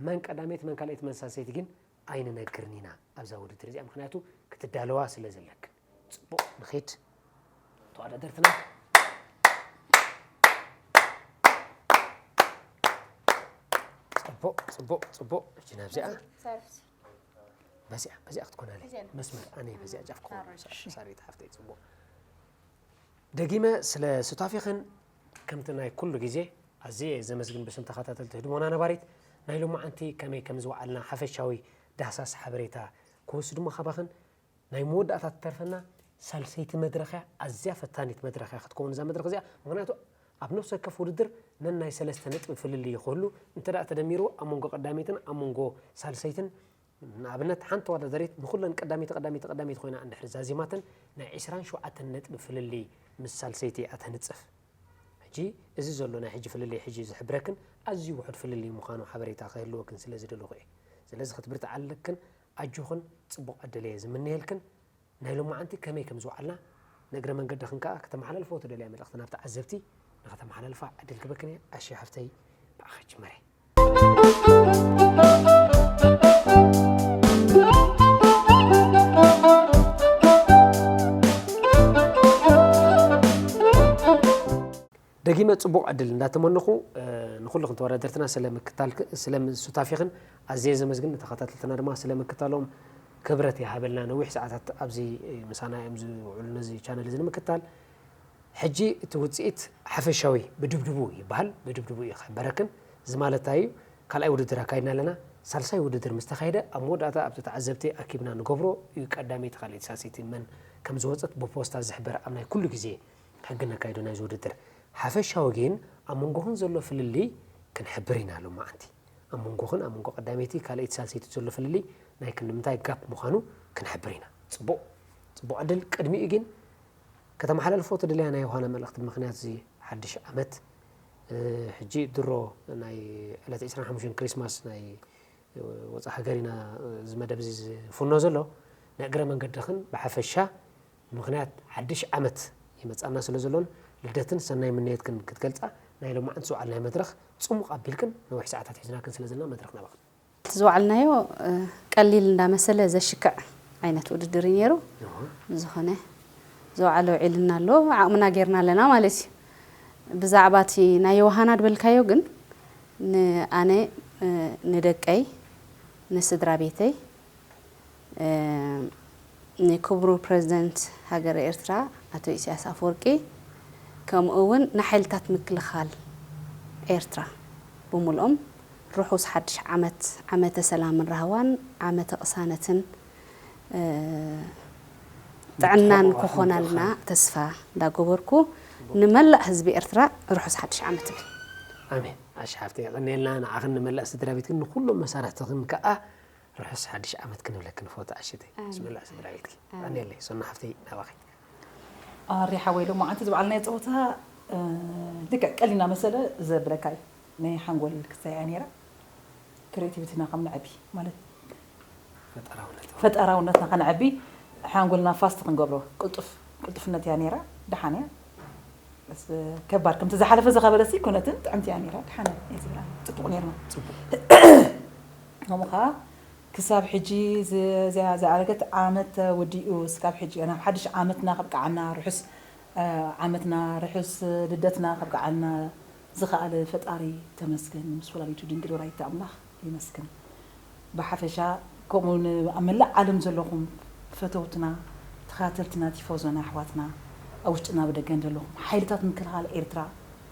መን ቀዳመይት መን ካልኣይት መን ሳልሰይቲ ግን ኣይንነግርን ኢና ኣብዛ ውድድር እዚኣ ምክንያቱ ክትዳለዋ ስለ ዘለክን ፅቡቕ ንኺድ ተወዳደርትና ጽቡቕ ጽቡቕ ጽቡቕ። እጂ ናብዚኣ በዚኣ በዚኣ ክትኮናለይ መስመር ኣነ በዚኣ ጫፍ ክኾን። ሳሪት ሓፍተይ ጽቡቕ። ደጊመ ስለ ሱታፌኽን ከምቲ ናይ ኩሉ ግዜ ኣዝየ ዘመስግን ብስም ተኸታተልቲ ህድሞና ነባሪት ናይ ሎማዓንቲ ከመይ ከም ዝወዓልና ሓፈሻዊ ዳህሳስ ሓበሬታ ክወስድ እሞ ካባኽን ናይ መወዳእታ ትተርፈና ሳልሰይቲ መድረኽ እያ። ኣዝያ ፈታኒት መድረኽ እያ ክትከውን እዛ መድረኽ እዚኣ። ምኽንያቱ ኣብ ነፍሲ ወከፍ ውድድር ነናይ ሰለስተ ነጥቢ ፍልልይ ክህሉ እንተ ደኣ ተደሚሩ ኣብ መንጎ ቀዳመይትን ኣብ መንጎ ሳልሰይትን ንኣብነት ሓንቲ ተወዳዳሪት ንኹለን ቀዳመይቲ ቀዳመይቲ ቀዳመይቲ ኮይና እንድሕር ዛዚማተን ናይ ዕስራን ሸውዓተን ነጥቢ ፍልልይ ምስ ሳልሰይቲ እያ ተንጽፍ። ሕጂ እዚ ዘሎ ናይ ሕጂ ፍልልይ ሕጂ ዝሕብረክን ኣዝዩ ውሑድ ፍልልይ ምዃኑ ሓበሬታ ክህልወክን ስለ ዝደለኹ እየ። ስለዚ ክትብርትዓ ኣለክን ኣጆኽን ጽቡቕ ዕድል እየ ዝምነየልክን። ናይ ሎማዓንቲ ከመይ ከም ዝወዓልና ንእግረ መንገድኽን ከኣ ከተመሓላልፍዎ ትደልያ መልእኽቲ ናብ ተዓዘብቲ ንኸተመሓላልፋ ዕድል ክበክን እየ። ኣሸ ሓፍተይ ብኣኻ ጅመረ። ደጊመ ጽቡቕ ዕድል እንዳተመነኹ ንኹልኽን ተወዳደርትና ስለ ምክታል ስለ ሱታፌኽን ኣዝየ ዘመስግን፣ ንተኸታተልትና ድማ ስለ ምክታሎም ክብረት ይሃበልና። ነዊሕ ሰዓታት ኣብዚ ምሳና እዮም ዝውዕሉ ነዚ ቻነል እዚ ንምክታል። ሕጂ እቲ ውጽኢት ሓፈሻዊ ብድብድቡ ይበሃል። ብድብድቡ እዩ ክሕበረክን። እዚ ማለት እንታይ እዩ? ካልኣይ ውድድር ኣካይድና ኣለና። ሳልሳይ ውድድር ምስ ተኻየደ ኣብ መወዳእታ ኣብቲ ተዓዘብቲ ኣኪብና ንገብሮ እዩ። ቀዳመይቲ ካልኣይቲ ሳልሰይቲ መን ከም ዝወጸት ብፖስታ ዝሕበር ኣብ ናይ ኩሉ ግዜ ሕጊ ነካይዶ ናይዚ ውድድር። ሓፈሻዊ ግን ኣብ መንጎኽን ዘሎ ፍልልይ ክንሕብር ኢና ሎማዓንቲ። ኣብ መንጎኽን ኣብ መንጎ ቀዳመይቲ ካልኣይቲ ሳልሰይቲ ዘሎ ፍልልይ ናይ ክንዲ ምንታይ ጋፕ ምዃኑ ክንሕብር ኢና። ጽቡቕ ጽቡቕ ዕድል። ቅድሚኡ ግን ከተመሓላልፎ ትደልያ ናይ ዮሃና መልእኽቲ ብምኽንያት እዚ ሓድሽ ዓመት ሕጂ ድሮ ናይ ዕለት ዕስራን ሓሙሽተን ክሪስማስ ናይ ወፃእ ሃገር ኢና እዚ መደብ እዚ ዝፍኖ ዘሎ። ንእግረ መንገድኽን ብሓፈሻ ምኽንያት ሓድሽ ዓመት ይመፃና ስለ ዘሎን ልደትን ሰናይ ምንየትክን ክትገልፃ ናይ ሎማዓንቲ ዝወዓልናዮ መድረኽ ፅሙቕ ኣቢልክን ነዊሕ ሰዓታት ሒዝናክን ስለ ዘለና መድረኽ ናባኽን። እቲ ዝወዓልናዮ ቀሊል እንዳመሰለ ዘሽክዕ ዓይነት ውድድር እዩ ነይሩ። ብዝኾነ ዝወዓለ ውዒልና ኣሎ፣ ዓቕምና ጌርና ኣለና ማለት እዩ። ብዛዕባ እቲ ናይ ዮሃና ድበልካዮ ግን ንኣነ ንደቀይ ንስድራ ቤተይ ንክቡር ፕረዚደንት ሃገረ ኤርትራ ኣቶ ኢሳያስ ኣፈወርቂ ከምኡ እውን ንሓይልታት ምክልኻል ኤርትራ ብምልኦም ርሑስ ሓድሽ ዓመት ዓመተ ሰላምን ራህዋን ዓመተ ቅሳነትን ጥዕናን ክኾናልና ተስፋ እንዳገበርኩ ንመላእ ህዝቢ ኤርትራ ርሑስ ሓድሽ ዓመት እብል። ኣሜን። ኣሽ ሓፍተይ የቐንየልና ንዓኽን ንመላእ ስድራ ቤትክን ንኩሎም መሳርሕትኽን ከኣ ርሑስ ሓድሽ ዓመት ክንብለኪ ንፈቱ ኣሽተይ ምስ መላእ ስድራ ቤትኪ። ኣኔለይ ሶና ሓፍተይ ናባኺ። ኣሪ ሓወይ ሎማዓንቲ ዝበዓልናዮ ፀወታ ልክዕ ቀሊልና መሰለ ዘብለካ እዩ። ናይ ሓንጎል ክሳይ እያ ነይራ። ክሬቲቪቲና ከም ነዕቢ ማለት ፈጠራውነትና ከነዕቢ ሓንጎልና ፋስት ክንገብሮ ቅልጡፍ ቅልጡፍነት እያ ነይራ። ደሓን እያ። በስ ከባድ ከምቲ ዝሓለፈ ዝኸበደሲ ኮነትን ጥዕምቲ እያ ነይራ። ደሓን እየ ዝብላ። ፅቡቕ ነይርና። ከምኡ ከዓ ክሳብ ሕጂ እዚኣ ዝኣረገት ዓመት ተወዲኡ እስካብ ሕጂ ናብ ሓድሽ ዓመትና ከብቅዓና ርሑስ ዓመትና ርሑስ ልደትና ከብቅዓና ዝኸኣለ ፈጣሪ ተመስገን። ምስ ወላዲቱ ድንግል ወላዲተ ኣምላኽ ይመስግን። ብሓፈሻ ከምኡ እውን ኣብ መላእ ዓለም ዘለኹም ፈተውትና ተኸታተልትና ቲፎዞና ኣሕዋትና ኣብ ውሽጥና ብደገን ዘለኹም ሓይልታት ምክልኻል ኤርትራ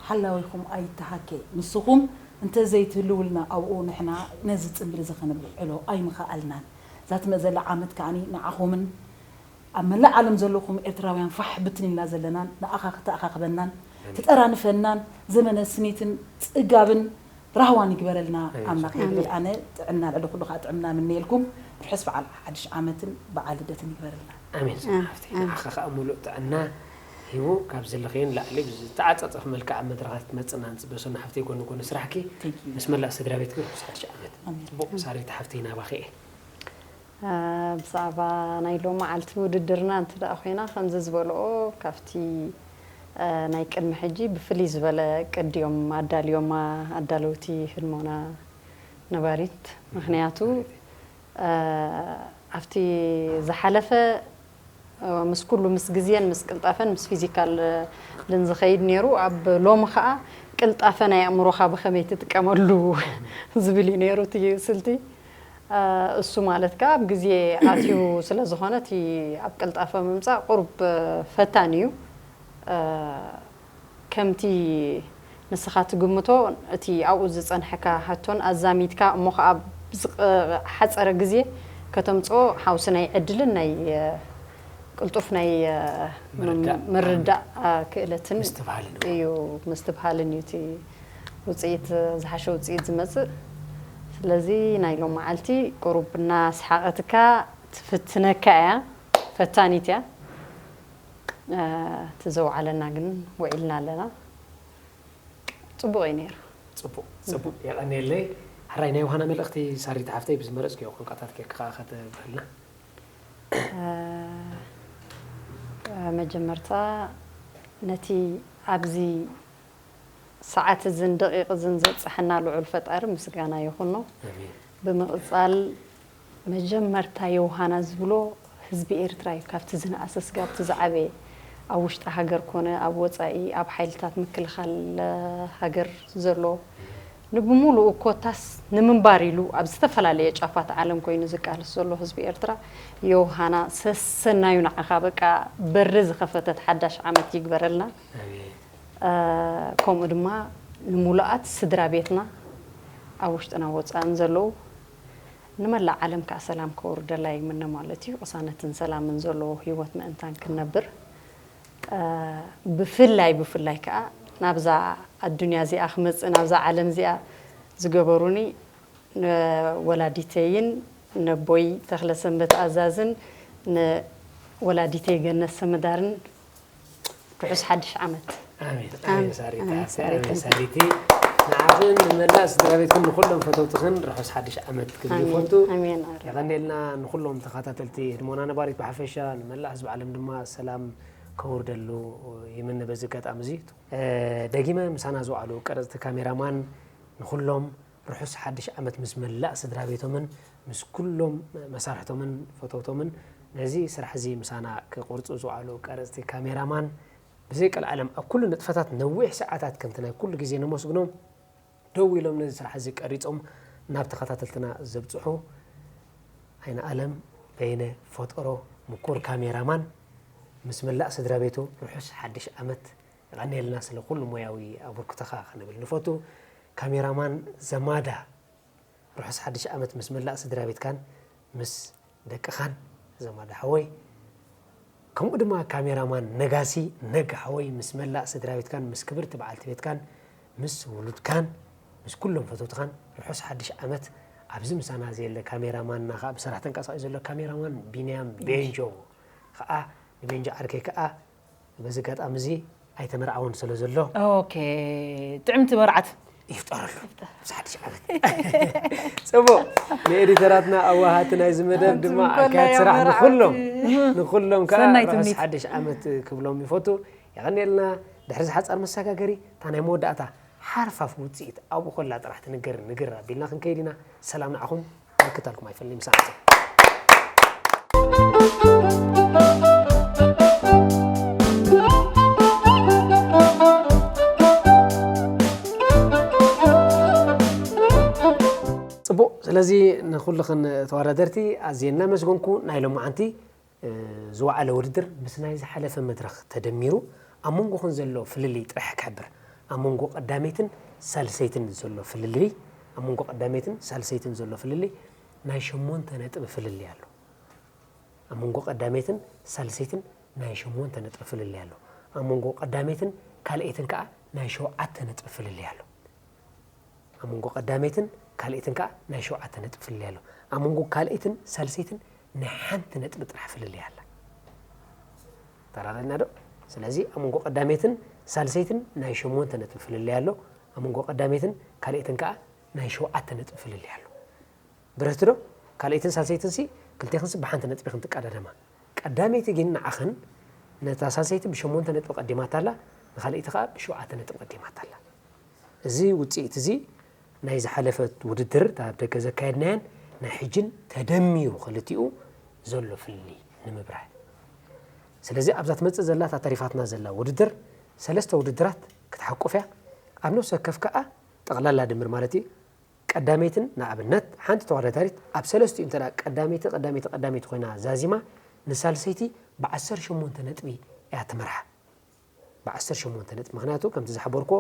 ሓላዊኹም ኣይተሃኬ። ንስኹም እንተዘይትህልውልና ኣብኡ ንሕና ነዚ ጽምብል እዚ ከነብዕሎ ኣይምኸኣልናን። እዛ ትመጽእ ዘላ ዓመት ከኣ ንዓኹምን ኣብ መላእ ዓለም ዘለኹም ኤርትራውያን ፋሕ ብትን ኢልና ዘለናን ንኣኻ ክተኣኻኽበናን ትጠራንፈናን ዘመነ ስኒትን ጽጋብን ራህዋን ይግበረልና ኣምላኽ ይብል። ኣነ ጥዕና ልዕሊ ኩሉ ከዓ ጥዕና ምነየልኩም። ርሑስ በዓል ሓድሽ ዓመትን በዓል ልደትን ይግበረልና። ኣሜን። ሰና ሓፍቲ ንዓኻ ከዓ ሙሉእ ጥዕና ሂቡ ካብ ዘለኸየን ላዕሊ ብዝተዓፃፀፍ መልክዓ መድረኻት ትመፅና ንፅበ። ሰና ሓፍቲ ጎኒ ጎኒ ስራሕኪ ምስ መላእ ስድራ ቤትኪ ርሑስ ሓድሽ ዓመት። ኣሜን። ፅቡቕ ሳሪት ሓፍቲ ናባኺ እየ። ብዛዕባ ናይ ሎመዓልቲ ውድድርና እንተ ደኣ ኮይና ከምዚ ዝበልኦ ካብቲ ናይ ቅድሚ ሕጂ ብፍልይ ዝበለ ቅዲ እዮም ኣዳልዮማ ኣዳለውቲ ህድሞና ነባሪት። ምኽንያቱ ኣብቲ ዝሓለፈ ምስ ኩሉ ምስ ግዜን ምስ ቅልጣፈን ምስ ፊዚካልን ዝኸይድ ነይሩ። ኣብ ሎሚ ኸኣ ቅልጣፈ ናይ ኣእምሮኻ ብኸመይ ትጥቀመሉ ዝብል እዩ ነይሩ እቲ ስልቲ። እሱ ማለት ከኣ ኣብ ግዜ ኣትዩ ስለ ዝኾነ እቲ ኣብ ቅልጣፈ ምምጻእ ቁሩብ ፈታኒ እዩ። ከምቲ ንስኻ ትግምቶ እቲ ኣብኡ ዝጸንሐካ ሕቶን ኣዛሚድካ እሞ ከኣ ብዝሓጸረ ግዜ ከተምጽኦ ሓውሲ ናይ ዕድልን ናይ ቅልጡፍ ናይ ምርዳእ ክእለትን እዩ። ምስትብሃልን እዩ እቲ ውፅኢት ዝሓሸ ውፅኢት ዝመፅእ። ስለዚ ናይ ሎም መዓልቲ ቁሩብ እናስሓቐትካ ትፍትነካ እያ፣ ፈታኒት እያ። እቲ ዘውዓለና ግን ውዒልና ኣለና። ፅቡቕ እዩ ነይሩ። ፅቡቕ ፅቡቕ፣ የቐንየለይ። ሕራይ ናይ ዮሃና መልእኽቲ ሳሪት ሓፍተይ ብዝመረፅክዮ ቋንቋታት ጌርካ ከዓ ከተብርህልና። መጀመርታ ነቲ ኣብዚ ሰዓት እዝን ደቂቕ እዝን ዘብፀሐና ልዑል ፈጣሪ ምስጋና ይኹኖ። ብምቕፃል መጀመርታ ዮሃና ዝብሎ ህዝቢ ኤርትራ እዩ። ካብቲ ዝነኣሰ ስጋብ እቲ ዝዓበየ ኣብ ውሽጢ ሃገር ኮነ ኣብ ወፃኢ ኣብ ሓይልታት ምክልኻል ሃገር ዘሎ ንብሙሉኡ ኮታስ ንምንባር ኢሉ ኣብ ዝተፈላለየ ጫፋት ዓለም ኮይኑ ዝቃለስ ዘሎ ህዝቢ ኤርትራ ዮሃና ሰሰናዩ ንዓኻ በቃ በሪ ዝኸፈተት ሓዳሽ ዓመት ይግበረልና። ከምኡ ድማ ንሙሉኣት ስድራ ቤትና ኣብ ውሽጥና ወፃእን ዘለዉ ንመላእ ዓለም ከዓ ሰላም ከውርደላ ይምነ ማለት እዩ። ቅሳነትን ሰላምን ዘለዎ ህይወት ምእንታን ክንነብር ብፍላይ ብፍላይ ከዓ ናብዛ ኣዱንያ እዚኣ ክመፅእ ናብዛ ዓለም እዚኣ ዝገበሩኒ ንወላዲተይን ነቦይ ተኽለ ሰንበት ኣዛዝን ንወላዲተይ ገነት ሰመዳርን ርሑስ ሓድሽ ዓመት። ኣሜን ኣሜን ሳሪት ኣሜን ሳሪት ኣሜን ሳሪቲ ንዓኽን ንመላእ ስድራ ቤትክን ንኩሎም ፈተውትኽን ርሑስ ሓድሽ ዓመት ክብል ኣሜን ይፈቱ። ኣሜን ኣረ የቐንየልና። ንኩሎም ተኸታተልቲ ህድሞና ነባሪት ብሓፈሻ ንመላእ ህዝቢ ዓለም ድማ ሰላም ከውርደሉ ይምነ። በዚ ኣጋጣሚ እዚ ደጊመ ምሳና ዝውዓሉ ቀረፅቲ ካሜራማን ንኩሎም ርሑስ ሓድሽ ዓመት ምስ መላእ ስድራ ቤቶምን ምስ ኩሎም መሳርሕቶምን ፈተውቶምን ነዚ ስራሕ እዚ ምሳና ክቕርፁ ዝውዓሉ ቀረፅቲ ካሜራማን ብዘይ ቀልዓለም ኣብ ኩሉ ንጥፈታት ነዊሕ ሰዓታት ከምቲ ናይ ኩሉ ግዜ ነመስግኖም ደው ኢሎም ነዚ ስራሕ እዚ ቀሪፆም ናብ ተኸታተልትና ዘብፅሑ ኣይነ ኣለም በይነ ፈጠሮ ምኩር ካሜራማን ምስ መላእ ስድራ ቤቱ ርሑስ ሓድሽ ዓመት የቐንየልና ስለ ኩሉ ሞያዊ ኣበርክቶኻ ክንብል ንፈቱ። ካሜራማን ዘማዳ ርሑስ ሓድሽ ዓመት ምስ መላእ ስድራ ቤትካን ምስ ደቅኻን ዘማዳ ሓወይ ከምኡ ድማ ካሜራማን ነጋሲ ነጋ ሓወይ ምስ መላእ ስድራ ቤትካን ምስ ክብርቲ በዓልቲ ቤትካን ምስ ውሉድካን ምስ ኩሎም ፈተውትኻን ርሑስ ሓድሽ ዓመት። ኣብዚ ምሳና ዘየለ ካሜራማንና ከዓ ብስራሕ ተንቀሳቒሱ ዘሎ ካሜራማን ቢንያም ቤንጆ ከዓ ንቤንጆ ዓርከይ ከዓ በዚ ኣጋጣሚ እዚ ኣይተመርዓወን ስለ ዘሎ ኦኬ ጥዕምቲ መርዓት ይፍጠረሉ ምስ ሓድሽ ዓመት። ፅቡቕ ንኤዲተራትና ኣዋሃቲ ናይዚ መደብ ድማ ኣካያት ስራሕ ንኩሎም ንኩሎም ከዓ ርሑስ ሓድሽ ዓመት ክብሎም ይፈቱ። የቐንየልና። ድሕሪ ዝሓፃር መሰጋገሪ እታ ናይ መወዳእታ ሓርፋፍ ውፅኢት ኣብኡ ከላ ጥራሕ ትንገር ንግር ኣቢልና ክንከይድ ኢና። ሰላም ንዓኹም። ምክታልኩም ኣይፈልይ ምሳና ፅቡቕ። ስለዚ ንኩልኽን ተወዳደርቲ ኣዝየ እናመስገንኩ ናይ ሎማዓንቲ ዝወዓለ ውድድር ምስ ናይ ዝሓለፈ መድረኽ ተደሚሩ ኣብ መንጎኽን ዘሎ ፍልልይ ጥራሕ ክሕብር። ኣብ መንጎ ቀዳመይትን ሳልሰይትን ዘሎ ፍልልይ ኣብ መንጎ ቀዳመይትን ሳልሰይትን ዘሎ ፍልልይ ናይ ሸሞንተ ነጥቢ ፍልልይ ኣሎ። ኣብ መንጎ ቀዳመይትን ሳልሰይትን ናይ ሸሞንተ ነጥቢ ፍልልይ ኣሎ። ኣብ መንጎ ቀዳመይትን ካልኣይትን ከዓ ናይ ሸውዓተ ነጥቢ ፍልልይ ኣሎ። ኣብ መንጎ ቀዳመይትን ካልኣይትን ከዓ ናይ ሸውዓተ ነጥቢ ፍልልይ ኣሎ። ኣብ መንጎ ካልኣይትን ሳልሰይትን ናይ ሓንቲ ነጥቢ ጥራሕ ፍልልይ ኣላ። ተራዳድና ዶ? ስለዚ ኣብ መንጎ ቀዳመይትን ሳልሰይትን ናይ ሸሞንተ ነጥቢ ፍልልይ ኣሎ። ኣብ መንጎ ቀዳመይትን ካልኣይትን ከዓ ናይ ሸውዓተ ነጥቢ ፍልልይ ኣሎ። ብርህቲ ዶ? ካልኣይትን ሳልሰይትን ሲ ክልቴኽን ሲ ብሓንቲ ነጥቢ ኢኽን ትቀዳደማ። ቀዳመይቲ ግን ንዓኽን ነታ ሳልሰይቲ ብሸሞንተ ነጥቢ ቀዲማታ ኣላ፣ ንኻልኣይቲ ከዓ ብሸውዓተ ነጥቢ ቀዲማታ ኣላ። እዚ ውፅኢት እዚ ናይ ዝሓለፈት ውድድር ኣብ ደገ ዘካየድናየን ናይ ሕጅን ተደሚሩ ክልቲኡ ዘሎ ፍልልይ ንምብራህ። ስለዚ ኣብዛ ትመፅእ ዘላ እታ ተሪፋትና ዘላ ውድድር ሰለስተ ውድድራት ክትሓቁፍ እያ። ኣብ ነፍሲ ወከፍ ከዓ ጠቕላላ ድምር ማለት እዩ። ቀዳመይትን ንኣብነት ሓንቲ ተወዳዳሪት ኣብ ሰለስቲኡ እንተ ደኣ ቀዳመይቲ ቀዳመይቲ ቀዳመይቲ ኮይና ዛዚማ ንሳልሰይቲ ብዓሰርተ ሸሞንተ ነጥቢ እያ ትመርሓ። ብዓሰርተ ሸሞንተ ነጥቢ፣ ምኽንያቱ ከምቲ ዝሓበርኮ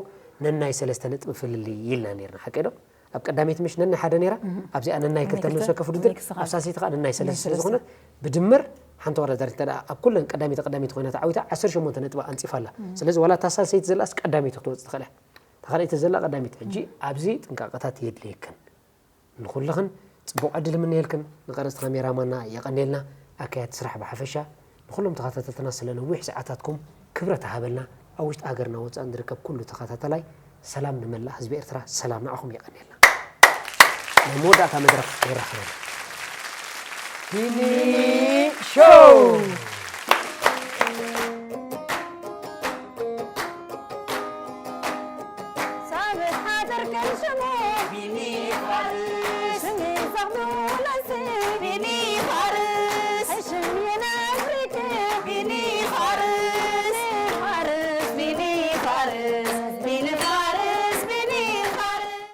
ነናይ ሰለስተ ነጥቢ ፍልልይ ኢልና ነርና፣ ሓቂ ዶ? ኣብ ቀዳመይቲ ምሽ ነናይ ሓደ ነራ፣ ኣብዚኣ ነናይ ክልተ ንውሰከፍ ውድድር፣ ኣብ ሳልሰይቲ ከዓ ነናይ ሰለስተ ስለዝኾነት ብድምር ሓንቲ ተወዳዳሪት እንተ ደኣ ኣብ ኩለን ቀዳመይቲ ቀዳመይቲ ኮይና ተዓዊታ ዓሰርተ ሸሞንተ ነጥቢ ኣንፂፋ ኣላ። ስለዚ ዋላ እታ ሳልሰይቲ ዘላስ ቀዳመይቲ ክትወፅእ ትኽእል እያ። እታ ካልኣይቲ ዘላ ቀዳመይቲ። ሕጂ ኣብዚ ጥንቃቐታት የድልየክን። ንኹልኽን ጽቡቕ ዕድል እምነየልክን። ንቀረጽቲ ካሜራማና የቐንየልና። ኣካየድቲ ስራሕ ብሓፈሻ ንኹሎም ተኸታተልትና ስለ ነዊሕ ሰዓታትኩም ክብረት ይሃበልና። ኣብ ውሽጢ ሃገርና ወጻእን ዝርከብ ኩሉ ተኸታተላይ ሰላም ንመላእ ህዝቢ ኤርትራ፣ ሰላም ንዓኹም። የቐንየልና። ናይ መወዳእታ መድረኽ የራኽበና። ቢኒ ሾው። ሳብት ሓደር ከም ሽሙ ቢኒ ፋርስ። ሽሚ ዘኽብሩ ለንስን